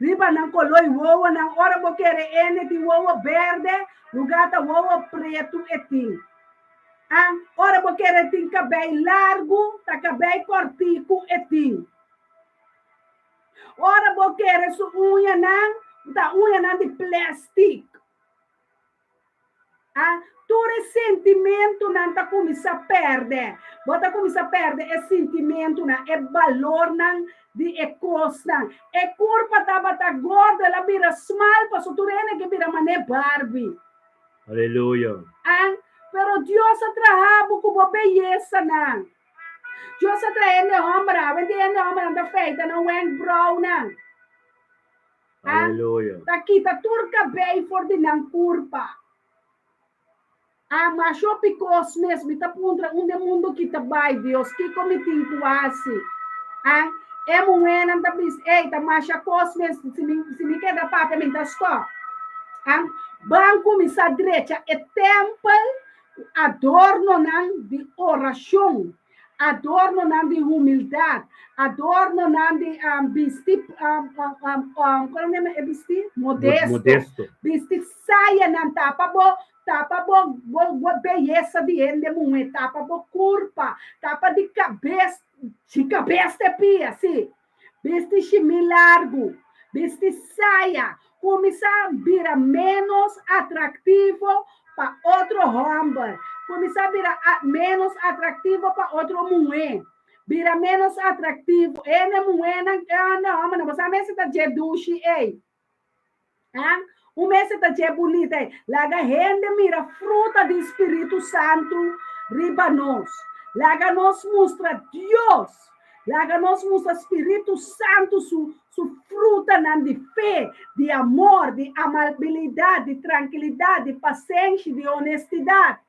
riba nan koló i wowonan. Ora bo kere ene tin wowo berde, lugá ta wowo pretu e tin. An ora bo kere tin kabei largu, ta kabei kòrtiku e tin. Ora bo kere su uñanan, ta uñanan di plèstik. A Tur e sentimentunan ta kuminsá pèrdè. Bo ta kuminsá pèrdè e sintimentunan, e balornan di e kosnan. E kurpa tabata gordo, el a bira smal pasobra tur hende ke bira manera Barbie. Aleluya. A Pero Dios a traha bo ku bo beyesanan. Dios a traha hende hòmber, awendia hende hòmbernan ta feita nan wènkbrounan. A Aleluya. ta kita tur kabei for di nan kurpa. A masha hopi kos mes mi ta puntra unda e mundu ki ta bai, Dios, kiko mi tin ku hasi? A E muhénan ta bisa, Ey, ta masha kos mes, si mi, si mi keda papia mi ta stòp. A Ban kuminsá drecha e tèmpel ku adornonan di orashon. Adornonan di humildad, adornonan di bisti, kon nan yama e bisti? Modesto. Modesto. Bisti sayanan tapa bo, tapa bo, bo, bo beyesa di hende muhé, tapa bo kurpa, tapa di kabes, di kabes te pia, sí. Bisti shimí largu, bisti saya, kuminsá bira ménos atraktivo pa otro hòmber, kuminsá bira ménos atraktivo pa otro muhé, bira ménos atraktivo. Hende muhénan, hende hòmbernan, bo sa mester ta dje dushi ei. Ha? Un mester ta dje bunita ei. Laga hende mira fruta di Spiritu Santu riba nos. Laga nos mustra Dios. Laga nos mustra Spiritu Santu su su frutanan di fe, di amor, di amabilidat, di trankilidat, di pasenshi, di honestidat.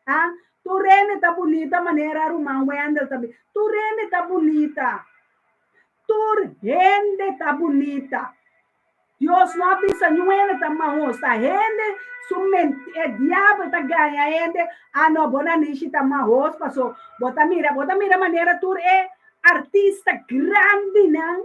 A Tur hende ta bunita manera ruman Wendell ta bisa. Tur hende ta bunita. Tur hende ta bunita. Dios no a bisa niun hende ta mahos. Ta hende su ment e diabel ta gaña hende, ah no bo nanishi ta mahos paso bo ta mira bo ta mira manera tur e artista grandinan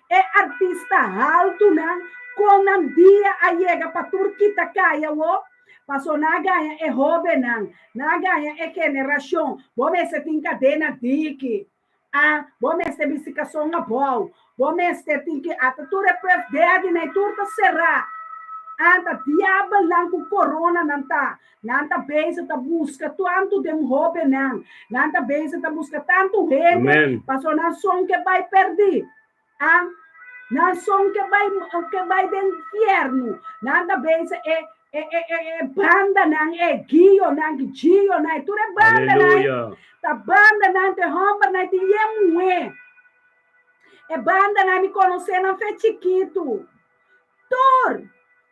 e artista haltunan kon nan dia a yega pa tur kita kai awo paso nan a gaña e hobennan nan a gaña e generashon bo mester tin kadena diki. A Bo mester bisti kason abou. Bo mester tin ki ata tur e Puff Daddy nan tur ta será. Anta diabelnan ku korona nan ta. Nan ta bezig ta buska tantu den hóbennan. Nan ta bezig ta buska tantu hende Amen. pasobra nan son ke bai pèrdí. A Nan son ke bai ke bai den fièrnu. Nan ta bezig e e e e e bandanan e guionan ki gionan e tur e bandanan Aleluya. ta bandanan te hòmbernan tin yen muhé. E bandanan mi konosé nan fe chikitu. Tur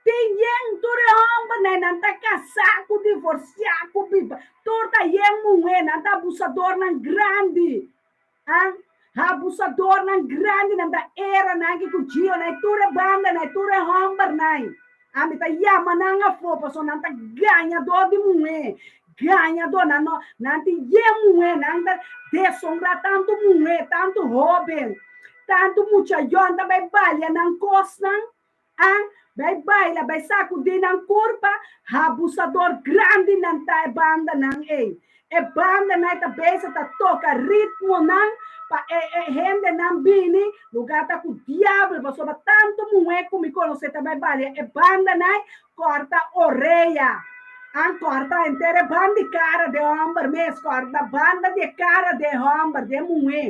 tin yen tur e hòmbernan nan ta kasá ku divorsiá ku biba tur ta yen muhé nan ta abusadornan grandi. A Abusadornan grandinan ta eranan ki ku gionan i tur e bandanan i tur e hòmbernan. Ami ta yama nan afó pasobra nan ta gañadó di muhé, gañadó. Nan no, nan tin yen muhé, nan ta desonrá tantu muhé, tantu hóben, tantu mucha yòn ta bai balia nan kosnan. A Bai baila, bai sakudí nan kurpa, habusador grandinan ta e bandanan ei. E bandanan ei ta bezig ta toka ritmonan pa e e hendenan bini, lugá ta ku diabel, pasobra tantu muhé ku mi konosé ta bai balia e bandanan ei, kòrta orea, an kòrta henter e banda di kara den hòmber mes, kòrta banda di e kara den hòmber, den muhé.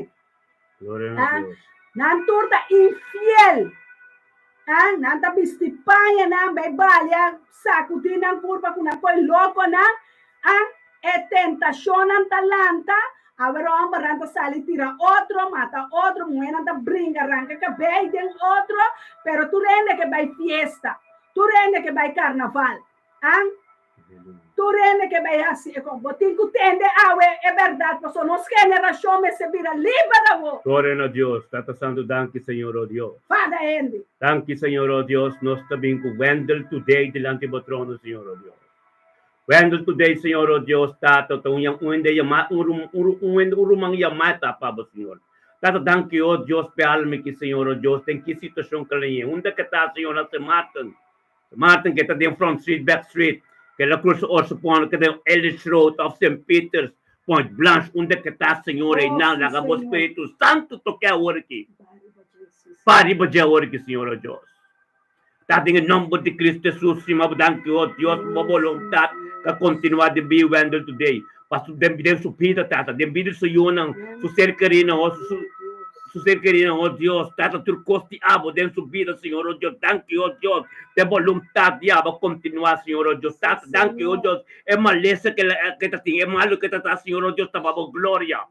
Gloria na Dios. Nan tur ta infiel. Ah, nan ta bisti pañanan, bai balia, sakudí nan kurpa ku nan koi lokonan. Ah, e tentashonnan ta lanta. Awe hòmbernan ta sali tira otro, mata otro, muhénan ta bringa, ranka kabei den otro. Pero tur hende ke bai fiesta, tur hende ke bai karnaval. Ah, Tur hende ke bai hasi e kos. Bo tin ku tende awe e bèrdat pasobra nos generashon mester bira liber awo. Gloria na Dios. Tata Santu danki Señor o Dios. Fada hende. Danki Señor o Dios nos ta bin ku Wendell today dilanti bo trono Señor o Dios. Wendell today Señor o Dios Tata ta un un hende yama un un un un ruman yama ta pa bo Señor. Tata danki o Dios p'e alma aki Señor o Dios den ki situacion ke la yen unda ke ta Señor na Sint Maarten. Maarten ke ta den Front Street, Back Street, ke la cruza Orso Pond, ke den Ellis Road of Sint Peters, Point Blanche, unda ke ta Señor Oh, einan, sí, laga bo Señor. Spiritu Santu toke awor aki. Ba riba Jesus. Pa riba dje awor aki, Señor, oh Dios. Ta den e nomber di Cristo Jesus, stima bo danki, oh Dios, pa bo boluntad ka continua den bida Wendell today. Pa su, den, den su bida, Tata, den bida di su yunan, su ser kerinan, oh, su, su ser kerinan, oh Dios, Tata, tur kos di abo den su bida, Señor, oh Dios, danki, oh Dios, te boluntad di abo kontinuá, Señor, oh Dios, Tata, danki, oh Dios, e malesa ke ke ta tin, e malu ke ta ta, Señor, oh Dios, ta pa bo gloria,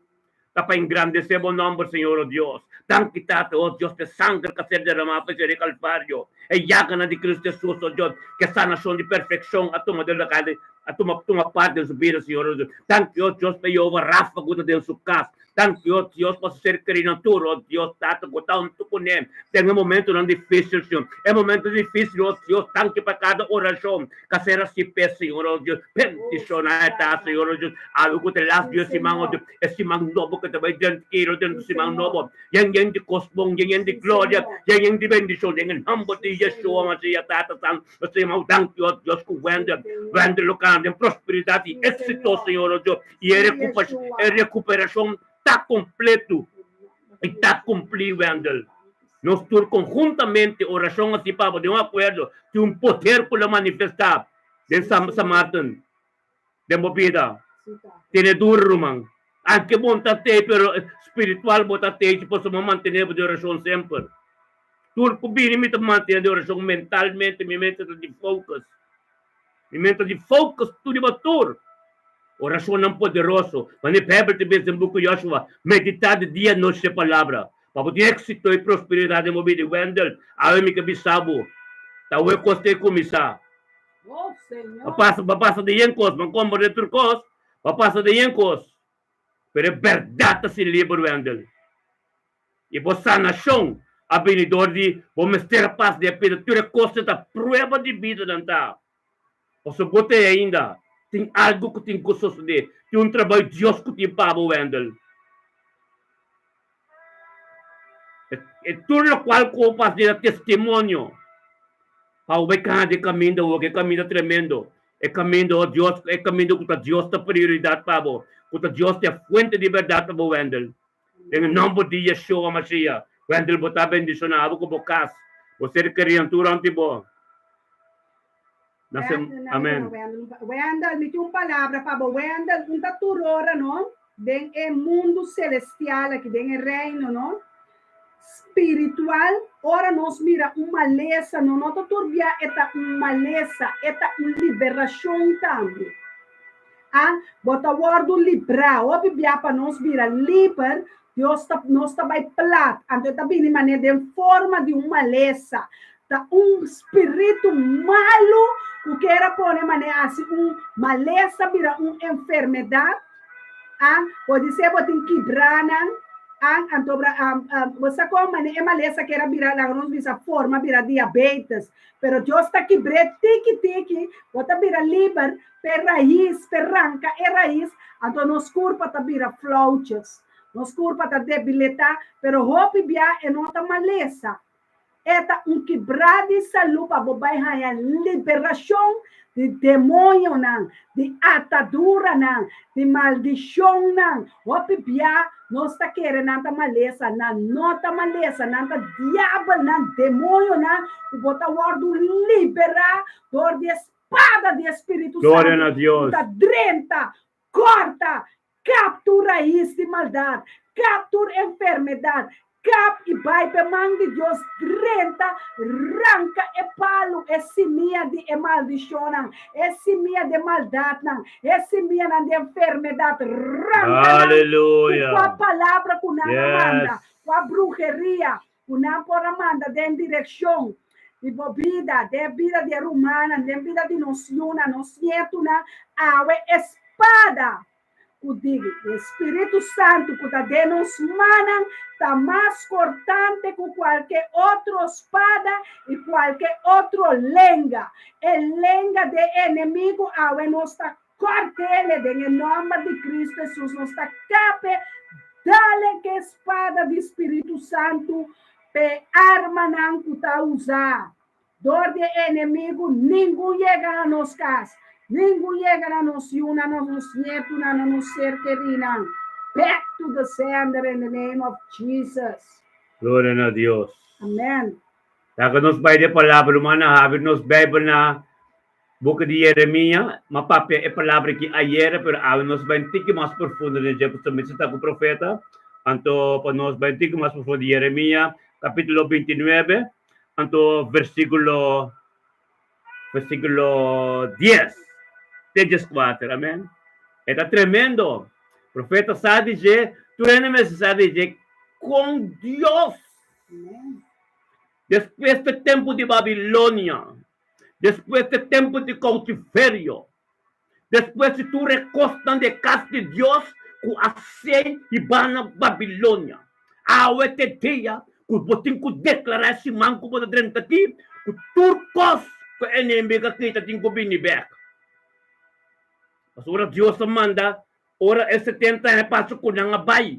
ta pa engrandesé bo nòmber, Señor, oh Dios, danki, Tata, oh Dios, p'e sanger ku a ser derramá pa e Kalvario, e yaganan di Cristo Jesus, oh Dios, ke sanashon di perfekshon a tuma den lugá di a tuma tuma parti den su bida, Señor, oh Dios, danki, oh Dios, pa Jehová Rafa ku ta den su kas, Danki, oh Dios, pa su ser kerinan tur, oh Dios, Tata, ku ta huntu kuné den e momentunan difísil, Señor. E momentu difísil, oh Dios, danki pa kada orashon ku a ser hasí p'e, Señor, oh Dios. Bendishoná e ta, Señor, oh Dios. Awe ku ta e las di e siman, oh Dios, e siman nobo ku ta bai den kiro den siman nobo, yen yen di kos bon, yen yen di gloria, yen yen di bendishon, den e nòmber di Yeshua Masias, Tata Santu. Nos ta yama danki, oh Dios, ku wende, wende lo kana den prosperidat i éksito, Señor, oh Dios. I e e rekuperashon ta kompletu i ta kumplí, Wendell. Nos tur konhuntamente orashon hasi pa bo den un akuerdo tin un poder ku lo manifestá den San San Martin den bo bida. Tene duru, ruman. Anke bo no ta tei, pero spiritual bo ta tei si pasobra bo mantené bo den orashon semper. Tur ku bini mi ta mantené den orashon mentalmente, mi mente ta di focus. Mi mente ta di focus tur riba tur. Orashonnan poderoso, manera Bijbel ta bisa den buki Joshua, Meditá di dia i nochi e Palabra, pa bo tin éksito i prosperidat den bo bida. Wendell, awe mi ke bisa bo, ta awe kos ta e kuminsá. Bo pasa, bo pasa den yen kos, bo komprendé tur kos, bo pasa den yen kos, pero e bèrdat ta sin liber, Wendell. I bo sanashon a bini dor di bo mester a pasa den e pida. Tur e kosnan ta prueba di bida nan ta. Pasobra bo ta ei ainda, tin algu ku tin ku sosodé. Tin un trabou Dios ku tin pa bo, Wendell. E tur lokual ku bo pasa den ta testimonio pa bo bai kana den kaminda awor, e kaminda tremendo, e kaminda, oh Dios, e kaminda ku ta Dios ta prioridat pa bo, ku ta Dios ta e fuente di bèrdat pa bo, Wendell. Den e nomber di Yeshua Mashiach, Wendell bo ta bendiciona abo cu bo cas, bo ser kerian tur rond di bo. Na se, amen. Wendell, mi tin un palabra pa bo. Wendell, un ta tur ora, no? Den e mundu celestial aki, den e reino, no? Spiritual, ora nos mira un malesa, no, no ta tur bia e ta un malesa, e ta un liberacion tambe. A Bo ta wòrdu librá. Hopi bia pa nos bira liber, Dios ta, nos ta bai plat. Anto e ta bini manera den forma di un malesa. Ta un spiritu malu ku kier a pone manera hasi un malesa bira un enfermedat. A Podisé bo tin kibranan. A Anto bra, bo sa kon manera e malesa kier a bira, laga nos bisa forma bira diabetes. Pero Dios ta kibr'é tiki tiki, bo ta bira liber p'e rais, p'e ranka e rais, anto nos kurpa ta bira flauches. Nos kurpa ta debiletá, pero hopi bia e no ta malesa. E ta un kibrá di salú pa bo bai haña liberashon di demoñonan, di ataduranan, di maldishonnan. Hopi bia nos ta kere nan ta malesa, nan no ta malesa, nan ta diabelnan, demoñonan ku bo ta wòrdu liberá dor di e spada di e Spiritu Gloria na Santu ku Dios. ta drenta, kòrta, Kap tur rais di maldat, kap tur enfermedat, kap i bai p'e man di Dios drenta, ranka e palu, e simia di e maldishonnan, e simia di e maldatnan, e simianan di enfermedat, ranka nan ku kua Aleluya. palabra ku nan a manda, Yes. kua bruheria ku nan por a manda den direkshon di bo bida, den bida di e rumannan, den bida di nos yunan, nos nietunan, awe e spada ku di e Spiritu Santu ku ta den nos mannan ta mas kortante ku kualke otro spada i kualke otro lenga. E lenga di e enemigu awe nos ta kòrt'ele den e nòmber di Kristu Hesus. Nos ta kape dale ku e spada di Spiritu Santu p'e armanan ku ta usa Dor di e enemigu ningun yega na nos kas, ningun yega na nos yunan, na nos nietunan, na nos ser kerinan. Back to the sender in the name of Jesus. Gloria na Dios. Amen. Laga nos bai den palabra, rumannan, habri nos Bijbel na Buki di Yeremia. M'a papia e palabra aki ayera, pero awe nos bai un tiki mas profundo den dje, pasobra mi ta ku profeta. Anto pa nos bai un tiki mas profundo, Yeremia kapitulo bintinuebe, Anto versíkulo versíkulo dies te dieskuater, amèn. E ta tremendo. Profeta sa di dje, tur hende mester sa di dje kon Dios despues di tempu di Babilonia, despues di tempu di koutiverio, Despues di tur e kosnan di e kas di Dios ku a sei hibá na Babilonia, awe ta e dia ku bo tin ku deklará e siman ku bo ta drenta aki, ku tur kos ku e enemigu a kita tin ku bini bèk. Pasobra Dios a manda ora e setenta aña pasa ku nan a bai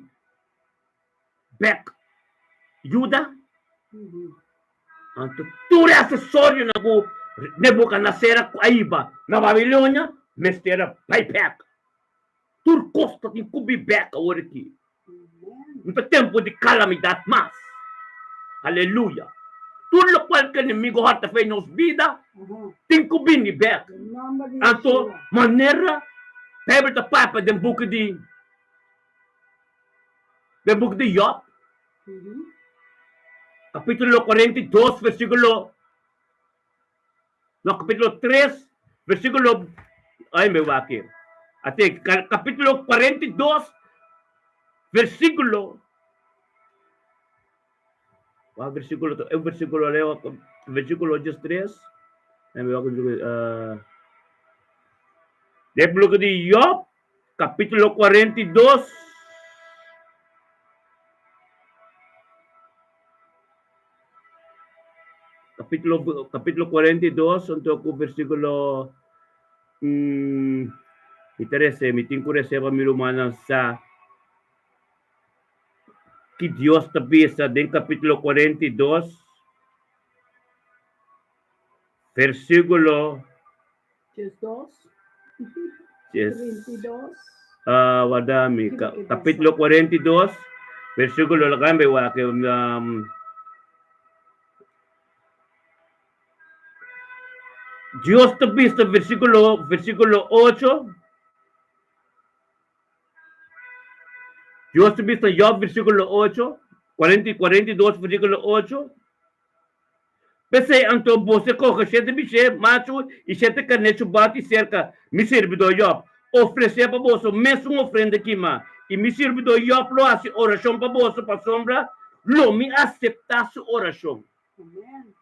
bèk Juda. Anto tur e asesorionan ku Nebukadneser a hiba na Babilonia mester a bai bèk. Tur kos ta tin ku bin bèk awor aki. No ta tempu di kalamidat mas. Aleluya! Tur lokual ku enemigu hòrta for nos bida tin ku bini bèk. Anto manera Beibel ta papia den buki di den buki di Yòb, Capítulo 42, versículo. No, capítulo 3, versículo. Ay, me voy aquí. Ate kapítulo 42, versíkulo. Kua versíkulo ta? E un versíkulo leo, versíkulo 13. Den buki di Job, kapítulo 42. Kapítulo, kapítulo 42, anto ku versíkulo Mi ta rese, mi tin ku rese pa mi rumannan sa ki Dios ta bisa den kapítulo 42, versíkulo Diesdos, Dies, 32. ah, warda mi, Kiko ke kapítulo bisa? 42, versíkulo, laga mi wak, um, Dios ta bisa, versíkulo, versíkulo ocho. Dios ta bisa Job, versíkulo ocho, kuarenta i 42, versíkulo ocho. P'esei anto boso kohe shete bishé machu i shete karné chubati serka mi sirbidó Job. Ofresé pa boso mesun ofrenda kimá, i mi sirbidó Job lo hasi orashon pa boso pasobra lo mi aseptá su orashon. Amen.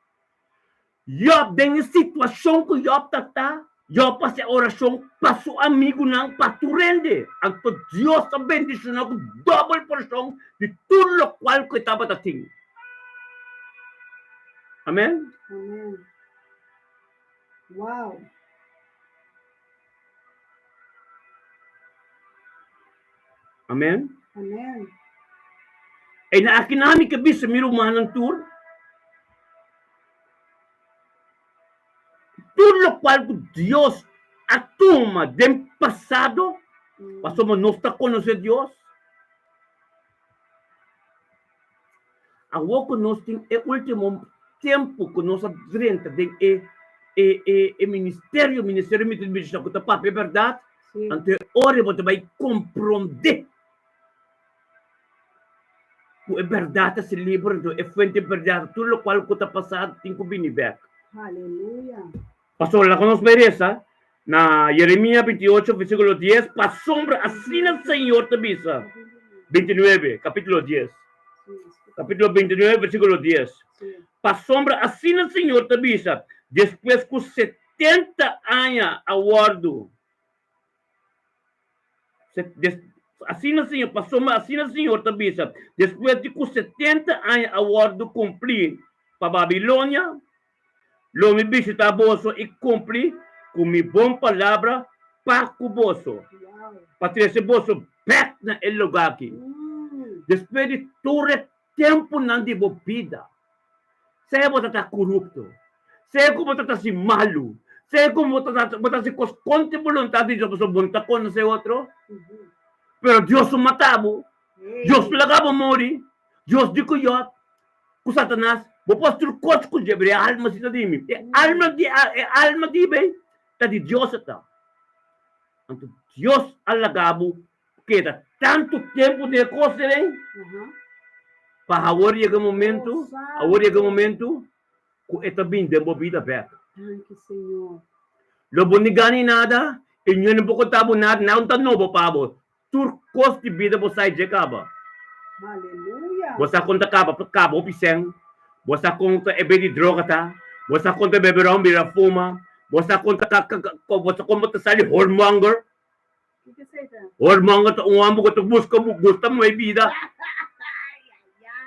Job, den e situashon ku Job ta ta, Job a hasi orashon pa su amigunan, pa tur hende. Anto Dios a bendishoná ku dòbel porshon di tur lokual ku e tabata tin. Amen. Amen. Wow. Amen. Amen. E na akinan mi ke bisa mi rumannan tur, tur lokual ku Dios a tuma den pasado, pasobra nos ta konosé Dios. Awor ku nos tin e último tempu ku nos a drenta den e e e e ministerio, ministerio mi ta bisa ku ta papia bèrdat, anto e ora bo ta bai komprondé ku e bèrdat ta ser liber, anto e fuente bèrdat, tur lokual ku ta pasado tin ku bini bèk. Aleluya. Pasobra laga nos bai resa na Jeremia 28 versíkulo 10, pasobra asina Señor ta bisa, 29, kapítulo 10, kapítulo 29 versíkulo 10, pasobra asina Señor ta bisa, despues ku 70 aña a wòrdu Asina Señor, pasobra asina Señor ta bisa, despues di ku 70 aña a wòrdu kumplí pa Babilonia, lo mi bishitá boso i kumpli ku mi bon palabra pa ku boso, pa trese boso bèk na e lugá akí. Despues di tur e tempunan di bo bida, sea bo ta ta korupto, sea ku bo ta ta hasi malu, sea ku bo ta bo ta hasi kos kontra e boluntat di Dios, pasobra bo no ta konosé otro, pero Dios lo mata bo, Dios lo laga bo muri, Dios di ku Yòb, ku Satanas, bo por hasi tur kos ku dje, pero e alma si ta di mi, e alma di e alma di mi ta di Dios e ta. Anto Dios a laga bo keda tantu tempu den e kos ei, pa awor yega e momento, awor yega e momento ku e ta bin den bo bida bèk. Lo bo ni gana nada, i niun no por konta bo nada, nada no ta nobo pa bo. Tur kos di bida bo sa dje kaba. Bo sa kon ta kaba kaba hopi sèn, bo sa kon ta e bebe di droga ta, bo sa kon ta bebe ron bira fuma, bo sa kon ta bo sa kon bo ta sali whoremonger. Whoremonger ta un hòmber ku ta buska gusta muhé bida.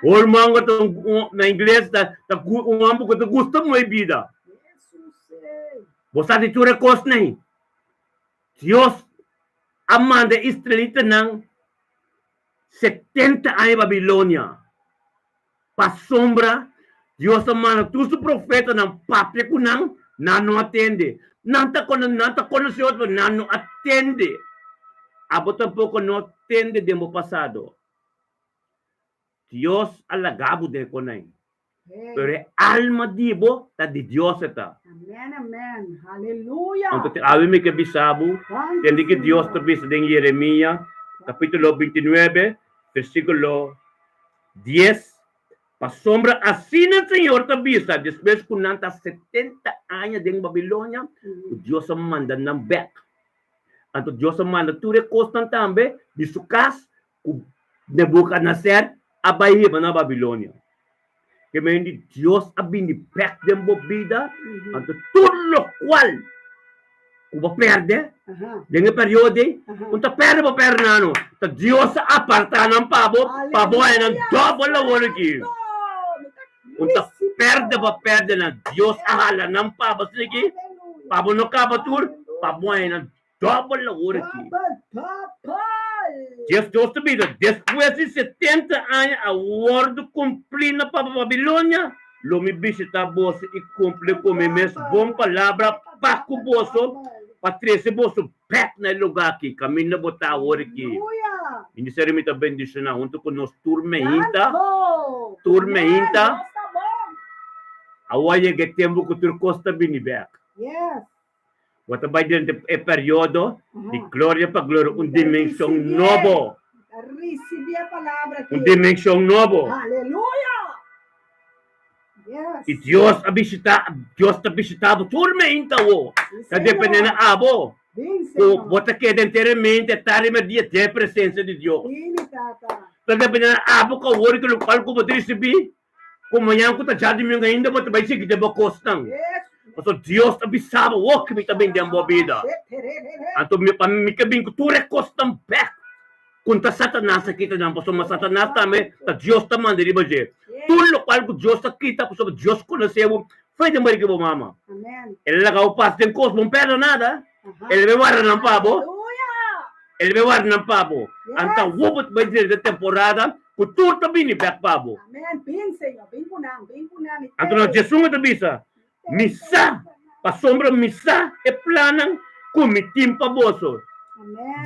Whoremonger ta un na ingles ta un hòmber ku ta gusta muhé bida. Bo sa di tur e kosnan. Dios a manda e israelitanan 70 aña Babilonia. Pasobra Dios a manda tur su profetanan papia ku nan, nan no a tende. Nan ta kono, nan ta konosé otro, pero nan no a tende. Abo tampoko no a tende den bo pasado. Dios a laga bo den e konai. Pero e alma di bo ta di Dios e ta. Amen, amen. Haleluya. Anto te awe mi ke bisa bo, tende ke Dios ta bisa den Jeremia kapitulo 29 versíkulo 10, Pasobra asina Señor ta bisa, despues ku nan ta 70 aña den Babilonia, ku Dios a manda nan bèk. Anto Dios a manda tur e kosnan tambe di su kas ku Nebukadneser a bai hiba na Babilonia. Ke men di Dios a bini bek den bo bida, anto tur lokual ku bo pèrdè den e periodo ei, un ta pèrdè bo pèrdè nan no, ta Dios a apartá nan pa bo, pa bo haña nan dòbel awor aki. Un ta pèrdè bo pèrdè nan, Dios a hala nan pa bo asina aki, pa bo no kaba tur, pa bo haña nan dòbel awor aki. Dios Dios ta bisa, Despues di setenta aña a wòrdu kumplí na papa Babilonia, lo mi bishitá boso i kumpli ku mi mes bon palabra pa ku boso, pa trese boso bèk na e lugá akí kaminda bo ta awor akí. Ministerio mi ta bendishoná huntu ku nos tur meinta, tur meinta. Awor a yega e tempu ku tur kos ta bini bèk. Bo ta bai durante e periodo di gloria pa gloria, un dimension nobo. Un dimension nobo. I Dios a bishita, Dios ta bishita bo tur meinta awo. Ta depende na abo. Ku bo ta keda enteramente tarde merdia den e presencia di Dios. Ta depende na abo ku awor ku lokual ku bo ta risibi. Ku mañan ku ta djadumingu ainda bo ta bai sigui den bo kosnan. Pasobra Dios ta bisa bo wok mi ta bin den bo bida. Anto mi pa mi ke bin ku tur e kosnan bek ku ta Satanas a kita nan pasobra Satanas tambe ta Dios ta manda riba dje. Tur lokual ku Dios ta kita pasobra Dios konosé bo for den barika bo mama. El a laga bo pasa den kos bo no pèrdè nada. El a bai warda nan pa bo. El a bai warda nan pa bo. Anta awor bo ta bai drenta temporada ku tur ta bini bèk pa bo. Anto na Jesús ta bisa, Mi sa, pasobra mi sa e plannan ku mi tin pa boso.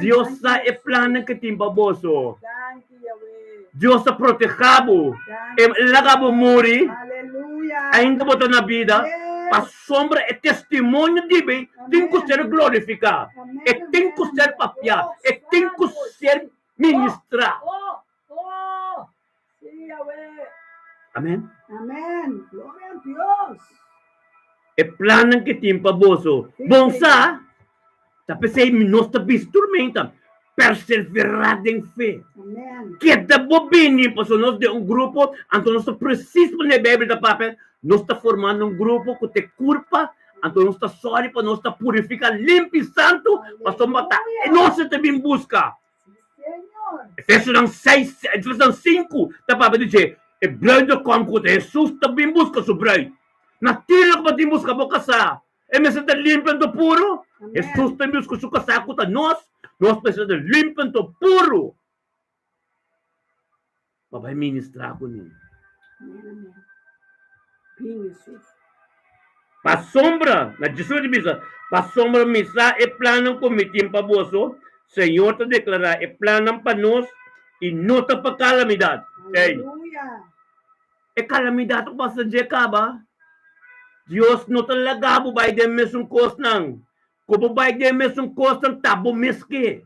Dios sa e plannan ku e tin pa boso. Dios ta protehá bo. E laga bo muri, ainda bo ta na bida. Pasobra e testimonio di mi tin ku ser glorifiká, e tin ku ser papiá, e tin ku ser ministrá. Amen. E plannan ke tin pa boso bon sa, ta p'esei nos ta bisa tur menta, perseverá den fe. Keda bo bini, pasobra nos den un grupo, anto nos ta presis manera e Beibel ta papia, Nos ta formando un grupo ku ta e kurpa, anto nos ta sòri pa nos ta purifiká limpi i santu, pasobra ta e nos e ta bin buska. Efesonan seis, Efesonan sinku ta papia di dje, e bruidegom ku ta Hesus ta bin buska su bruid. Naturlik bo tin buska bo kasá, e mester ta limpi anto puru. Hesus ta bin buska su kasá ku ta nos, nos mester ta limpi anto puru. Pa bai ministrá kuné. Pasobra, na Jesus di bisa, pasobra mi sa e plannan ku mi tin pa boso, Señor ta deklará, e plannan pa nos i no ta pa kalamidat. Ey, e kalamidat ku pasa dje kaba. Dios no ta laga bo bai den mesun kosnan. Ku bo bai den mesun kosnan ta bo mes ke.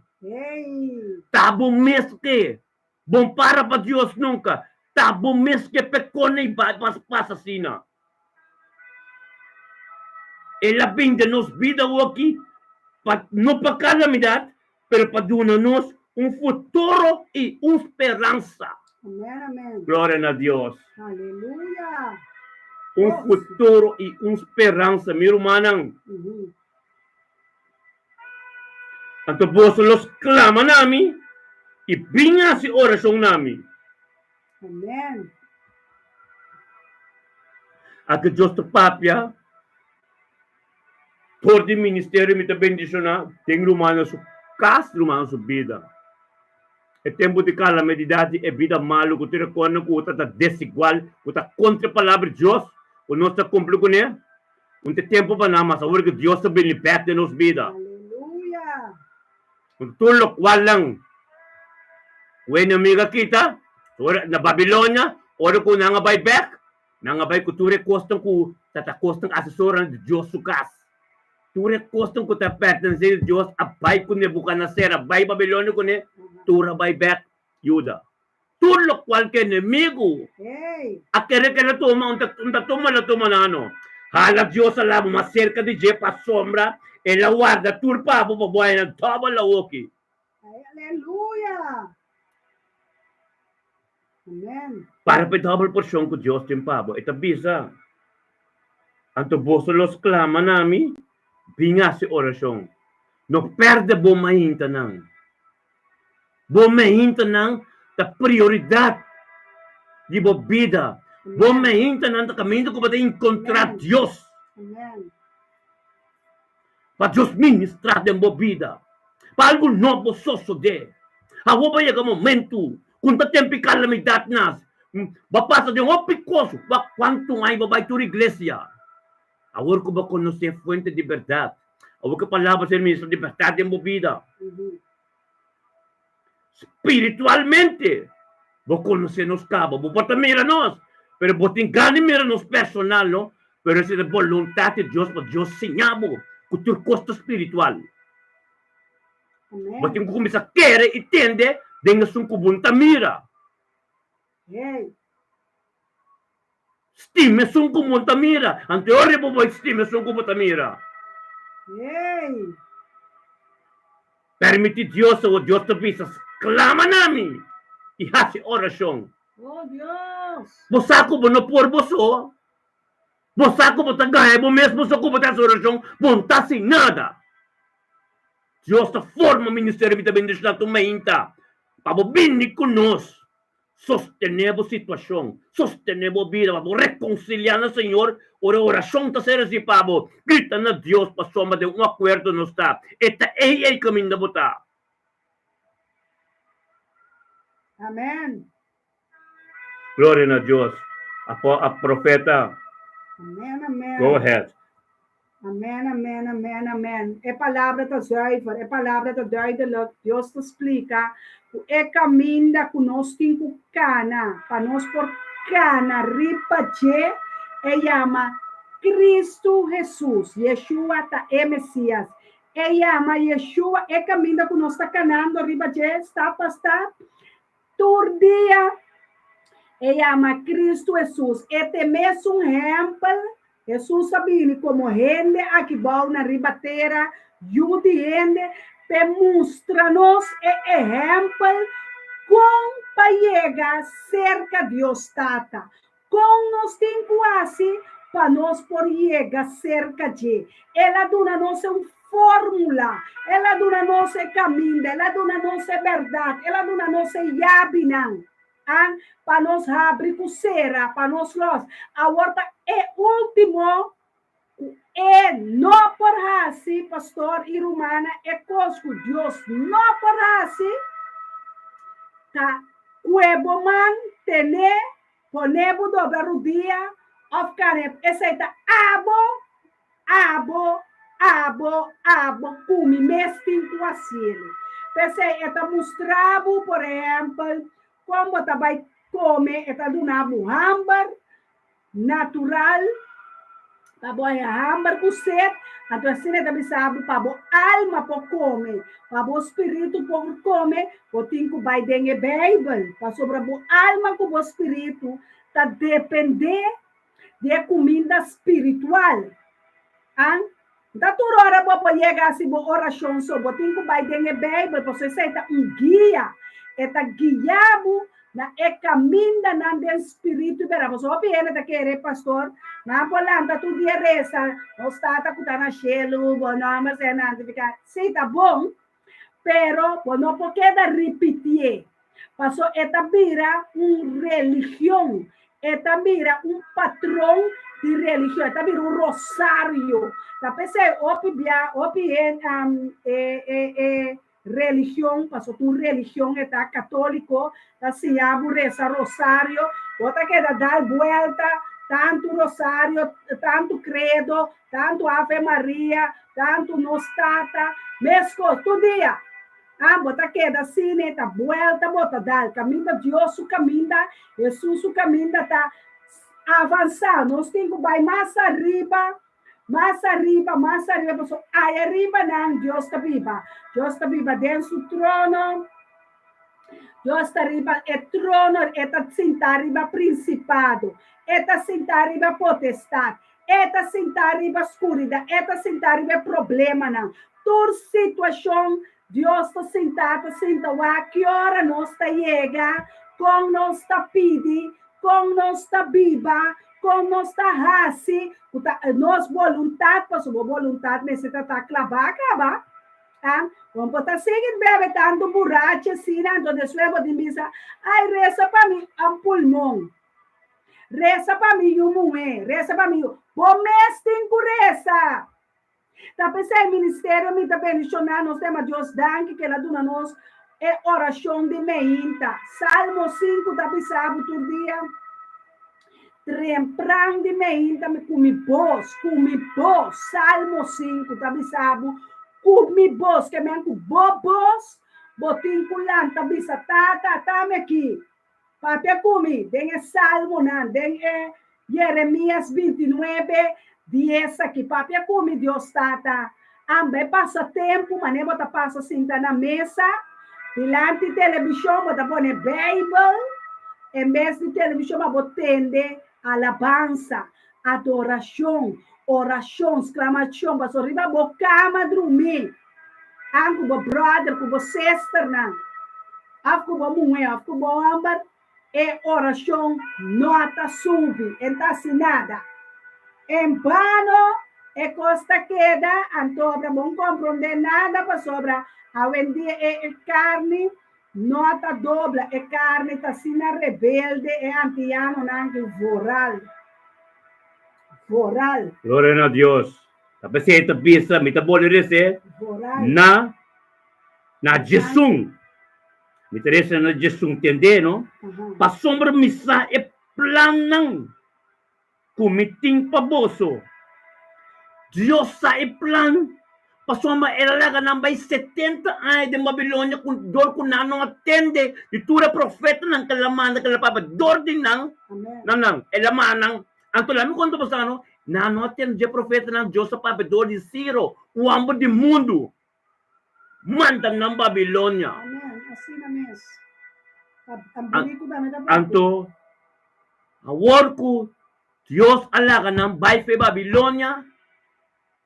Ta bo mes ke. Bon para pa Dios nunka. Ta bo mes ke pekó nei bai pas pasa asina. El a bin den nos bida awoki pa no pa kalamidat, pero pa duna nos un futuro i un speransa. Amen, amen. Gloria na Dios. Aleluya. Un futuro i un speransa, mi rumannan. Anto boso lo sklama na mi i bin hasi orashon na mi. Amen. Aki Dios ta papia for di ministerio mi ta bendishoná den rumannan su kas, rumannan su bida. E tempu di kalamedidat di e bida malu ku tur e kosnan ku ta ta desigual, ku ta kontra e palabra di Dios, ku nos ta kumpli kuné. Un ta tempu pa nan, mas awor ku Dios ta bini bèk den nos bida. Aleluya! Ku tur lokualnan ku e enemigu a kita, ora na Babilonia, ora ku nan a bai bèk, nan a bai ku tur e kosnan ku ta ta kosnan asesoran di Dios su kas. Tur e kosnan ku ta pertenesé di Dios a bai ku Nebukadneser, a bai Babilonia kuné, tur a bai bèk Juda. Tur lokual ku enemigu a kere ku el a tuma, un ta tuma, el a tuma nan no. Hala Dios a laba mas serka di dje pasobra. El a warda tur pa bo pa bo haña nan dòbel awoki. Aleluya! Amen. Para pa e dòbel porshon ku Dios tin pa bo. E ta bisa, Anto boso lo sklama na mi, bin hasi orashon. No pèrdè bo maintanan. Bo maintanan ta prioridat di bo bida. Bo maintanan ta kaminda ku bo ta enkontrá Dios. Pa Dios ministrá den bo bida. Pa algu nobo sosodé. Awor bo a yega momentu ku no ta tempu i kalamidat nas. Bo a pasa den hopi kos. Wak kuantu aña bo bai tur iglesia. Awor ku bo konosé fuente di bèrdat, awor ku e Palabra ser ministra di bèrdat den bo bida, spiritualmente bo konosé nos kaba. Bo por ta mira nos, pero bo tin gana di mira nos personal, no? Pero esei ta boluntat di Dios pa Dios siña bo ku tur kos ta spiritual. Bo tin ku kuminsá kere i tende den esun ku bo no ta mira. Stima esun ku bo ta mira. Anto e ora bo bai stima esun ku bo ta mira. Permiti Dios awor Dios ta bisa, Sklama na mi i hasi orashon. Bo sa ku bo no por bo so. Bo sa ku bo ta gaña bo mes, bo sa ku bo ta hasi orashon, bo no ta hasi nada. Dios ta forma ministerio mi ta bendishoná tur mainta pa bo bini ku nos. Sostené bo situashon, sostené bo bida pa bo rekonsiliá na Señor. Ora orashon ta ser hasi pa bo, grita na Dios pasobra den un akuerdo nos ta. E ta ei ei kaminda bo ta. Amen. Gloria na Dios. Apo a profeta. Amen, amen. Go ahead. Amen, amen, amen, amen. E palabra ta zuiver, e palabra ta duidelijk. Dios ta splika ku e kaminda ku nos tin ku kana pa nos por kana riba dje, e yama Kristu Hesus. Yeshua ta e Mesias. E yama Yeshua e kaminda ku nos ta kanando riba dje stap pa stap. Tur dia e yama Kristu Hesus. E te mesun hèmpel. Hesus a bini komo hende aki bou na riba tera, yu di hende, p'e mustra nos e ehèmpel kon pa yega serka Dios Tata. Kon nos tin ku hasi pa nos por yega serka dje? El a duna nos e un fórmula, el a duna nos e kaminda, el a duna nos e bèrdat, el a duna nos e yabinan, an, pa nos habri ku sera, pa nos lòs. Awor ta e último ku e no por hasi, pastor i rumannan, e kos ku Dios no por hasi ta kue bo man ten'é, pone bo dobla rudia òf kane, esei ta abo, abo, abo, abo ku mi mes tin ku hasiel. P'esei e ta mustra bo, por ehèmpel, kon bo ta bai kome, e ta duna bo hamber, natural pa bo haña hamber ku set, anto asina e ta bisa bo pa bo alma por kome, pa bo spiritu por kome, bo tin ku bai den e Beibel, pasobra bo alma ku bo spiritu ta dependé di e kuminda spiritual. An? Ta tur ora bo por yega hasi bo orashon so, bo tin ku bai den e Beibel, pasobra esei ta un guia. E ta guia bo na e kamindanan den spiritu i bèrdat. Pasobra hopi hende ta kere, Pastor, nan por lanta tur dia resa, Nos Tata ku ta na shelu, bo nòmber sea santifiká. Sí, ta bon, pero bo no por keda ripitié, pasobra e ta bira un religion, e ta bira un patron di religion, e ta bira un rosario. Ta p'esei hopi bia, hopi hende, e e e religion, pasobra ku un religion e ta katóliko, ta siña bo resa rosario, bo ta keda dal buelta, tantu rosario, tantu credo, tantu Ave Maria, tantu Nos Tata, meskos tur dia. Ah, bo ta keda asina, ta buelta bo ta dal. Kaminda Dios su kaminda, Hesus su kaminda ta avansá. Nos tin ku bai mas ariba, mas ariba, mas ariba, pasobra aya riba nan Dios ta biba. Dios ta biba den su trono. Dios ta riba e trono, e ta sintá riba prinsipado, e ta sintá riba potestat. E ta sintá riba skuridat, e ta sintá riba e problemanan. Tur situashon Dios ta sintá ta sinta wak ki ora nos ta yega, kon nos ta pidi, kon nos ta biba, kon nos ta hasi ku ta nos boluntat, pasobra bo boluntat mester ta ta klabá kaba. A Bo por ta sigui bebe tantu burachi asina, anto despues bo tin bisa, Ai, resa pa mi pulmon. Resa pa mi yu muhé, resa pa mi yu. Bo mes tin ku resa. Ta p'esei ministerio mi ta bendishoná nos tema Dios danki ku el a duna nos e orashon di meinta. Salmo sinku ta bisa bo tur dia, Trempran di meinta mi ku mi bos, ku mi bos. Salmo sinku ta bisa bo ku mi bos, ke men ku bo bos bo tin ku lanta bisa, Tata, tami aki. Papia ku mi den e Salmonan, den e Jeremias bintinuebe, dies aki. Papia ku mi, Dios Tata. Amba e pasa tempu manera bo ta pasa sinta na mesa dilanti telebishon, bo ta pone Beibel en bes di telebishon pa bo tende alabansa, adorashon, orashon, sklamashon, pasobra riba bo kama drumí. An ku bo brother, ku bo sisternan, òf ku bo muhé òf ku bo hòmber, e orashon no ta subi, e ta hasi nada. En bano e kos ta keda, antobra bo no komprondé nada pasobra awendia e karni no ta dobla, e karni ta asina rebelde, e antianonan ki voral, voral. Gloria na Dios. Ta p'esei ta bisa, mi ta boli res'é na na djesun. Mi ta res'é na djesun, tendé no? Pasobra mi sa e plannan ku mi tin pa boso. Dios sa e plan, pasobra el a laga nan bai setenta aña den Babilonia ku dor ku nan no a tende di tur e profetanan ku el a manda, ku el a papia dor di nan na nan. El a manda nan Anto laga mi konta boso no, nan no a tende dje profetanan Dios a papia dor di Ciro, un hòmber di mundu, manda nan Babilonia. Amen, asina mes. Buriku tambe ta papia. Anto, awor ku Dios a laga nan bai fe Babilonia,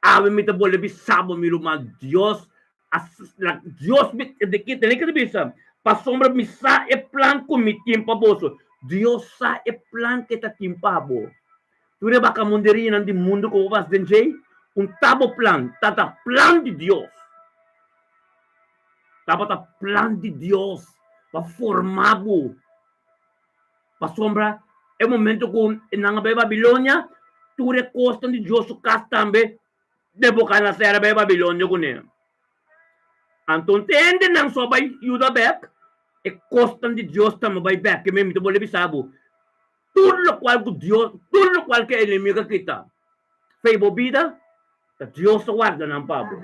awe mi ta bolbe bisa bo, mi ruman, Dios a Dios mi tene ke ta bisa, pasobra mi sa e plan ku mi tin pa boso. Dios sa e plan ku e ta tin pa bo. Tur e bakamunderianan di mundu ku bo pas den djei, un ta bo plan, ta ta plan di Dios. Tabata plan di Dios pa forma bo. Pasobra e momento ku nan a bai Babilonia, tur e kosnan di Dios su kas tambe Nebukadnèsar a bai Babilonia kuné. Anto un hende nan so a bai yuda bèk, e kosnan di Dios tambe a bai bèk. Ke mi ta bolbe bisa bo, tur lokual ku Dios, tur lokual ku e enemigu a kita fei bo bida, ta Dios ta warda nan pa bo.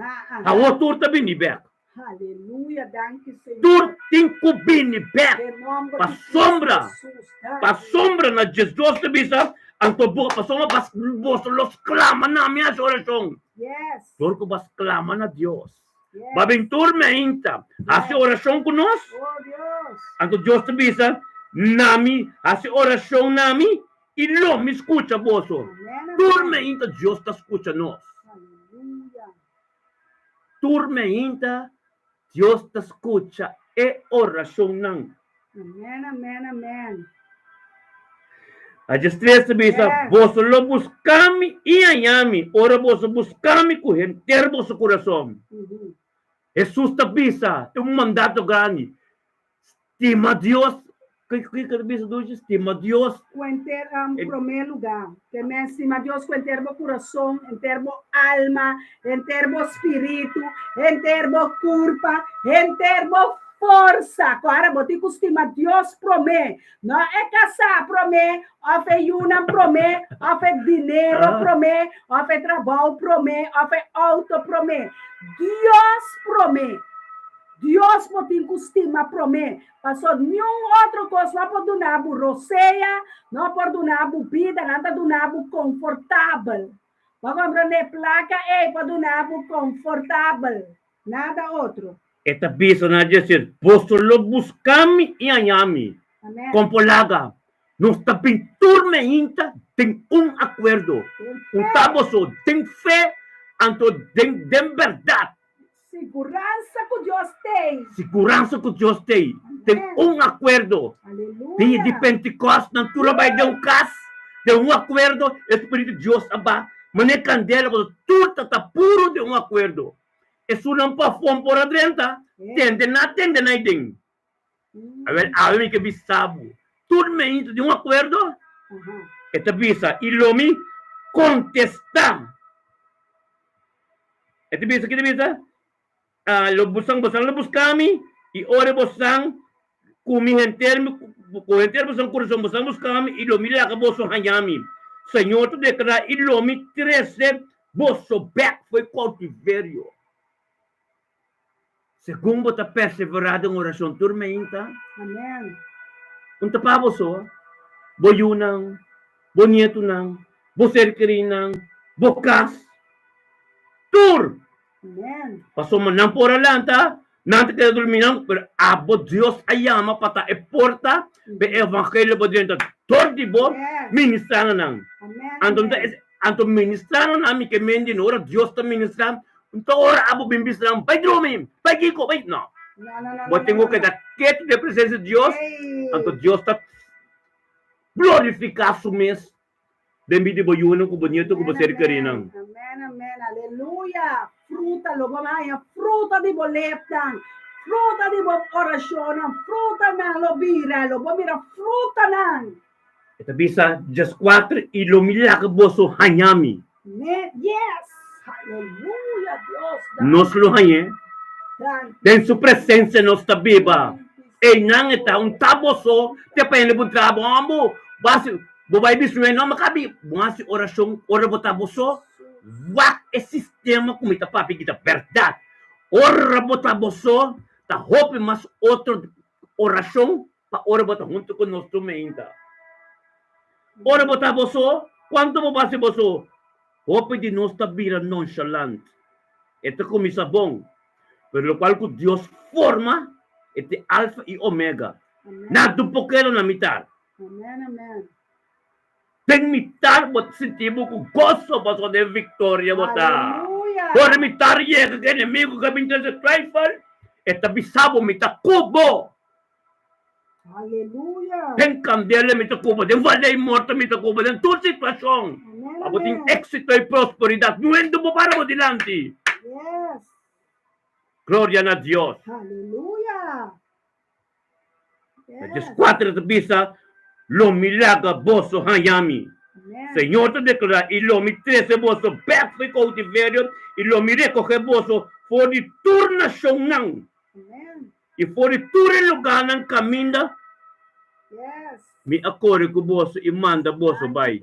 Awor tur ta bini bèk. Aleluya, danki Señor. Tur tin ku bini bèk Den nomber di Cristo pasobra, Jesus, danki. pasobra na Jesus ta bisa, anto bo pasobra bas boso lo sklama na mi hasi orashon. Yes. Dor ku bas sklama na Dios. Yes. Ba bin tur meinta hasi Yes. orashon ku nos. Oh Dios. Anto Dios ta bisa, na mi hasi orashon na mi i lo mi skucha boso. Amen, Tur amen. meinta Dios ta skucha nos. Aleluya. Tur meinta Dios ta skucha e orashonnan. Amen, amen, amen. Ajes tres ta bisa, Yes. Boso lo buska mi i haña mi ora boso buska mi ku henter boso kurason. Hesus ta bisa, e un mandato grandi, Stima Dios, kiko ta bisa dushi? Stima Dios. Ku henter promé lugá. Te men stima Dios ku henter bo kurason, henter bo alma, henter bo spiritu, henter bo kurpa, henter bo forsa. Ku ora bo tin ku stima Dios promé, no e kasá promé, òf e yunan promé, òf e dinero promé, òf e trabou promé, òf e outo promé. Dios promé. Dios bo tin ku stima promé, paso niun otro kos no por duna bo rosea, no por duna bo bida, nan ta duna bo konfortabel. Bo a komprondé? Plaka ei por duna bo konfortabel, nada otro. E ta bisa na Jesus, Boso lo buska mi i haña mi. Amèn. Kon por laga? Nos ta bin tur meinta. Den un akuerdo. Un ta boso den fe, anto den den bèrdat. Siguransa ku Dios t'ei. Siguransa ku Dios t'ei. Den un akuerdo. Dia di Pentikòst nan tur a bai den un kas, den un akuerdo, e Spiritu di Dios a ba manera kandela pasobra tur ta ta puru den un akuerdo. Esunnan pafó por a drenta, tende na tende na ei den. Awel, awe mi ke bisa bo, tur meinta di un akuerdo, e ta bisa, i lo mi kontestá. E ta bisa, ki ta bisa? Lo bosan, bosan lo buska mi, i ora bosan ku mi henter, ku henter bosan kurason bosan buska mi, i lo mi laga boso haña mi. Señor ta deklará, i lo mi trese boso bèk for e koutiverio. Segun bo ta perseverá den orashon tur meinta, Amen. Un ta pa bo so, bo yunan, bo nietunan, bo ser kerinan, bo kas, tur. Amen. Pasobra nan por a lanta, nan ta keda durmi nan, pero abo Dios a yama pa ta e porta pa e evangelio por drenta dor di bo, Yes. ministra na nan. Amen. Anto Amen. anto ministra na nan mi ke mendi ora Dios ta ministra, Nta ora abo bin bisa nan, Bai drumi, bai kiko, bai. No. No, no, no, Bo no, tin no, ku no. keda ketu den presensia di Dios, Ei. anto Dios ta glorifiká su mes den bida di bo yunan ku bo nietu ku bo Amen, ser kerinan. amen, amen, amen, aleluya. Fruta, lo bo haña fruta di bo lepnan, fruta di bo orashonnan, frutanan lo bira, lo bo mira frutanan. E ta bisa, Djeskuater i lo mi laga boso haña mi. Me, yes! Haleluya, Dios, danki. Nos lo hañ'é. Danki. Den su presensia nos ta biba. Einan e ta, un ta boso te pa hende puntra bo, Hombo, bo hasi, bo bai bisu'é? No, mi ka bi. Bo hasi orashon ora bo ta boso. Wak e sistema ku mi ta papia aki ta bèrdat. Ora bo ta boso, ta hopi mas otro orashon Pa ora bo ta huntu ku nos tur meinta. Ora bo ta bo so, kuantu bo basi bo so? Hopi di nos ta bira nonchalant. E ta kuminsá bon, pero lokual ku Dios forma, e ta alfa i omega. Nada por keda na mitar. Den mitar bo ta sinti bo ku goso pasobra den viktoria bo ta. Ora mitar yega ku enemigu ka bin trese twijfel, e ta bisa bo, Mi ta ku bo. Aleluya! Den kandela mi ta kuba, den valei morto mi ta kuba, den tur situashon. Amen, Pa bo tin amen. éksito i prosperidat, nuendo bo para bo dilanti. Yes. Gloria na Dios. Aleluya! Na Yes. dieskuater ta bisa, Lo mi laga boso haña mi. Amen. Señor ta deklará, i lo mi trese boso bèk for di koutiverio, i lo mi rekohé boso for di tur nashonnan. Amen. I for di tur e lugánan kaminda mi a kore ku boso i manda boso bai.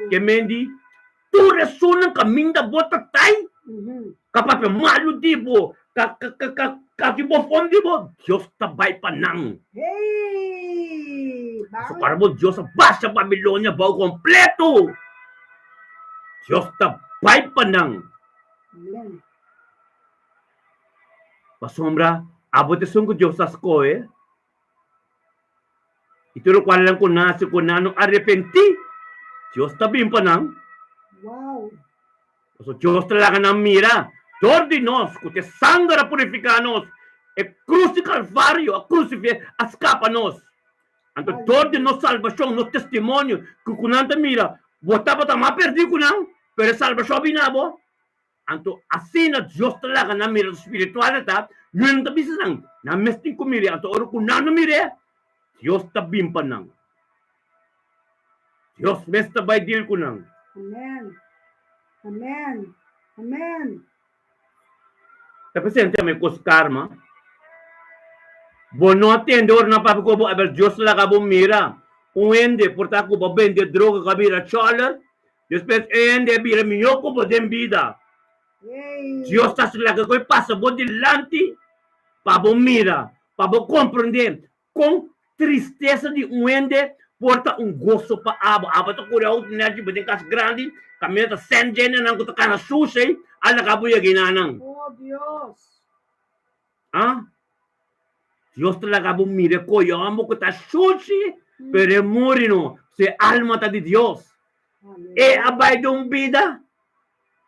Ke men di, tur esunnan kaminda bo ta tai, ka papia malu di bo, ka hasi bofon di bo, Dios ta bai pa nan. Pasobra bo Dios a basha Babilonia abou kompleto. Dios ta bai pa nan. Pasobra abo ta esun ku Dios a skohe, i tur lokualnan ku nase ku nan no arepentí, Dios ta bin pa nan. Pasobra Dios ta laga nan mira dor di nos ku ta e sanger a purifiká nos, e krus di Kalvario a krusifié a skapa nos. Anto dor di nos salbashon, nos testimonio ku nan ta mira, bo tabata mas pèrdí ku nan, pero e salbashon a bini na bo. Anto asina Dios ta laga nan mira spiritual ta, nan ta bisa nan, nan mes tin ku mir'é, anto ora ku nan no mir'é, Dios ta bin pa nan. Dios mes ta bai deal ku nan. Amen. Amen. Amen. Ta presente ame kos karma. Bo no a tende ora nan papia ku bo, abel Dios ta laga bo mira un hende por ta ku bo bende droga ku a bira choler, Despues e hende a bira mihó ku bo den bida. Dios ta hasi laga ku e pasa bo dilanti pa bo mira, pa bo komprendé kon tristesa di un hende por ta un goso pa abo. Abo ta kore outo nèchi bo den kas grandi, kaminda ta sèn djenenan ku ta kana sushi, a laga bo yega enanan. Oh Dios! Ah? Dios ta laga bo mira e koyòmbo ku ta sushi. Pero e muri no, su e alma ta di Dios. E a bai den un bida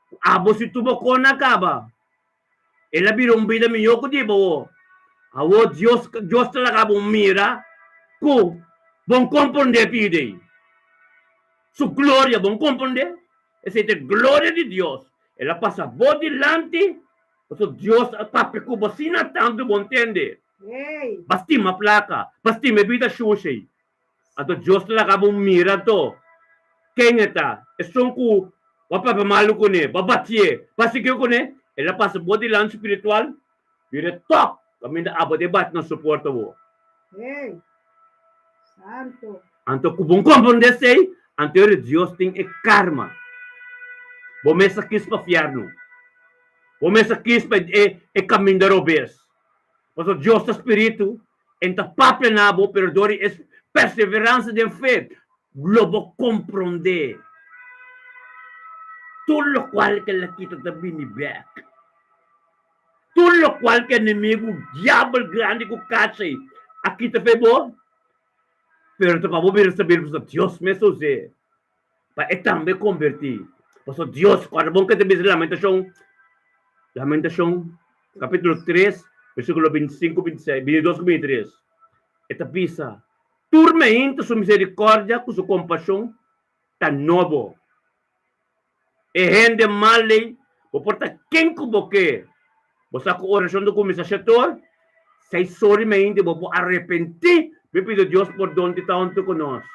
ku abo si tubo kon a kaba. El a bira un bida mihó ku di bo. Awor Dios, Dios ta laga bo mira ku bon komprondé pidi. Su gloria, bon komprondé? Esei ta e gloria di Dios. El a pasa bo dilanti, pasobra Dios a papia ku bo asina tantu bo ntende. Bo a stima plaka, bo a stima e bida shushi. Anto Dios ta laga bo mira anto ken e ta, esun ku bo a papia malu kuné, bo a batié, bo a sigui kuné, el a pasa bo dilanti spiritual, bira e tòp kaminda abo ta e bati na su porta bo. Anto ku bo komprondé esei, anto ora Dios tin e karma. Bo mes a kis pa fièrnu. Bo mes a kis pa e kaminda robes. Pasobra Dios ta spiritu, E ta papia na bo, pero dor di e perseveransa den fe lo bo komprondé tur lokual ke el a kita ta bini bèk. Tur lokual ke enemigu, diabel grandi ku kacha ei a kita fe bo, pero ta pa bo bira sabir pasobra Dios mes a us'é pa e tambe kombertí. Pasobra Dios, kòrda bon ke ta bisa Lamentashon, Lamentashon Capítulo 3, versículo 25, 26, 22 ku 23. E ta bisa, Tur meinta su misericordia ku su compasion ta nobo. E hende mal ei, bo por ta ken ku bo ke. Bo sa ku oracion ta kuminsá shetor? Sei sori meinta bo por arepentí, bo pidi Dios pordon di ta huntu ku nos.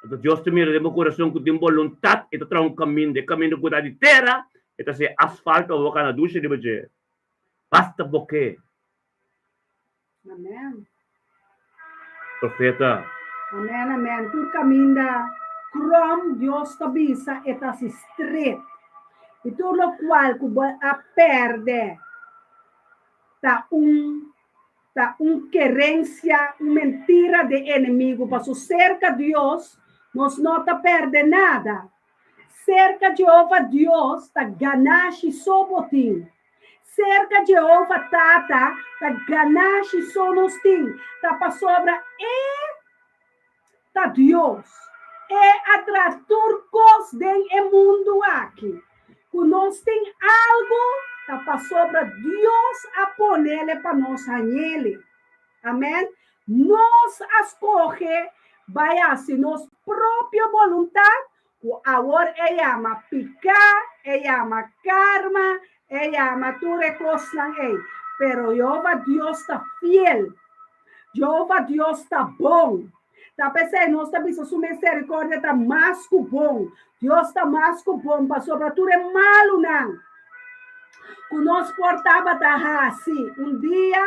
Anto Dios ta mira den bo kurason ku tin boluntat, e ta traha un kaminda, e kaminda ku ta di tera, E ta se asfalto pa bo kana dushi riba dje. Basta bo ke. Amen. Profeta. Amen amen tur kaminda krom Dios ta bisa e ta hasi stret i tur lokual ku bo a perde ta un ta un kerensia un mentira de enemigu paso serka Dios nos no ta perde nada Serka Jehova Dios ta ganashi so bo tin. Serka Jehova Tata ta ganashi so nos tin. Ta pasobra E ta Dios. E a traha tur kos den e mundu aki. Ku nos tin algu ta pasobra Dios a ponele pa nos hañele. Amen. Nos a skohe bai hasi nos propio boluntat, ku awor e yama piká, e yama karma, e yama tur e kosnan ei. Pero Jehova Dios ta fiel. Jehova Dios ta bon. Ta p'esei nos ta bisa su misericordia ta mas ku bon. Dios ta mas ku bon pasobra tur e malunan ku nos por tabata hasi un dia,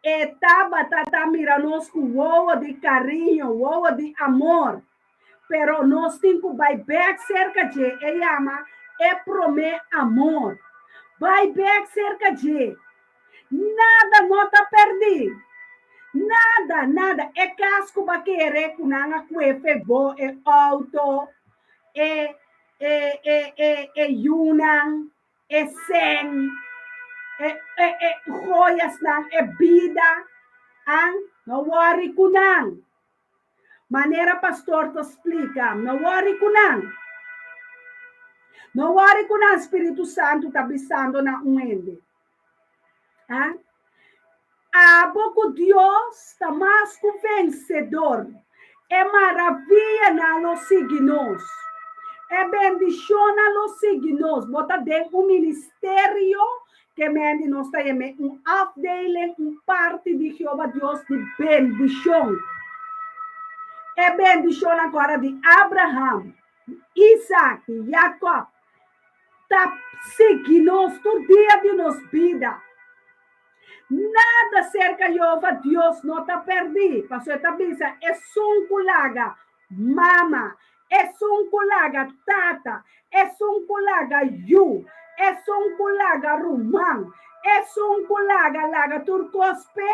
E tabata ta mira nos ku wowo di kariño, wowo di amor. Pero nos tin ku bai bèk serka dje, e yama e promé amor. Bai bèk serka dje. Nada no ta pèrdí. Nada, nada. E kas ku bo a kere ku nan a kue fe bo, e outo, e, e, e, e, e yunan, E sèn, e e e joyasnan, e bida, an no wòri ku nan. Manera pastor ta splika, no wòri ku nan. No wòri ku nan, Spiritu Santu ta bisando na un hende. An? Abo ku Dios ta mas ku vensedor. E maravianan lo sigui nos. E bendishonnan lo sigui nos. Bo ta den un ministerio ke men di nos ta yam'é un afdeling, un parti di Jehová Dios di bendishon. E bendishonnan ku ora di Abraham, di Isaac, di Jacob ta sigui nos tur dia di nos bida. Nada serka Jehova Dios no ta pèrdí, pasobra e ta bisa, Esun ku laga mama, esun ku laga tata, esun ku laga yu, esun ku laga ruman, esun ku laga laga tur kos p'e,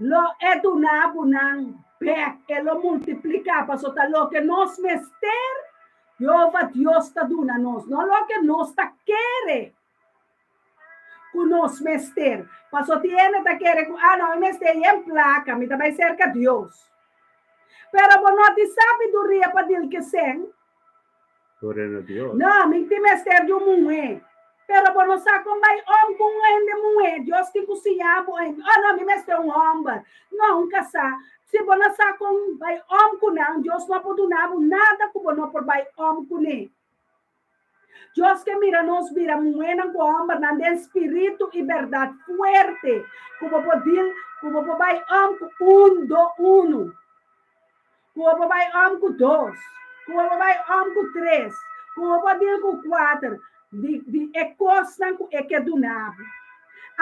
lo e duna bo nan bèk, e lo multipliká, pasobra ta loke nos mester, Jehova Dios ta duna nos, no loke nos ta kere. ku nos mester. Paso tin hende ta kere ku, ah no, mi mester yen plaka, mi ta bai serka Dios. Pero bo no tin sabiduria pa dil kesen. Gloria na Dios. No, mi tin mester di un muhé. Pero bo no sa kon bai om ku un hende muhé. Dios tin ku siña bo. Oh no, mi mester un hòmber. No, un kasá. Si bo no sa kon bai om ku nan, Dios no por duna bo nada ku bo no por bai om kuné. Dios ke mira nos bira muhénan ku hòmbernan den spiritu i bèrdat fuerte ku bo por dil, ku bo por bai om ku un do unu. Ku bo por bai om ku dos, ku bo por bai om ku tres, ku bo por dil ku kuater di di e kosnan ku e ke duna bo.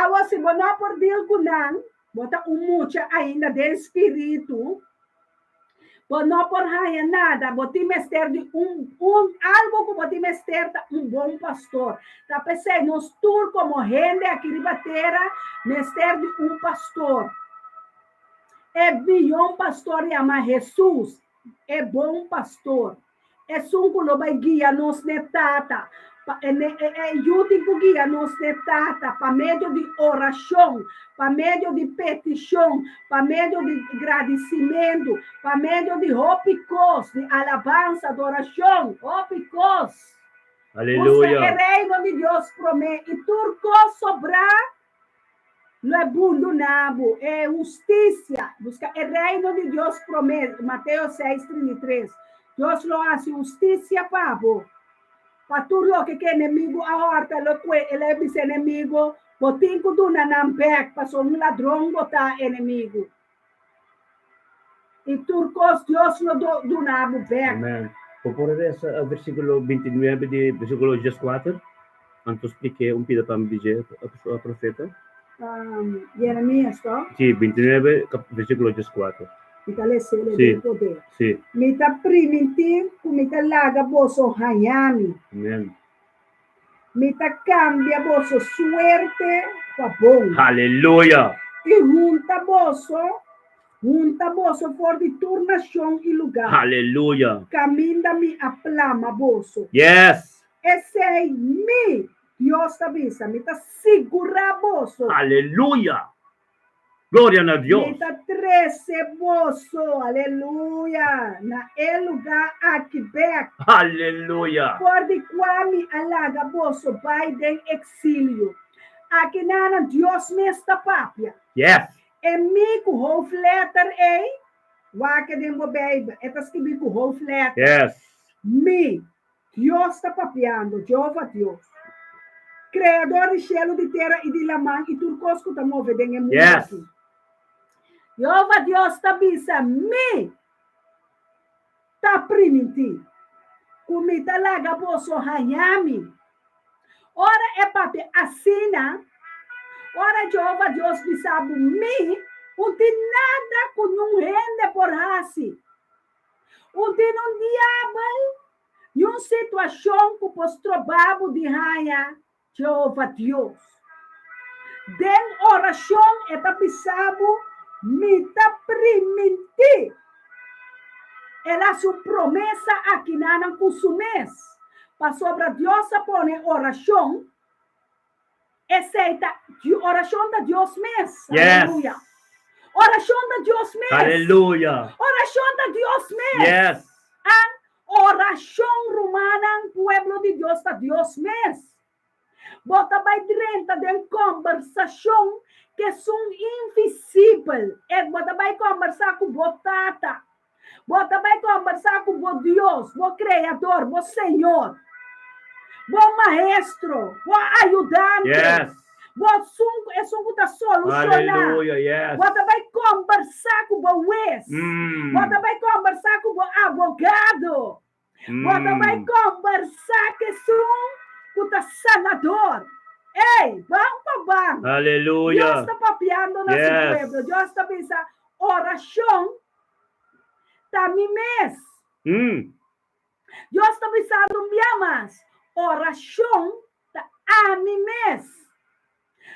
Awor si bo no por dil ku nan, bo ta un mucha ainda den spiritu, bo no por haña nada, bo tin mester di un un algu ku bo tin mester ta un bon pastor. Ta p'esei nos tur komo hende aki riba tera mester di un pastor. E bion pastor yama Hesus, e bon pastor, esun ku lo bai guia nos n'e Tata. Pa e e yu tin ku guia nos n'e Tata pa medio di orashon, pa medio di petishon, pa medio di gradisimentu, pa medio di hopi kos, di alabansa, adorashon, hopi kos. Buska e Reino di Dios promé i tur kos sobrá Lo e bunduna bo e hustisia. Buska e Reino di Dios promé, Mateo seis, 33. Dios lo hasi hustisia pa bo. Pa tur loke ku enemigu a hòrta, lo kue el a bisa enemigu, Bo tin ku duna nan bèk, pasobra un ladron bo ta, enemigu. I tur kos Dios lo duna bo bèk. Amen. Bo por resa e versíkulo 29 di versíkulo 14? Anto splik'é un pida pa mi di dje, profeta. Jeremías, to? Sí, 29, versíkulo 14. Mi ta les'é le den poder. Sí. Mi ta primintí ku mi ta laga boso haña mi. Amen. Mi ta kambia boso suerte pa bon. Haleluya! I hunta boso, hunta boso for di tur nashon i lugá. Haleluya! Kaminda mi a plama boso. Yes! Esei mi, Dios ta bisa, mi ta sigurá boso. Haleluya! Gloria na Dios. Mi ta trese boso, aleluya, na e lugá aki bèk. Aleluya. For di kua mi a laga boso bai den eksilio. Aki nanan Dios mes ta papia. Yes. E mi ku hoofdletter ei, wak den bo Beibel, e ta skibí ku hoofdletter. Yes. Mi, Dios ta papiando, Jehova Dios, Kreador di shelu, di tera i di laman i tur kos ku ta move den e mundu aki. Jehova Dios ta bisa, Mi ta primintí ku mi ta laga boso haña mi. Ora e papia asina, ora Jehova Dios bisa bo mi, un tin nada ku niun hende por hasi. Un tin un diabel i un situashon ku por stroba bo di haña Jehova Dios. Den orashon e ta bisa bo, Mi ta primintí. El a hasi un promesa akinanan ku su mes, pasobra Dios a pone orashon. Esei ta, orashon ta Dios mes. Yes. Aleluya. Orashon ta Dios mes. Aleluya. Orashon ta Dios mes. Yes. An orashon rumannan, pueblo di Dios ta Dios mes. Bo ta bai drenta den kombersashon ku esun invisibel. E bo ta bai kombersá ku bo Tata. Bo ta bai kombersá ku bo Dios, bo Kreador, bo Señor, bo Maestro, bo Ayudante, Yes. bo esun, esun ku ta solushoná. Aleluya, yes. Bo ta bai kombersá ku bo Hues. Bo ta bai kombersá ku bo Abogado. Bo ta bai kombersá ku esun ku ta Sanador. Ey, ban pa ban. Aleluya. Dios ta papiando na su Yes. pueblo. Dios ta bisa, Orashon ta mi mes. Dios ta bisando un bia mas, orashon ta ami mes.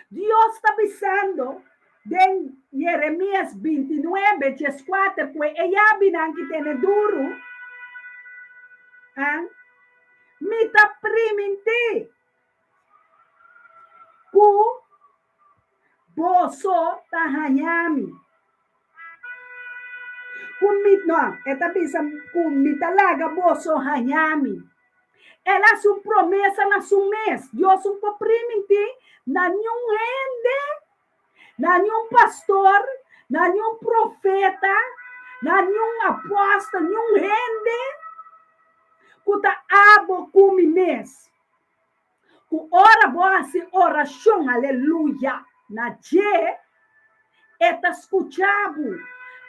Dios ta bisando den Jeremias 29, 14 ku e yabinan ki tene duru, an, Mi ta primintí ku. Boso ta haña mi. Ku mi, no, e ta bisa ku mi ta laga boso haña mi. El a hasi un promesa na su mes. Dios un por primintí na niun hende, na niun pastor, na niun profeta, na niun apòstel, niun hende ku ta abo ku mi mes. Ku ora bo hasi orashon, aleluya, na dje, e ta skucha bo,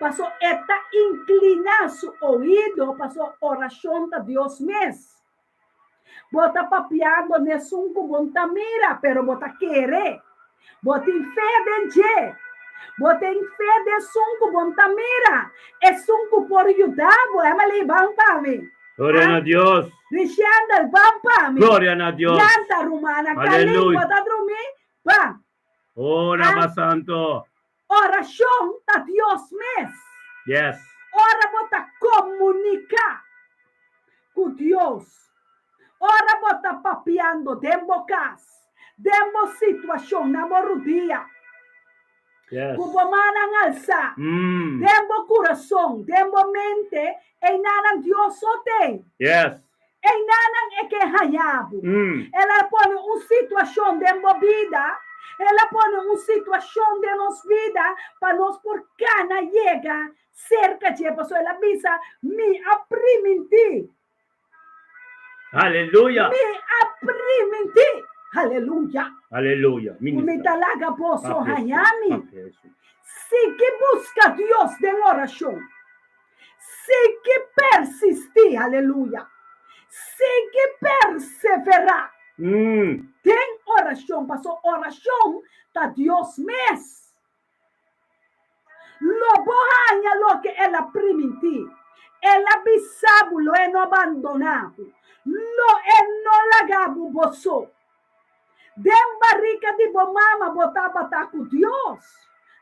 paso e ta inkliná su oido, paso orashon ta Dios mes. Bo ta papiando n'esun ku bo n'ta mira, pero bo ta kere. Bo tin fe den dje. Bo tin fe den esun ku bo n'ta mira, esun ku por yuda bo. Emily, ban pa mi. Gloria na Dios. Richendel, ban pa mi. Gloria na Dios. Yanta, rumana. Kalin, bo ta drumi? Ban. Ora ba santo. Orashon ta Dios mes. Yes. Ora bo ta komuniká ku Dios. Ora bo ta papiando den bo kas, den bo situashon, na bo rudia. Yes. Ku bo mannan alsá, den bo kurason, den bo mente, einanan Dios so t'ei. Yes. Einanan e ke haña bo. El a pone un situashon den bo bida, El a pone un situashon den nos bida pa nos por kana yega serka dje, pasobra El a bisa, Mi a primintí. Aleluya! Mi a primintí, aleluya! Aleluya! Ku mi ta laga boso haña mi. Sigui buska Dios den orashon. Sigui persistí, aleluya! Sigui perseverá den orashon, pasobra orashon ta Dios mes. Lo bo haña loke el a primintí. El a bisa bo lo e no bandoná bo, lo e no laga bo bo so. Den barika di bo mama bo tabata ku Dios,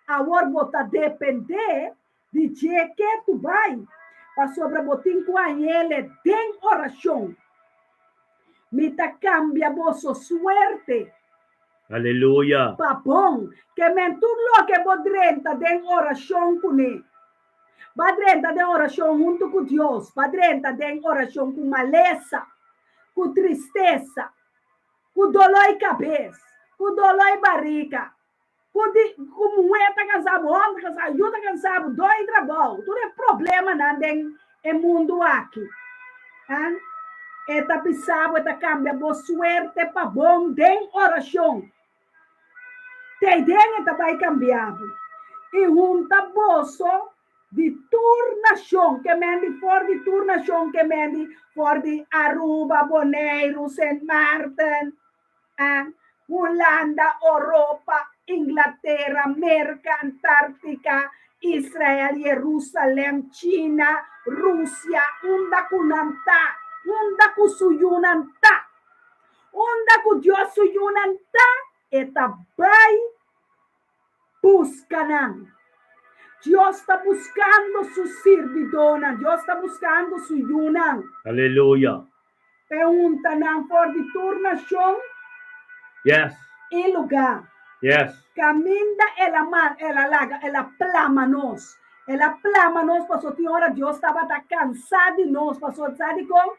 awor bo ta dependé di dje ketu bai, pasobra bo tin ku hañ'Ele den orashon. Mi ta kambia boso suerte. Aleluya! Pa bon, ke men tur loke bo drenta den orashon kuné. Ba drenta den orashon huntu ku Dios, ba drenta den orashon ku malesa, ku tristesa, ku doloi kabes, ku doloi barika, ku di ku muhé ta kansa bo, hòmber ta kansa bo, yu ta kansa bo, doi trabou, tur e problemanan den e mundu aki. An e ta bisa bo, e ta kambia bo suerte pa bon den orashon. Tei den e ta bai kambia bo i hunta boso di tur nashon, ke men di for di tur nashon, ke men di for di Aruba, Boneiru, Sint Maarten, An, Hulanda, Oropa, Inglatera, Merka, Antarktika, Israel, Jerusalem, China, Rusia, unda ku nan ta, unda ku su yunan ta. Unda ku Dios su yunan ta, e ta bai buska nan. Dios ta buskando su sirbidónan, Dios ta buskando su yunan. Aleluya. P'e hunta nan for di tur nashon Yes. i lugá. Yes. Kaminda el a man, el a laga, el a plama nos. El a plama nos pasobra tin ora Dios tabata kansá di nos, pasobra sa dikon?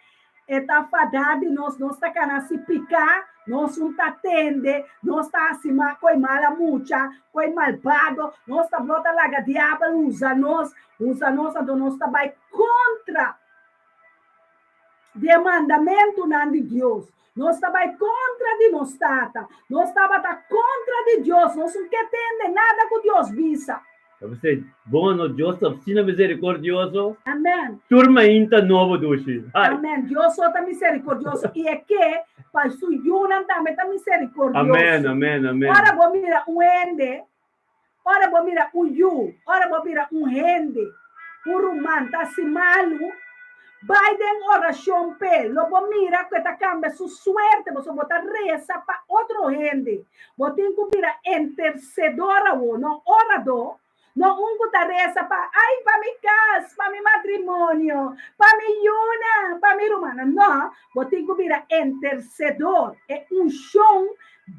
E ta fadá di nos, nos ta kana hasi piká, nos un ta tende, nos ta hasi ma koe mala mucha, koe malbado, nos ta blota laga diabel usa nos, usa nos, anto nos ta bai kontra di e mandamentunan di Dios. Nos ta bai kontra di nos Tata. Nos tabata kontra di Dios. Nos no ke tende nada ku Dios bisa. Ta bis'é, Bon no, Dios ta asina miserikordioso. Amen. Tur mainta nobo dushi. Hai. Amen. Dios so ta miserikordioso i e ke pa su yunan tambe ta miserikordioso. Amen, amen, amen. Ora bo mira un hende, ora bo mira un yu, ora bo mira un hende, un ruman ta hasi malu, bai den orashon p'e. Lo bo mira ku e ta kambia su suerte, pasobra bo ta resa pa otro hende. Bo tin ku bira intersedor awor, no oradó. No un ku ta resa pa, ai, pa mi kas, pa mi matrimonio, pa mi yunan, pa mi rumannan. No, bo tin ku bira intersedor. E unshon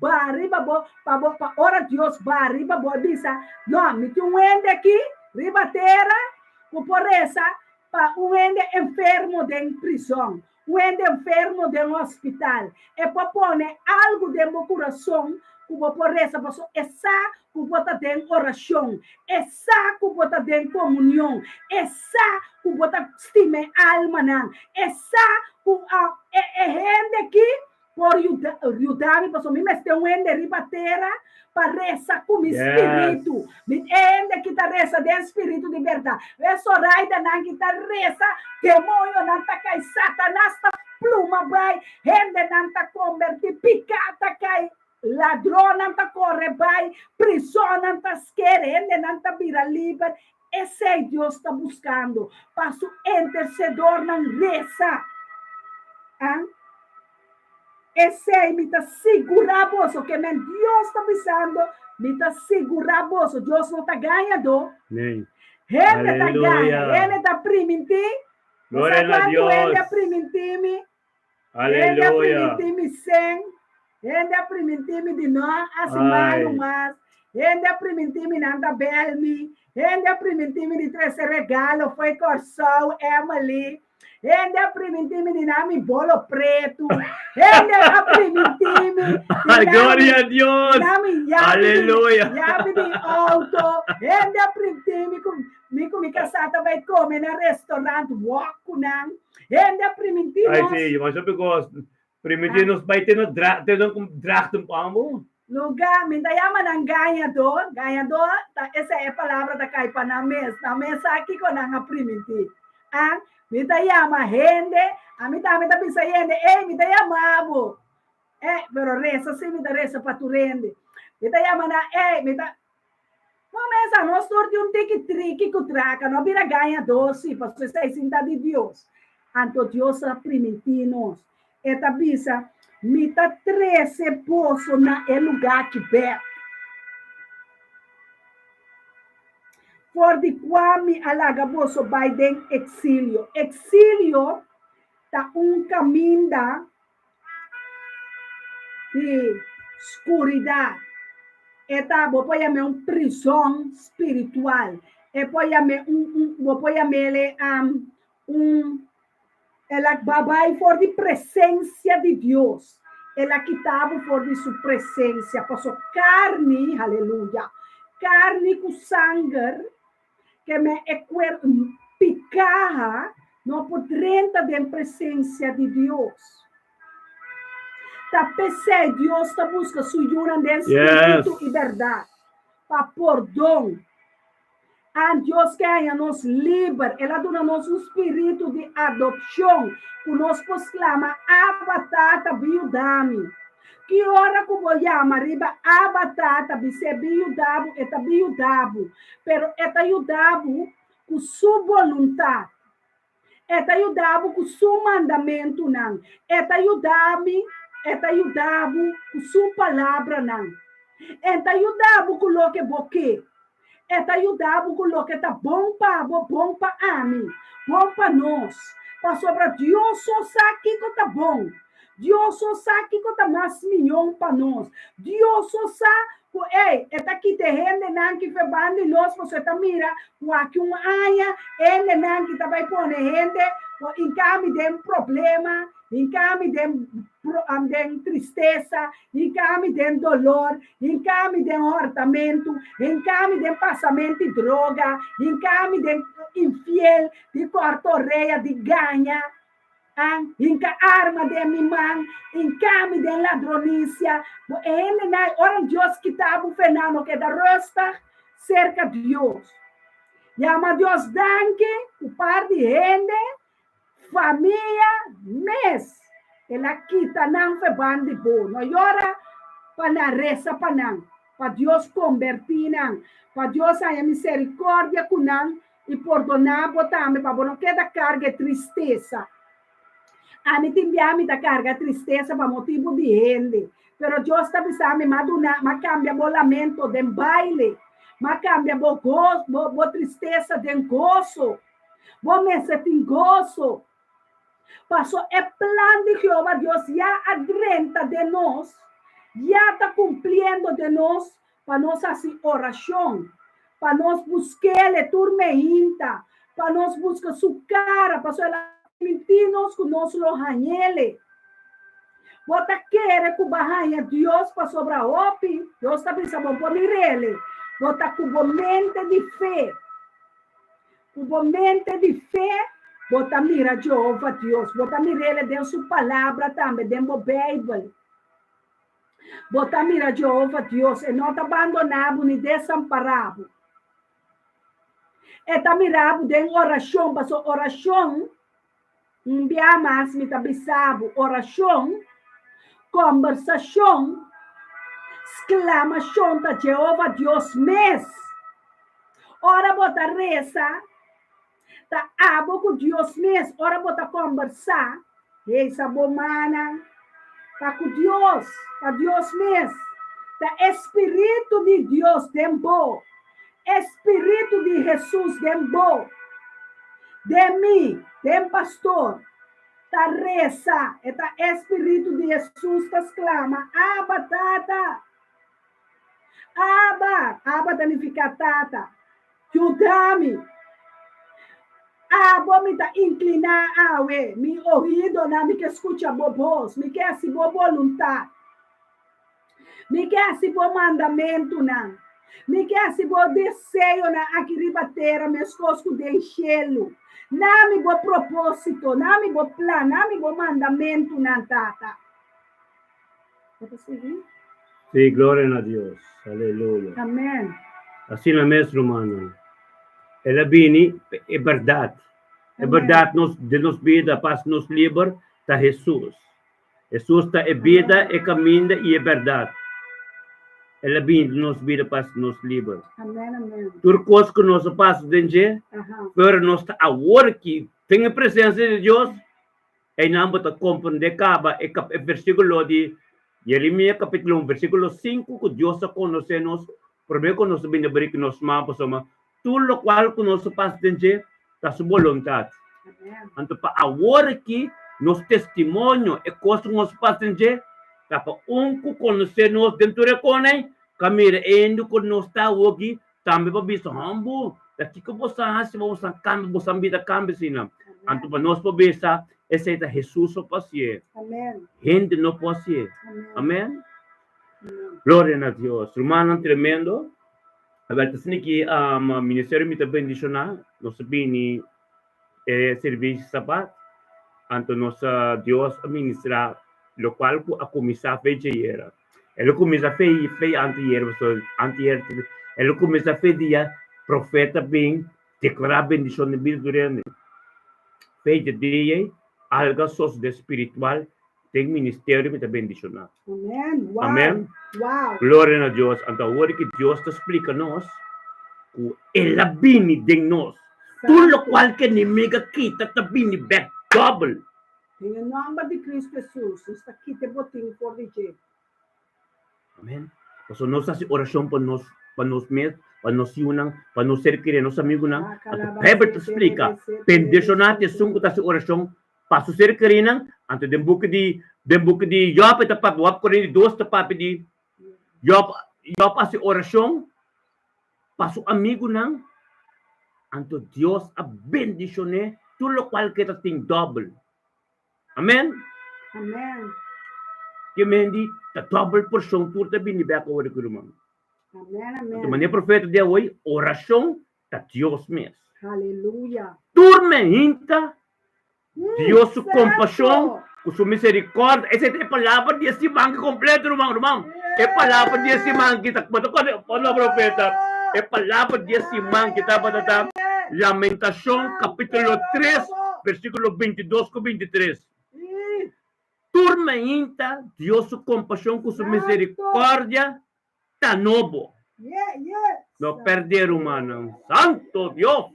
ba riba bo, pa bo, pa ora Dios ba riba bo e bisa, no, mi tin un hende aki riba tera ku por resa pa un hende enfermo den prizòn, Un hende enfermo den hospital, e por pone algu den bo kurason ku bo por resa pasobra e sa ku bo ta den orashon, e sa ku bo ta den komunion, e sa ku bo ta stima e almanan, e sa ku e hende aki por yuda yuda mi pasobra mi mester un hende riba tera pa resa ku mi spiritu. Mi e hende ki ta resa den spiritu di bèrdat. E Soraidanan ki ta resa, demonionan ta kai, Satanas ta pluma bai, hendenan ta kombertí, piká ta kai, ladronnan ta kore bai, prisonnan ta sker, hendenan ta bira liber. Esei Dios ta buskando, pa su intersedornan resa. An. Esei mi ta sigurá boso, ke men Dios ta bisando, mi ta sigurá boso, Dios no ta gañadó. Amén. Hende ta gaña, Aleluya. hende ta primintí. Bo sa Gloria na kuantu hende a Dios. primintí mi? Hende a Aleluya. primintí mi sen. Hende a primintí mi di no hasi malu Ai. mas. Hende a primintí mi nan ta bèl mi. Hende a primintí mi di trese regalo fo'i Kòrsou, Emily. Hende a primintí mi di nan mi bolo pretu. Hende a primintí mi di nan mi, Gloria a Dios. di nan mi yabi di, Aleluya. yabi di auto. Hende a primintí mi ku mi ku mi kasá ta bai kome na restaurant wok ku nan. Hende a primintí Ai nos. sí, mas hopi kos. Primintí Ah. nos bai te no dra, te no kum drachten pambo. Luga, mi ta yama nan gañadó. Gañadó ta esei e palabra ta kai pa nan mes. Nan mes sa kiko nan a primintí. Ah, mi ta yama hende, ami tambe ta bisa hende, ey, mi ta yama bo. Eh, pero resa sí mi ta resa pa tur hende. Mi ta yama nan, ey, mi ta. Bo mes a nos tur di un tiki triki ku traka, no bira gañadó sí, pasobra esei sin ta di Dios. Anto Dios a primintí nos. E ta bisa, Mi ta trese boso na e lugá aki bèk, for di kua mi a laga boso bai den eksilio. Eksilio ta un kaminda di skuridat. E ta, bo por yam'é un prizòn spiritual. E por yam'é un, un, bo por yam'é un, el a bai for di presensia di Dios. El a kita bo for di su presensia. Paso karni, haleluya, karni ku sanger, Ke men e kuer pikaha no por drenta den presensia di Dios. Ta p'esei Dios ta buska su yunan den spiritu i bèrdat, pa pordon. An Dios ke haña nos liber, el a duna nos un spiritu di adopshon ku nos por sklama, Abba, Tata, bin yuda mi. Ki ora ku bo yama riba Abba Tata bis'é bin yuda bo, e ta bin yuda bo. Pero e ta yuda bo ku su boluntat. E ta yuda bo ku su mandamentunan. E ta yuda mi, e ta yuda bo ku su palabranan. E ta yuda bo ku loke bo ke. E ta yuda bo ku loke ta bon pa bo, bon pa ami, bon pa nos. Pasobra Dios so sa kiko ta bon. Dios so sa kiko ta mas mihó pa nos. Dios so sa ku, ey, e ta kita e hendenan ki feban di nos pasobra e ta mira ku aki un aña e hendenan ki ta bai pone hende por hinka mi den problema, hinka mi den den tristesa, hinka mi den dolor, hinka mi den hòrtamentu, hinka mi den pasamentu di droga, hinka mi den infiel, di kòrta orea, di gaña, hinka arma den mi man, hinka mi den ladronisia. Bo e hendenan, ora Dios kita bo fe nan no keda rustig serka Dios. Yama Dios danki ku par di hende Famia mes el a kita nan feban di bo. No yora pa nan, resa pa nan, pa Dios kombertí nan, pa Dios haña miserikordia ku nan i pordoná bo tambe, pa bo no keda karga e tristesa. Ami tin bia mi ta karga tristesa pa motibu di hende, pero Dios ta bisa mi, M'a duna, m'a kambia bo lamento den baile. M'a kambia bo go, bo, bo tristesa den goso. Bo mester tin goso. Paso e plan di Jehová Dios ya a drenta den nos, ya ta kumpliendo den nos pa nos hasi orashon, pa nos busk'El tur meinta, pa nos buska Su kara, pasobra El a primintí nos ku nos lo hañ'El. Bo ta kere ku bo a haña Dios pasobra hopi? Dios ta bisa bo, Bo mir'El. Bo ta ku bo mente di fe. Ku bo mente di fe, bo ta mira Jehova Dios. Bo ta mir'El den su Palabra tambe, den bo Bijbel. Bo ta mira Jehova Dios. E no ta bandoná bo ni desampará bo. E ta mira bo den orashon, pasobra orashon, un bia mas mi ta bisa bo, orashon, kòmbersashon, sklamashon ta Jehova Dios mes. Ora bo ta resa, ta abo ku Dios mes. Ora bo ta kòmbersá, hesa bo mannan pa ku Dios, pa Dios mes. Ta e spiritu di Dios den bo, e spiritu di Hesus den bo, den mi, den pastor, ta resa. E ta e spiritu di Hesus ta sklama, Abba, Tata! Abba, Abba ta nifiká Tata. Yuda mi. Abo mi ta inkliná awe, mi oídonan, mi ke skucha bo bos, mi ke hasi bo boluntat. Mi ke hasi bo mandamentunan. Mi ke hasi bo deseonan aki riba tera meskos ku den shelu. Na mi bo propósito, na mi bo plan, na mi bo mandamentunan, Tata. Bo ta sigui? Sí, gloria na Dios. Aleluya. Amen. Asina mes, rumannan. El a bini e bèrdat. E bèrdat nos den nos bida pa hasi nos liber ta Hesus. Hesus ta e bida, e kaminda i e bèrdat. El a bini den nos bida pa hasi nos liber. Amen, amen. Tur kos ku nos a pasa den dje, pero nos ta awor aki den e presensia di Dios, Einan bo ta komprendé kaba e e versíkulo di Jeremías kapítulo un versíkulo sinku ku Dios a konosé nos promé ku nos a bini abrí ku nos man pasobra tur lokual ku nos a pasa den dje ta su boluntat. Anto pa awor aki nos testimonio e kos ku nos a pasa den dje ta pa un ku konosé nos den tur e konai ka mira e hende ku nos ta awoki Tambe bo bisa, Hombu, ta kiko bo sa hasi pa bo sa kambia, bo sa bida kambia asina? Anto pa nos por bisa, esei ta Hesus so por hasié. Hende no por hasié. Amen. Gloria na Dios. Rumannan tremendo. Awel ta asina ki ministerio mi ta bendishoná. Nos a bini e servicio sabat, anto nos Dios a ministra lokual ku a kuminsá fe djayera. El a kuminsá fe fe anteayer, pasobra anteayer el a kuminsá fe dia profeta bin deklará bendishon den bida tur hende. Fe dje dia ei algu a sosodé spiritual den ministerio mi ta bendishoná. Amen. Wow. Amen. Wow. Gloria na Dios. Anto awor ki Dios ta splika nos ku el a bini den nos. Tur lokual ku enemigo a kita ta bini bèk dòbel. Den e nòmber di Cristo Hesus, nos ta kita e botin for di dje. Amen. Pasobra nos ta hasi orashon pa nos, pa nos mes, pa nos yunan, pa nos ser kerí, nos amigunan. Anto Bijbel ta splika, bendishoná ta esun ku ta hasi orashon pa su ser kerínan. Anto den buki di, den buki di Jòb e ta papia, Jòb 42 ta papia di Jòb, Jòb a hasi orashon pa su amigunan, anto Dios a bendishon'é tur lokual ku e ta tin dòbel. Amen. Amen. Ke men di ta dòbel porshon tur ta bini bèk awor ku ruman. Amen, amen. Anto manera profeta di awor, orashon ta Dios mes. Haleluya. Tur men hinta Dios su kompashon ku su miserikòrdia. Esei ta e palabra di e siman ki kompleto, ruman. Ruman, e palabra di e siman ki ta, bo ta kòrda e no profeta? E palabra di e siman ki tabata ta Lamentashon kapítulo tres, versíkulo bintidos ku bintitres. Tur mainta Dios su kompashon ku su miserikòrdia ta nobo. No pèrdè rumannan. Santo Dios!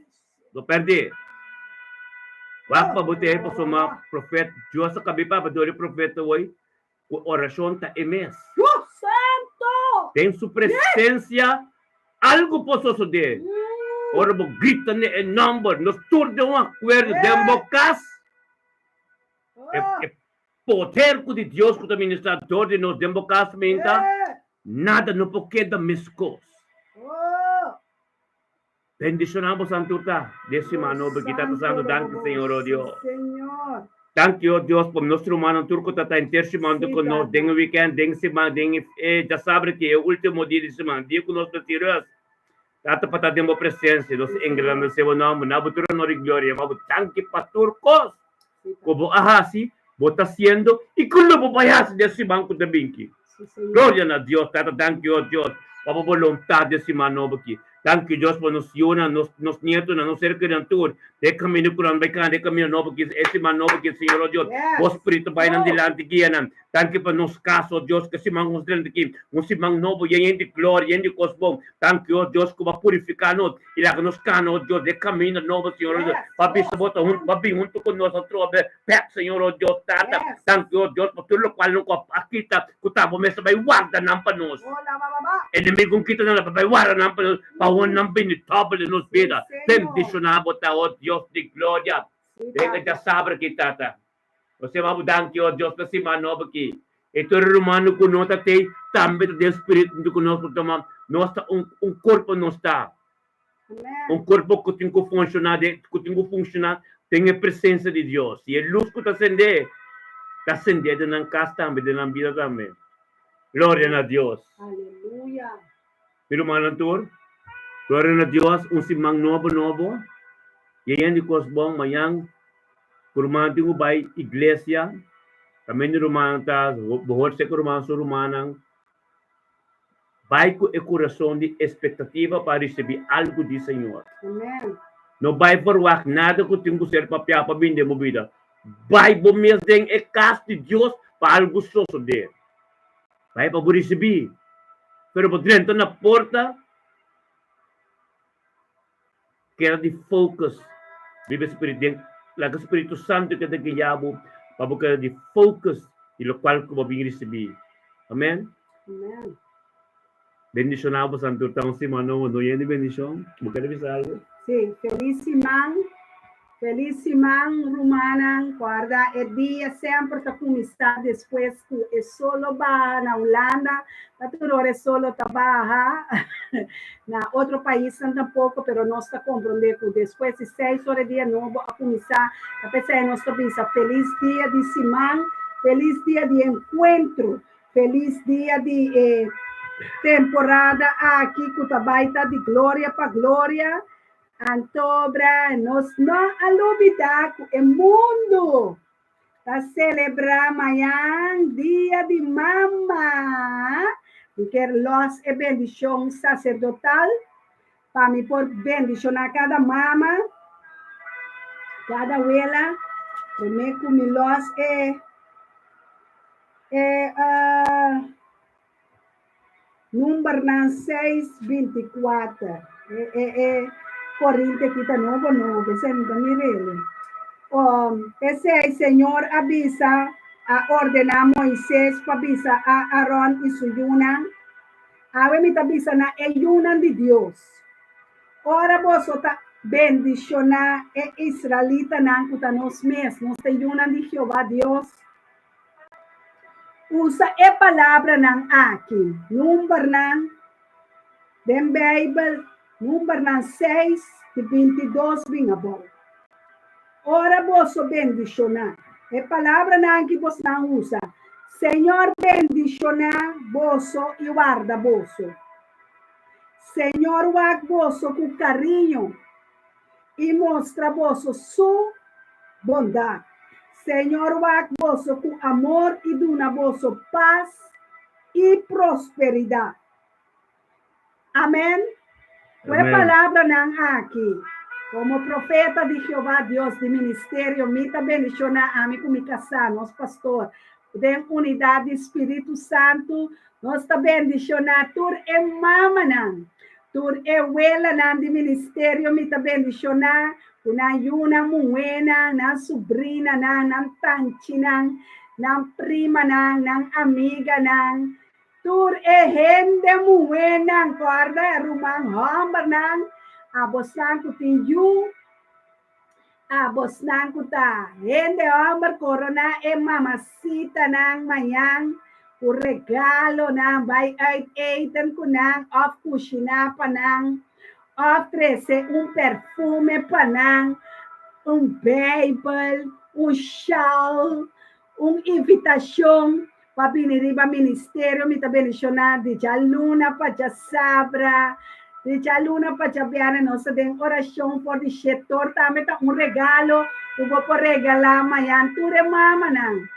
No pèrdè. Wak pa bo te pasobra profet Dios a kab'é papia dor di profeta hoy ku orashon ta e mes. Den su presensia. Algu por sosodé ora bo grita na e nòmber. Nos tur den un akuerdo den bo kas. E poder ku di Dios ku ta ministrá dor di nos den bo kas minta, nada no por keda meskos. Bendishoná bo santu ta den siman nobo ki Tata Santu. Danki Señor, o Dios. Danki o Dios pa nos rumannan tur ku ta ta henter siman ku nos den e weekend, den siman, den e djasabra ki e ultimo dia di siman, dia ku nos mester rust. Tata pa ta den bo presensia, nos engrandesé bo nòmber, na bo tur honor i gloria. Yama bo danki pa tur kos ku bo a hasi, bo ta hasiendo i ku lo bo bai hasi den siman ku ta binki. Gloria na Dios. Tata, danki o Dios pa bo boluntat den siman nobo aki. Danki Dios pa nos yunan, nos nos nietonan, nos ser kerinan tur den e kaminda ku nan bai kana, den e kaminda nobo aki, e siman nobo aki, Señor o Dios. Bo Spiritu bai nan dilanti guia nan. Danki pa nos kas, o Dios, ku e siman ku nos drenta aki, un siman nobo yen yen di gloria, yen di kos bon. Danki, o Dios, ku bo a purifiká nos i laga nos kana, o Dios, den e kaminda nobo, Señor, o Dios. Bo a bisa bo ta huntu, bo a bin huntu ku nos atrobe bèk, Señor, o Dios, Tata. Danki, o Dios, pa tur lokual nan ku a kita, ku ta bo mes a bai warda nan pa nos. Enemigu a kita nan, a bai warda nan pa nos, pa awor nan bini tòbel den nos bida. Bendishoná bo ta, o Dios di gloria. Den e djasabra aki, Tata. Nos yama bo danki, o Dios, pa siman nobo aki. E tur e rumannan ku no ta tei tambe ta den spiritu huntu ku nos, pasobra nos ta un, un kurpo nos ta. Un kurpo ku tin ku funshoná den, ku tin ku funshoná den e presensia di Dios. I e lus ku ta sendé, ta sendé den nan kas tambe, den nan bida tambe. Gloria na Dios. Aleluya. Mi rumannan tur, gloria na Dios, un siman nobo nobo, yen di kos bon, mañan Ku ruman tin ku bai iglesia, tambe di rumannan ta bohor seka ruman su rumannan. Bai ku e kurason di espektativa pa risibí algu di Señor. No bai verwagt nada ku tin ku ser papiá pa bini den bo bida. Bai bo mes den e kas di Dios pa algu sosodé. Bai pa bo risibí. Pero bo drenta na porta. Keda di focus riba e Spiritu den laga Spiritu Santu keda guia bo pa bo keda di focus di lokual ku bo bin risibí. Amen. Amen. Bendishoná bo santu ta un siman nobo no yen di bendishon. Bo kere bisa algu? Sí, felis siman. Felis siman rumannan, kòrda e dia semper ta kuminsá despues ku e sol lo baha na Hulanda, ta tur ora e sol lo ta baha na otro paisnan tampoko, pero nos ta komprondé ku despues di seis ora e dia nobo a kuminsá, ta p'esei nos ta bisa felis dia di siman, felis dia di enkuentro, felis dia di e temporada aki ku ta bai ta di gloria pa gloria. Antobra nos no a lubidá ku e mundu ta selebrá mañan Dia di Mama. Mi kier lòs e bendishon saserdotal pa mi por bendishoná kada mama, kada wela, promé ku mi lòs e e Numbernan seis binti kuater. E e e Korinte aki ta nobo nobo, p'esei mi ta mir'el. Um, p'esei Señor a bisa, a ordená Moises pa bisa a Aron i su yunan, Awe mi ta bisa na e yunan di Dios, ora boso ta bendishoná e israelitanan ku ta nos mes, nos ta yunan di Jehová Dios, Usa e palabranan aki, Numbernan den Beibel, Numbernan seis di 22 bin abou. Ora boso bendishoná, e palabranan aki bosnan usa, Señor bendishoná boso i warda boso. Señor wak boso ku kariño i mostra boso su bondat. Señor wak boso ku amor i duna boso pas i prosperidat. Amen. Ku e palabranan aki, komo profeta di Jehová Dios di ministerio, mi ta bendishoná ami ku mi kasá, nos pastor, den unidat di Spiritu Santu, nos ta bendishoná tur e mamanan, tur e welanan di ministerio mi ta bendishoná ku nan yunan muhénan, nan subrinanan, nan tanchinan, nan primanan, nan amiganan. Tur e hende muhénan, kòrda e ruman hòmbernan, abosnan ku tin yu, abosnan ku ta hende hòmber, koroná e mamasitanan mañan ku regalonan, bai uit eten ku nan òf kushiná pa nan, òf trese un perfume pa nan, un Beibel, un shal, Un invitashon pa bini riba ministerio mi ta bendishoná di djaluna pa djasabra, di djaluna pa djabièrnè nos ta den orashon for di shetor tambe ta un regalo ku bo por regalá mañan tur e mamanan,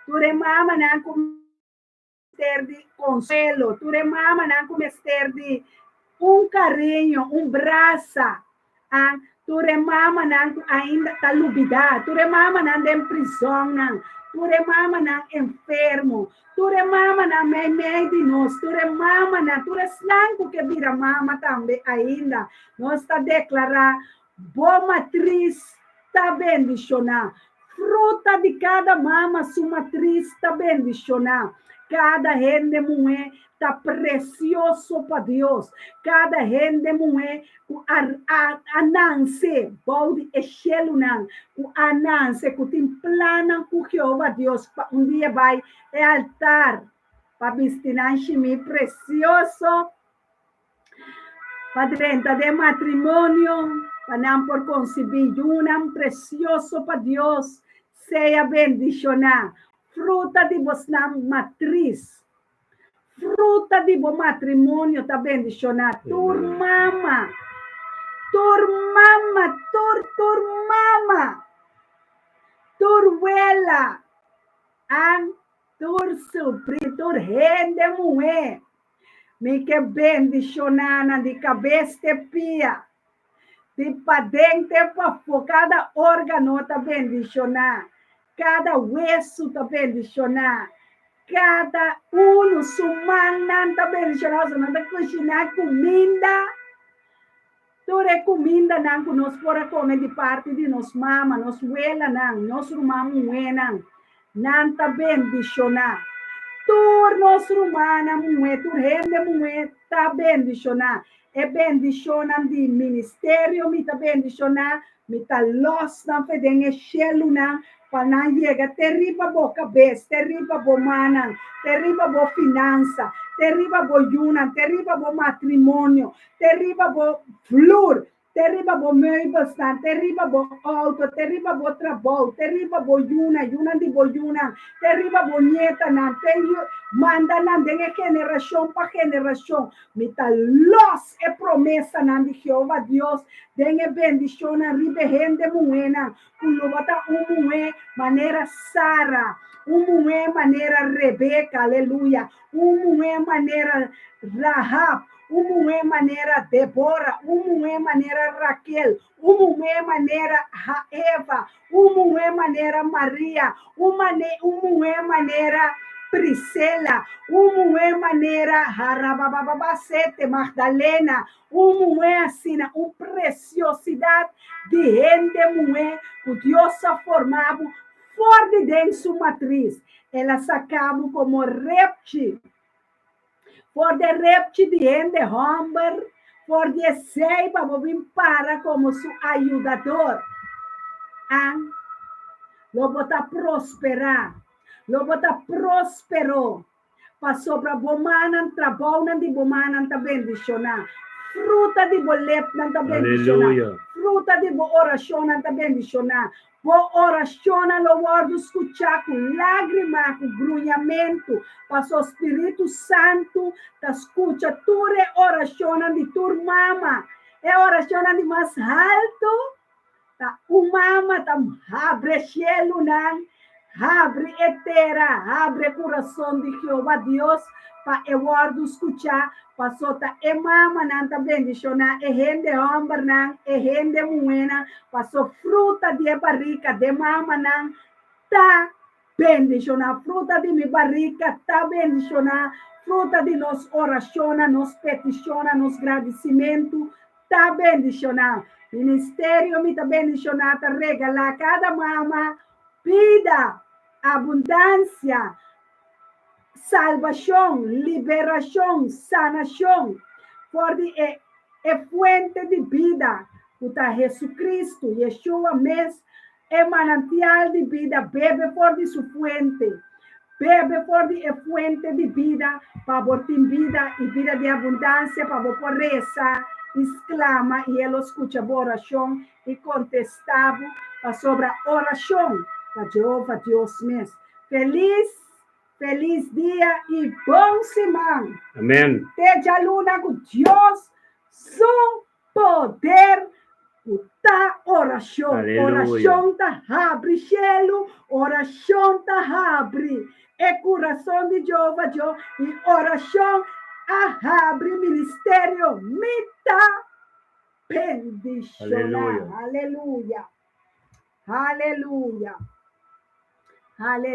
tur e mamanan ku mester di konsuelo, tur e mamanan ku mester di un kariño, un brasa, a tur e mamanan ku ainda ta lubidá, tur e mamanan den prizònnan, tur e mamanan enfermo, tur e mamanan meimei di nos, tur e mamanan, tur esnan ku ke bira mama tambe ainda. Nos ta deklará bo matris ta bendishoná. Fruta di kada mama su matris ta bendishoná. Kada hende muhé ta presioso pa Dios. Kada hende muhé ku a a nanse bou di e shelunan, ku a nanse ku tin plannan ku Jehová Dios pa un dia bai e altar pa bisti nan shimí presioso, pa drenta den matrimonio, pa nan por konsibí yunan presioso pa Dios, sea bendishoná. Fruta di bosnan matris, fruta di bo matrimonio ta bendishoná. Tur mama, tur mama, tur tur mama, tur wela, an tur supri, tur hende muhé. Mi ke bendishoná nan di kabes te pia, di paden te pafó, kada órgano ta bendishoná, kada wesu ta bendishoná, kada unu su mannan ta bendishoná, pasobra nan ta kushiná kuminda, tur e kumindanan ku nos por a kome di parti di nos mama, nos welanan, nos ruman muhénan, Nan ta bendishoná. Tur nos rumannan muhé, tur hende muhé ta bendishoná. E bendishonnan di ministerio mi ta bendishoná, mi ta lòs nan fe den e shelunan pa nan yega te riba bo kabes, te riba bo mannan, te riba bo finansa, te riba bo yunan, te riba bo matrimonio, te riba bo flur, Te riba bo meubelsnan, te riba bo auto, te riba bo trabou, te riba bo yunan, yunan di bo yunan, te riba bo nietanan, te manda nan den e generashon pa generashon. Mi ta lòs e promesanan di Jehová Dios den e bendishonnan riba e hende muhénan ku lo bo ta un muhé manera Sara, un muhé manera Rebeka, aleluya, un muhé manera Rahab, Un muhé manera Débora, un muhé manera Raquel, un muhé manera Eva, un muhé manera Maria, un mane un muhé manera Priscila, un muhé manera Harababababasete Magdalena, un muhé asina, un preciosidat di hende muhé ku Dios a forma bo for di den su matris. El a saka bo komo repchi. For di e repchi di hende hòmber, for di esei pa bo bin para komo su ayudador. An, lo bo ta prosperá, lo bo ta próspero, pasobra bo mannan, trabounan di bo mannan ta bendishoná, fruta di bo lepnan ta bendishoná, fruta di bo orashonnan ta bendishoná, Bo orashonnan lo wòrdu skuchá ku lágrima, ku gruñamentu, paso Spiritu Santu ta skucha tur e orashonnan di tur mama. E orashonnan di mas haltu ta un mama ta habre shelunan, habri e tera, habri e kurason di Jehová Dios pa e wòrdu skuchá Paso ta e mamanan ta bendishoná e hende hòmbernan, e hende muhénan, paso fruta di e barika den mamanan ta bendishoná. Fruta di mi barika ta bendishoná, fruta di nos orashonnan, nos petishonnan, nos gradisimentu ta bendishoná. Ministerio mi ta bendishoná ta regalá kada mama bida, abundansia. Salbashon, liberashon, sanashon for di e e fuente di bida ku ta Hesukristu, Yeshua mes, e manantial di bida, bebe for di su fuente. Bebe for di e fuente di bida pa bo tin bida i bida di abundansia, pa bo por resa i sklama i e lo skucha bo orashon i kontestá bo, pasobra orashon ta Jehova Dios mes. Felis Felis dia i bon siman! Amen. Te djaluna ku Dios su poder ku ta orashon. Aleluya. Orashon ta habri shelu, orashon ta habri e kurason di Jehova Dios i orashon a habri ministerio. Mi ta bendishoná. Aleluya. Aleluya. Aleluya. Aleluya.